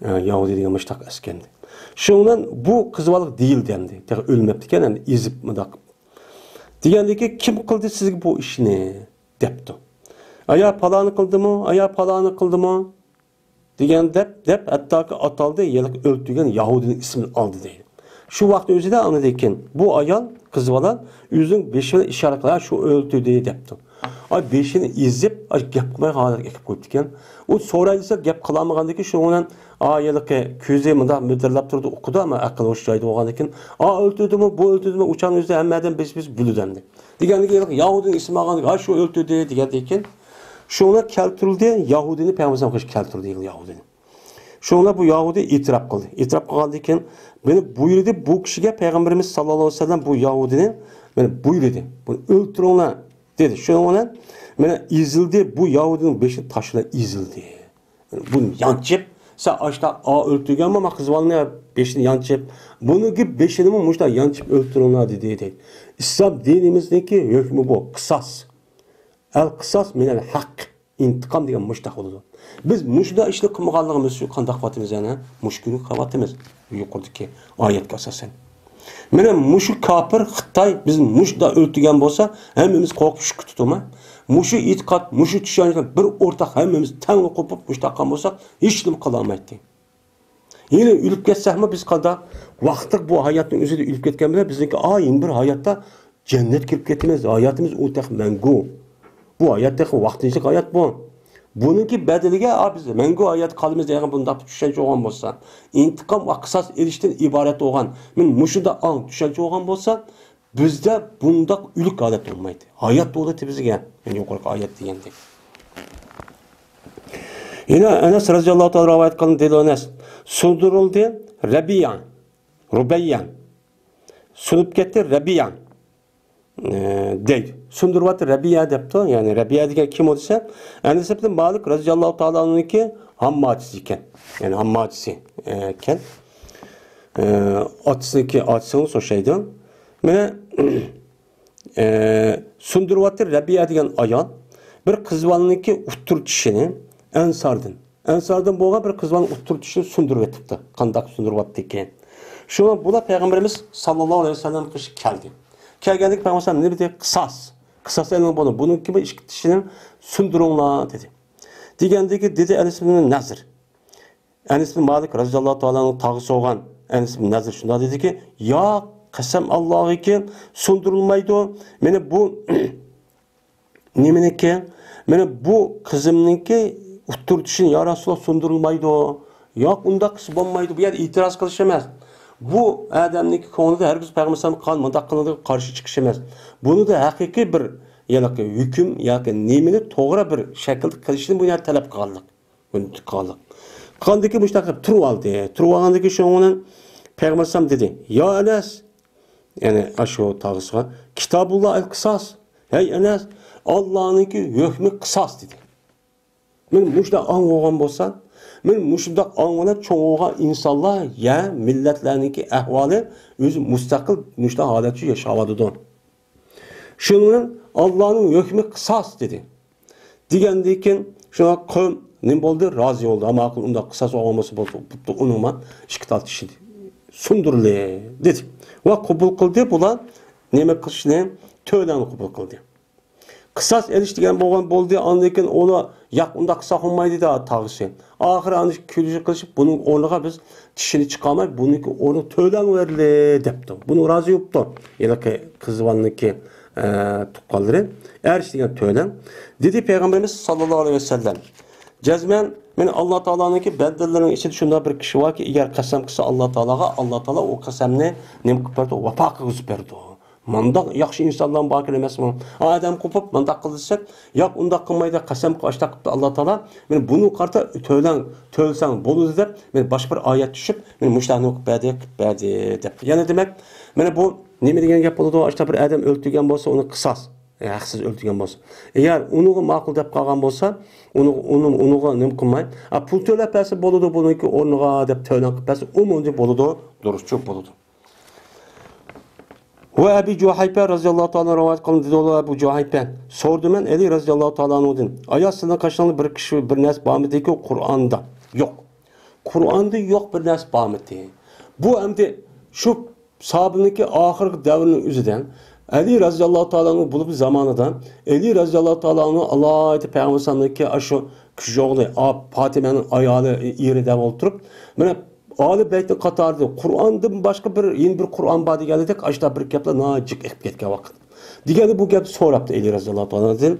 ئە، يەھۇدىي دېگەن مۇشتاق ئەسكەندى. شۇنىڭ بىلەن بۇ قىز بالىغا دېيىلدى ئەمدى. تېخى ئۆلمەپتىكەن، ئەمدى ئېزىپ مۇنداق قىلىپ. دېگەندىكى، كىم قىلدى سىزگە بۇ ئىشنى؟ دەپتۇ. ئايا پالانى قىلدىمۇ؟ ئايا پالانى قىلدىمۇ؟ دېگەن دەپ، دەپ، ھەتتاكى ئاتالدى، ھېلىقى ئۆلتۈرگەن يەھۇدىينىڭ ئىسمىنى ئالدى دەيدۇ. شۇ ۋاقىتنىڭ ئۆزىدە ئاندىن كېيىن بۇ ئايال، قىز بالا ئۆزىنىڭ بېشى بىلەن ئىشارە قىلىپ، «ھە، شۇ ئۆلتۈردى» دەپتۇ. ئاي بېشىنى ئېزىپ، ئاي گەپ قىلماي ھالەتكە ئېلىپ قويۇپتىكەن. ئۇ سوراي دېسە گەپ قىلالمىغاندىكىن شۇنىڭ بىلەن، ئا، ھېلىقى كۆزى مۇنداق مىدىرلاپ تۇرىدۇ، ئۇقىدۇ، ئەمما ئەقىل ھوش جايىدا بولغاندىكىن، «ئا، ئۆلتۈردىمۇ، بۇ ئۆلتۈردىمۇ؟» ئۇ چاغنىڭ ئۆزىدە ھەممە ئادەم بېشى بىز بىلىدۇ ئەمدى. دېگەندىكىن، ھېلىقى يەھۇدىينىڭ ئىسمى ئالغاندىكىن، «ھە، شۇ ئۆلتۈردى» دېگەندىكىن، شۇنىڭ بىلەن كەلتۈرۈلدى، يەھۇدىينى پەيغەمبەر ئەلەيھىسسالام قىلىش كەلتۈردى، يەھۇدىينى. شۇڭا بۇ يەھۇدىي ئېتىراپ قىلدى. ئېتىراپ قىلغاندىن كېيىن، مانا بۇيرۇدى، بۇ كىشىگە پەيغەمبىرىمىز ساللاللاھۇ ئەلەيھى ۋەسەللەم بۇ يەھۇدىينى، مانا بۇيرۇدى، بۇنى ئۆلتۈرۈڭلار دېدى. شۇنىڭ بىلەن مانا ئېزىلدى، بۇ يەھۇدىينىڭ بېشى تاش بىلەن ئېزىلدى. بۇنى يانچىپ، سەن ئاشتا ئا ئۆلتۈرگەنمۇ ما قىز بالىنى بېشىنى يانچىپ، بۇنىڭكى بېشىنىمۇ مۇشۇنداق يانچىپ ئۆلتۈرۈڭلار دېدى، دەيدۇ. ئىسلام دىنىمىزنىڭكى ھۆكمى بۇ، قىساس. ئەل قىساس مىنەل ھەق. ئىنتىقام دېگەن مۇشۇنداق بولىدۇ. بىز مۇشۇنداق ئىشنى قىلمىغانلىقىمىز ئۈچۈن قانداق قىلىۋاتىمىز يەنە؟ مۇشۇ كۈنگە قىلىۋاتىمىز. يۇقىرىدىكى ئايەتكە ئاساسەن. مانا مۇشۇ كاپىر خىتاي بىز مۇشۇنداق ئۆلتۈرگەن بولسا، ھەممىمىز قورقۇپ شۈكۈر تۇتۇما. مۇشۇ ئېتىقاد، مۇشۇ چۈشەنچىدە بىر ئورتاق ھەممىمىز تەڭلا قوپۇپ مۇشۇنداق قىلغان بولساق، ھېچنېمە قىلالمايتتى. يەنە ئۆلۈپ كەتسەكمۇ بىز قانداق؟ ۋاقىتلىق بۇ ھاياتنىڭ ئۆزىدە ئۆلۈپ كەتكەن بىلەن بىزنىڭكى ئايىم بىر ھاياتتا جەننەتكە كىرىپ كېتىمىز. ھاياتىمىز ئۇ تېخى مەڭگۈ. بۇ ھايات تېخى ۋاقتىنچىلىك ھايات بۇ. بۇنىڭكى بەدىلىگە، ئا، بىز مەڭگۈ ھايات قالىمىز دېگەن بۇنداق بىر چۈشەنچە بولغان بولسا، ئىنتىقام ۋە قىساس ئېلىشتىن ئىبارەت بولغان، مانا مۇشۇنداق ئاڭ چۈشەنچە بولغان بولسا، بىزدە بۇنداق ئۆلۈك ھالەت بولمايتتى. ھايات بولىدۇ بىزگە. يەنى يۇقىرىقى ئايەت دېگەندەك. يەنە ئەنەس رەزىياللاھۇ تائالا رىۋايەت قىلغان دېدى ئەنەس. سۇندۇرۇلدى رەبىيە، رۇبەييە. سۇنۇپ كەتتى رەبىيە. ئە، دەيدۇ. سۇندۇرۇۋەتتى رەبىيە دەپتۇ. يەنى رەبىيە دېگەن كىم ئۇ دېسە، ئەنەس ئىبن مالىك رەزىياللاھۇ تائالا ئەنھۇنىڭكى ھامماچىسى ئىكەن. يەنى ھامماچىسى، ئە، ئىكەن. ئە، ئاتىسىنىڭكى، ئاتىسىنى سوشايدۇ. مانا، ئە، سۇندۇرۇۋاتتى رەبىيە دېگەن ئايال بىر قىز بالىنىڭكى ئۇتتۇر چىشىنى ئەنساردىن، ئەنساردىن بولغان بىر قىز بالىنىڭ ئۇتتۇر چىشىنى سۇندۇرۇۋېتىپتۇ. قانداق سۇندۇرۇۋاتتىكەن؟ شۇڭا بۇلار پەيغەمبىرىمىز ساللاللاھۇ ئەلەيھى ۋەسەللەم قېشىغا كەلدى. كەلگەندىكى پەيغەمبەر نېمە دېدى؟ قىساس. قىساس ئېلىڭ بۇنى. بۇنىڭكى بۇ ئىككى چىشىنى سۇندۇرۇڭلار دېدى. دېگەندىكى دېدى ئەنەس ئىبن نەزىر. ئەنەس بىن مالىك رەزىياللاھۇ تائالا ئەنھۇ تاغىسى بولغان ئەنەس بىن نەزىر شۇنداق دېدىكى، ياق، قەسەم ئاللاھقى، سۇندۇرۇلمايدۇ. مانا بۇ نېمىنىكى؟ مانا بۇ قىزىمنىڭكى ئۇتتۇر چىشىنى، يا رەسۇلاللا، سۇندۇرۇلمايدۇ. ياق، ئۇنداق قىلسا بولمايدۇ. بۇ يەردە ئېتىراز قىلىش ئەمەس. بۇ ئادەمنىڭكى كۆڭلىدە ھەرگىز پەيغەمبەر ئەلەيھىسسالامغا مۇنداق قىلىدىغان قارشى چىقىش ئەمەس. بۇنىڭدا ھەقىقىي بىر، يەنى ھۆكۈم ياكى نېمىنى توغرا بىر شەكىلدە قىلىشنى بۇ يەردە تەلەپ قىلغانلىق. بۇنى قىلغانلىق. قىلغاندىن كېيىن مۇشۇنداق قىلىپ تۇرۇۋالدى. تۇرۇۋالغاندىن كېيىن شۇنىڭ بىلەن پەيغەمبەر ئەلەيھىسسالام دېدى، يا ئەنەس، يەنى ئاشۇ تاغىسىغا، كىتابۇللا ئەل قىساس. ھەي ئەنەس، ئاللانىڭكى ھۆكمى قىساس دېدى. مانا مۇشۇنداق ئاڭ بولغان بولسا، مانا مۇشۇنداق ئاڭ بىلەن چوڭ بولغان ئىنسانلار يا مىللەتلەرنىڭكى ئەھۋالى ئۆزى مۇستەقىل مۇشۇنداق ھالەتتە ياشاۋاتىدۇ. شۇنىڭ بىلەن ئاللانىڭ ھۆكمى قىساس دېدى. دېگەندىن كېيىن شۇڭا قوم نېمە بولدى؟ رازى بولدى. ھە ماقۇل، ئۇنداق قىساس بولغان بولسا بولدى، بوپتۇ، ئۇنىڭ ما ئىككى تال چىشى سۇندۇرۇلدى دېدى. ۋە قوبۇل قىلدى بۇلار نېمە قىلىشنى؟ تۆلەڭنى قوبۇل قىلدى. قىساس ئېلىش دېگەن بولغان بولدى. ئاندىن كېيىن ئۇلار، ياق، ئۇنداق قىلساق بولمايدۇ دەپ تاغىسى. ئاخىرى ئاندىن كېيىن كۈلۈشۈپ قېلىشىپ، بۇنىڭ ئورنىغا بىز چىشىنى چىقارماي، بۇنىڭكى ئورنىغا تۆلەڭ بېرىلى دەپتۇ. بۇنىڭغا رازى بوپتۇ ھېلىقى قىز بالىنىڭكى، ئە، تۇغقانلىرى. ئەرش دېگەن تۆلەڭ. دېدى پەيغەمبىرىمىز ساللاللاھۇ ئەلەيھى ۋەسەللەم، جەزمەن، مانا ئاللا تائالانىڭكى بەندىلىرىنىڭ ئىچىدە شۇنداق بىر كىشى باركى، ئەگەر قەسەم قىلسا ئاللا تائالاغا، ئاللا تائالا ئۇ قەسەمنى نېمە قىلىپ بەردى؟ ۋاپا قىلغۇزۇپ بەردى. مانداق ياخشى ئىنسانلارمۇ باركەن ئەمەسمۇ؟ ئادەم قوپۇپ مانداق قىل دېسەك، ياق، ئۇنداق قىلمايدۇ، قەسەم قىلىپ ئاشتاق قىپتۇ ئاللا تائالا. مانا بۇنى قارىتا تۆلەڭ، تۆلىسەڭ بولىدۇ دەپ، مانا باشقا بىر ئايەت چۈشۈپ، مانا مۇشۇلارنى قىلىپ بەردى، قىلىپ بەردى دەپتۇ. يەنى دېمەك، مانا بۇ نېمە دېگەن گەپ بولىدۇ؟ ئاشتا بىر ئادەم ئۆلتۈرگەن بولسا، ئۇنى قىساس، ھەقسىز ئۆلتۈرگەن بولسا. ئەگەر ئۇنىغا ماقۇل دەپ قالغان بولسا، ئۇنى، ئۇنى، ئۇنىغا نېمە قىلماي، ئا، پۇل تۆلەپ بەرسە بولىدۇ، بۇنىڭكى ئورنىغا دەپ تۆلەڭ قىلىپ بەرسە، ئۇمۇ بولىدۇ، دۇرۇسچۇ بولىدۇ. ۋە ئەبى جۇھەيپە رەزىياللاھۇ تائالا رىۋايەت قىلىندى، دېدى ئەبۇ جۇھەيپە. سورىدىم مەن ئەلى رەزىياللاھۇ تائالا ئانھۇدىن. ئايا، سىزنىڭ قېشىڭىزدا بىر كىشى، بىر نەرسە بارمىدىكى قۇرئاندا؟ يوق. قۇرئاندا يوق بىر نەرسە بارمىدى؟ بۇ ئەمدى شۇ ساھابىنىڭكى ئاخىرقى دەۋرىنىڭ ئۆزىدە ئەلى رەزىياللاھۇ تائالا ئانھۇ بولۇپ زامانىدا ئەلى رەزىياللاھۇ تائالا ئانھۇ ئالاھىدە پەيغەمبەر ئەلەيھىسسالامنىڭكى ئاشۇ كۈچ ئوغلى، ئاپ-، پاتىمەنىڭ ئايالى، ئېرى دەپ ئولتۇرۇپ، مانا ئالى بەيتنىڭ قاتارىدا قۇرئاندىن باشقا بىر، يەنە بىر قۇرئان بار دېگەندەك، ئاشۇنداق بىر گەپلەر ناھايىتى جىق ئېقىپ كەتكەن ۋاقىت. دېگەندە بۇ گەپنى سوراپتۇ ئەلى رەزىياللاھۇ تائالا ئانھۇدىن.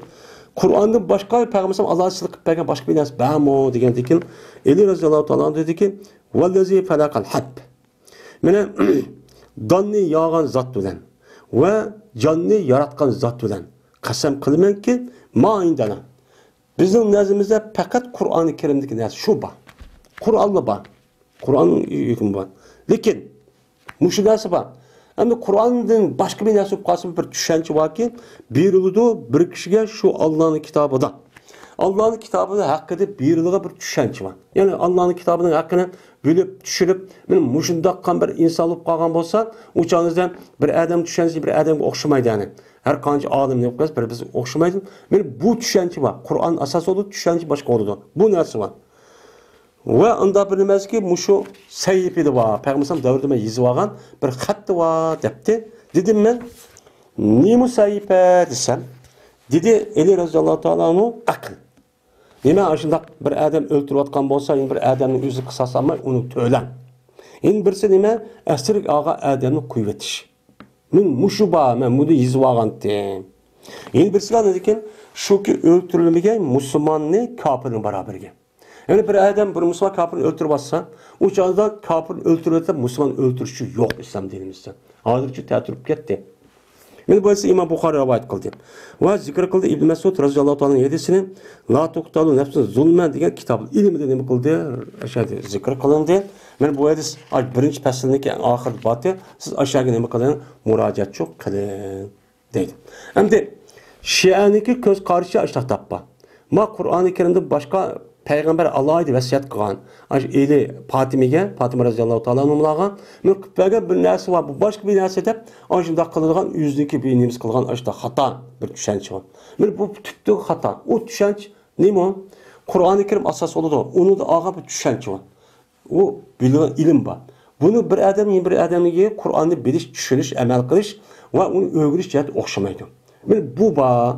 قۇرئاندىن باشقا پەيغەمبەر ئەلەيھىسسالام ئاللاھ سىزگە قىلىپ بەرگەن باشقا بىر نەرسە بارمۇ دېگەندىكىن، ئەلى رەزىياللاھۇ تائالا ئانھۇ دېدىكى، ۋەللەزى فەلەقەل ھەب. مانا، داننى ياغان زات بىلەن ۋە جاننى ياراتقان زات بىلەن قەسەم قىلىمەنكى، ما ئىندەنا، بىزنىڭ نەزىرىمىزدە پەقەت قۇرئانى كەرىمدىكى نەرسە شۇ بار. قۇرئانلا بار. قۇرئاننىڭ ھۆكمى بار. لېكىن مۇشۇ نەرسە بار. ئەمدى قۇرئاندىن باشقا بىر نەرسە بولۇپ قالسا، بىر چۈشەنچە باركى، بېرىلىدۇ بىر كىشىگە شۇ ئاللانىڭ كىتابىدا. ئاللانىڭ كىتابىدا ھەققىدە بېرىلىدىغان بىر چۈشەنچە بار. يەنى ئاللانىڭ كىتابىنىڭ ھەققىنى بۆلۈپ، چۈشۈرۈپ، مانا مۇشۇنداق بىر ئىنسان بولۇپ قالغان بولسا، ئۇ چاغىڭىزدا بىر ئادەم چۈشەنچىسى بىر ئادەمگە ئوخشىمايدۇ، يەنى. ھەر قانچە ئالىم نېمە قىلسا، بىر بىرسىگە ئوخشىمايدۇ. مانا بۇ چۈشەنچە بار. قۇرئان ئاساس بولىدۇ، چۈشەنچە باشقا بولىدۇ. بۇ نەرسە بار. ۋە ئۇنداق بىر نېمە ئەمەسكى، مۇشۇ سەھىپىدە بار. پەيغەمبەر ئەلەيھىسسالام دەۋرىدە مەن يېزىۋالغان بىر خەتتە بار، دەپتى. دېدىم مەن، نېمە سەھىپە دېسەم، دېدى، ئەلى رەزىياللاھۇ تائالا ئەنھۇ، ئەقىل. نېمە، ئاشۇنداق بىر ئادەم ئۆلتۈرۈۋاتقان بولسا، يەنە بىر ئادەمنى ئۆزى قىساس ئالماي، ئۇنى تۆلەڭ. يەنە بىرسى نېمە، ئەسىرگە ئالغان ئادەمنى قويۇۋېتىش. مەن مۇشۇ بار، مەن بۇنى يېزىۋالغانتىم. يەنە بىرسى بار، لېكىن شۇكى ئۆلتۈرۈلمىگەن مۇسۇلماننى كاپىرنىڭ باراۋىرىگە. يەنى بىر ئادەم بىر مۇسۇلمان كاپىرنى ئۆلتۈرۈۋاتسا، ئۇ چاغدا كاپىرنى ئۆلتۈرۈۋېتىپ، مۇسۇلمان ئۆلتۈرۈشى يوق ئىسلام دىنىمىزدە. ھازىرچە تەتۈرۈپ كەتتى. مانا بۇ ھەدىسنى ئىمام بۇخارى رىۋايەت قىلدى. ۋە زىكىر قىلدى ئىبن مەسئۇد رەزىياللاھۇ تائالا ھەدىسىنى، لا تۇقتەلۇ نەفسۇن زۇلمەن دېگەن كىتابۇل ئىلمىدە نېمە قىلدى؟ ئاشۇ زىكىر قىلىندى. مانا بۇ ھەدىس، ئاي، بىرىنچى پەسىلنىڭكى ئەڭ ئاخىرىدا بارتى. سىز ئاشۇ يەرگە نېمە قىلىڭ؟ مۇراجىئەتچۇ قىلىڭ. دەيدۇ. ئەمدى شىئەنىڭكى كۆز قارىشى ئاشۇنداق تاپقان. ما قۇرئانى كەرىمدىن باشقا پەيغەمبەر ئالاھىدە ۋەسىيەت قىلغان، ئاشۇ ئېلى پاتىمىگە، پاتىمە رەزىياللاھۇ تائالا ئانھۇلارغا، مەن قىلىپ بەرگەن بىر نەرسە بار، بۇ باشقا بىر نەرسە دەپ، ئاشۇنداق قىلىدىغان، ئۆزىنىڭكى بىر نېمىسى قىلغان ئاشۇنداق خاتا بىر چۈشەنچە بار. مانا بۇ تۈپتىكى خاتا. ئۇ چۈشەنچە نېمە؟ قۇرئانى كەرىم ئاساس بولىدۇ. ئۇنىڭدا ئالغان بىر چۈشەنچە بار. ئۇ بىلىدىغان ئىلىم بار. بۇنى بىر ئادەم يەنە بىر ئادەمگە قۇرئاننى بىلىش، چۈشىنىش، ئەمەل قىلىش ۋە ئۇنى ئۆگىنىش جەھەتتە ئوخشىمايدۇ. مانا بۇ بار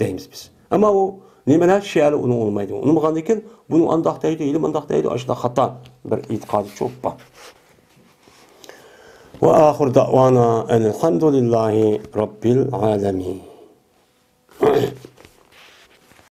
دەيمىز بىز. ئەمما ئۇ نېمىلەر شىئەلەر ئۇنى ئۇنىمايدۇ. ئۇنىمىغاندىن كېيىن بۇنى ئانداق دەيدۇ، ئىلىم ئانداق دەيدۇ، ئاشۇنداق خاتا بىر ئېتىقادى چوپ بار. ۋە ئاخىر دەئۋانا ئەنىلھەمدۇلىللاھى رەببىل ئالەمىن.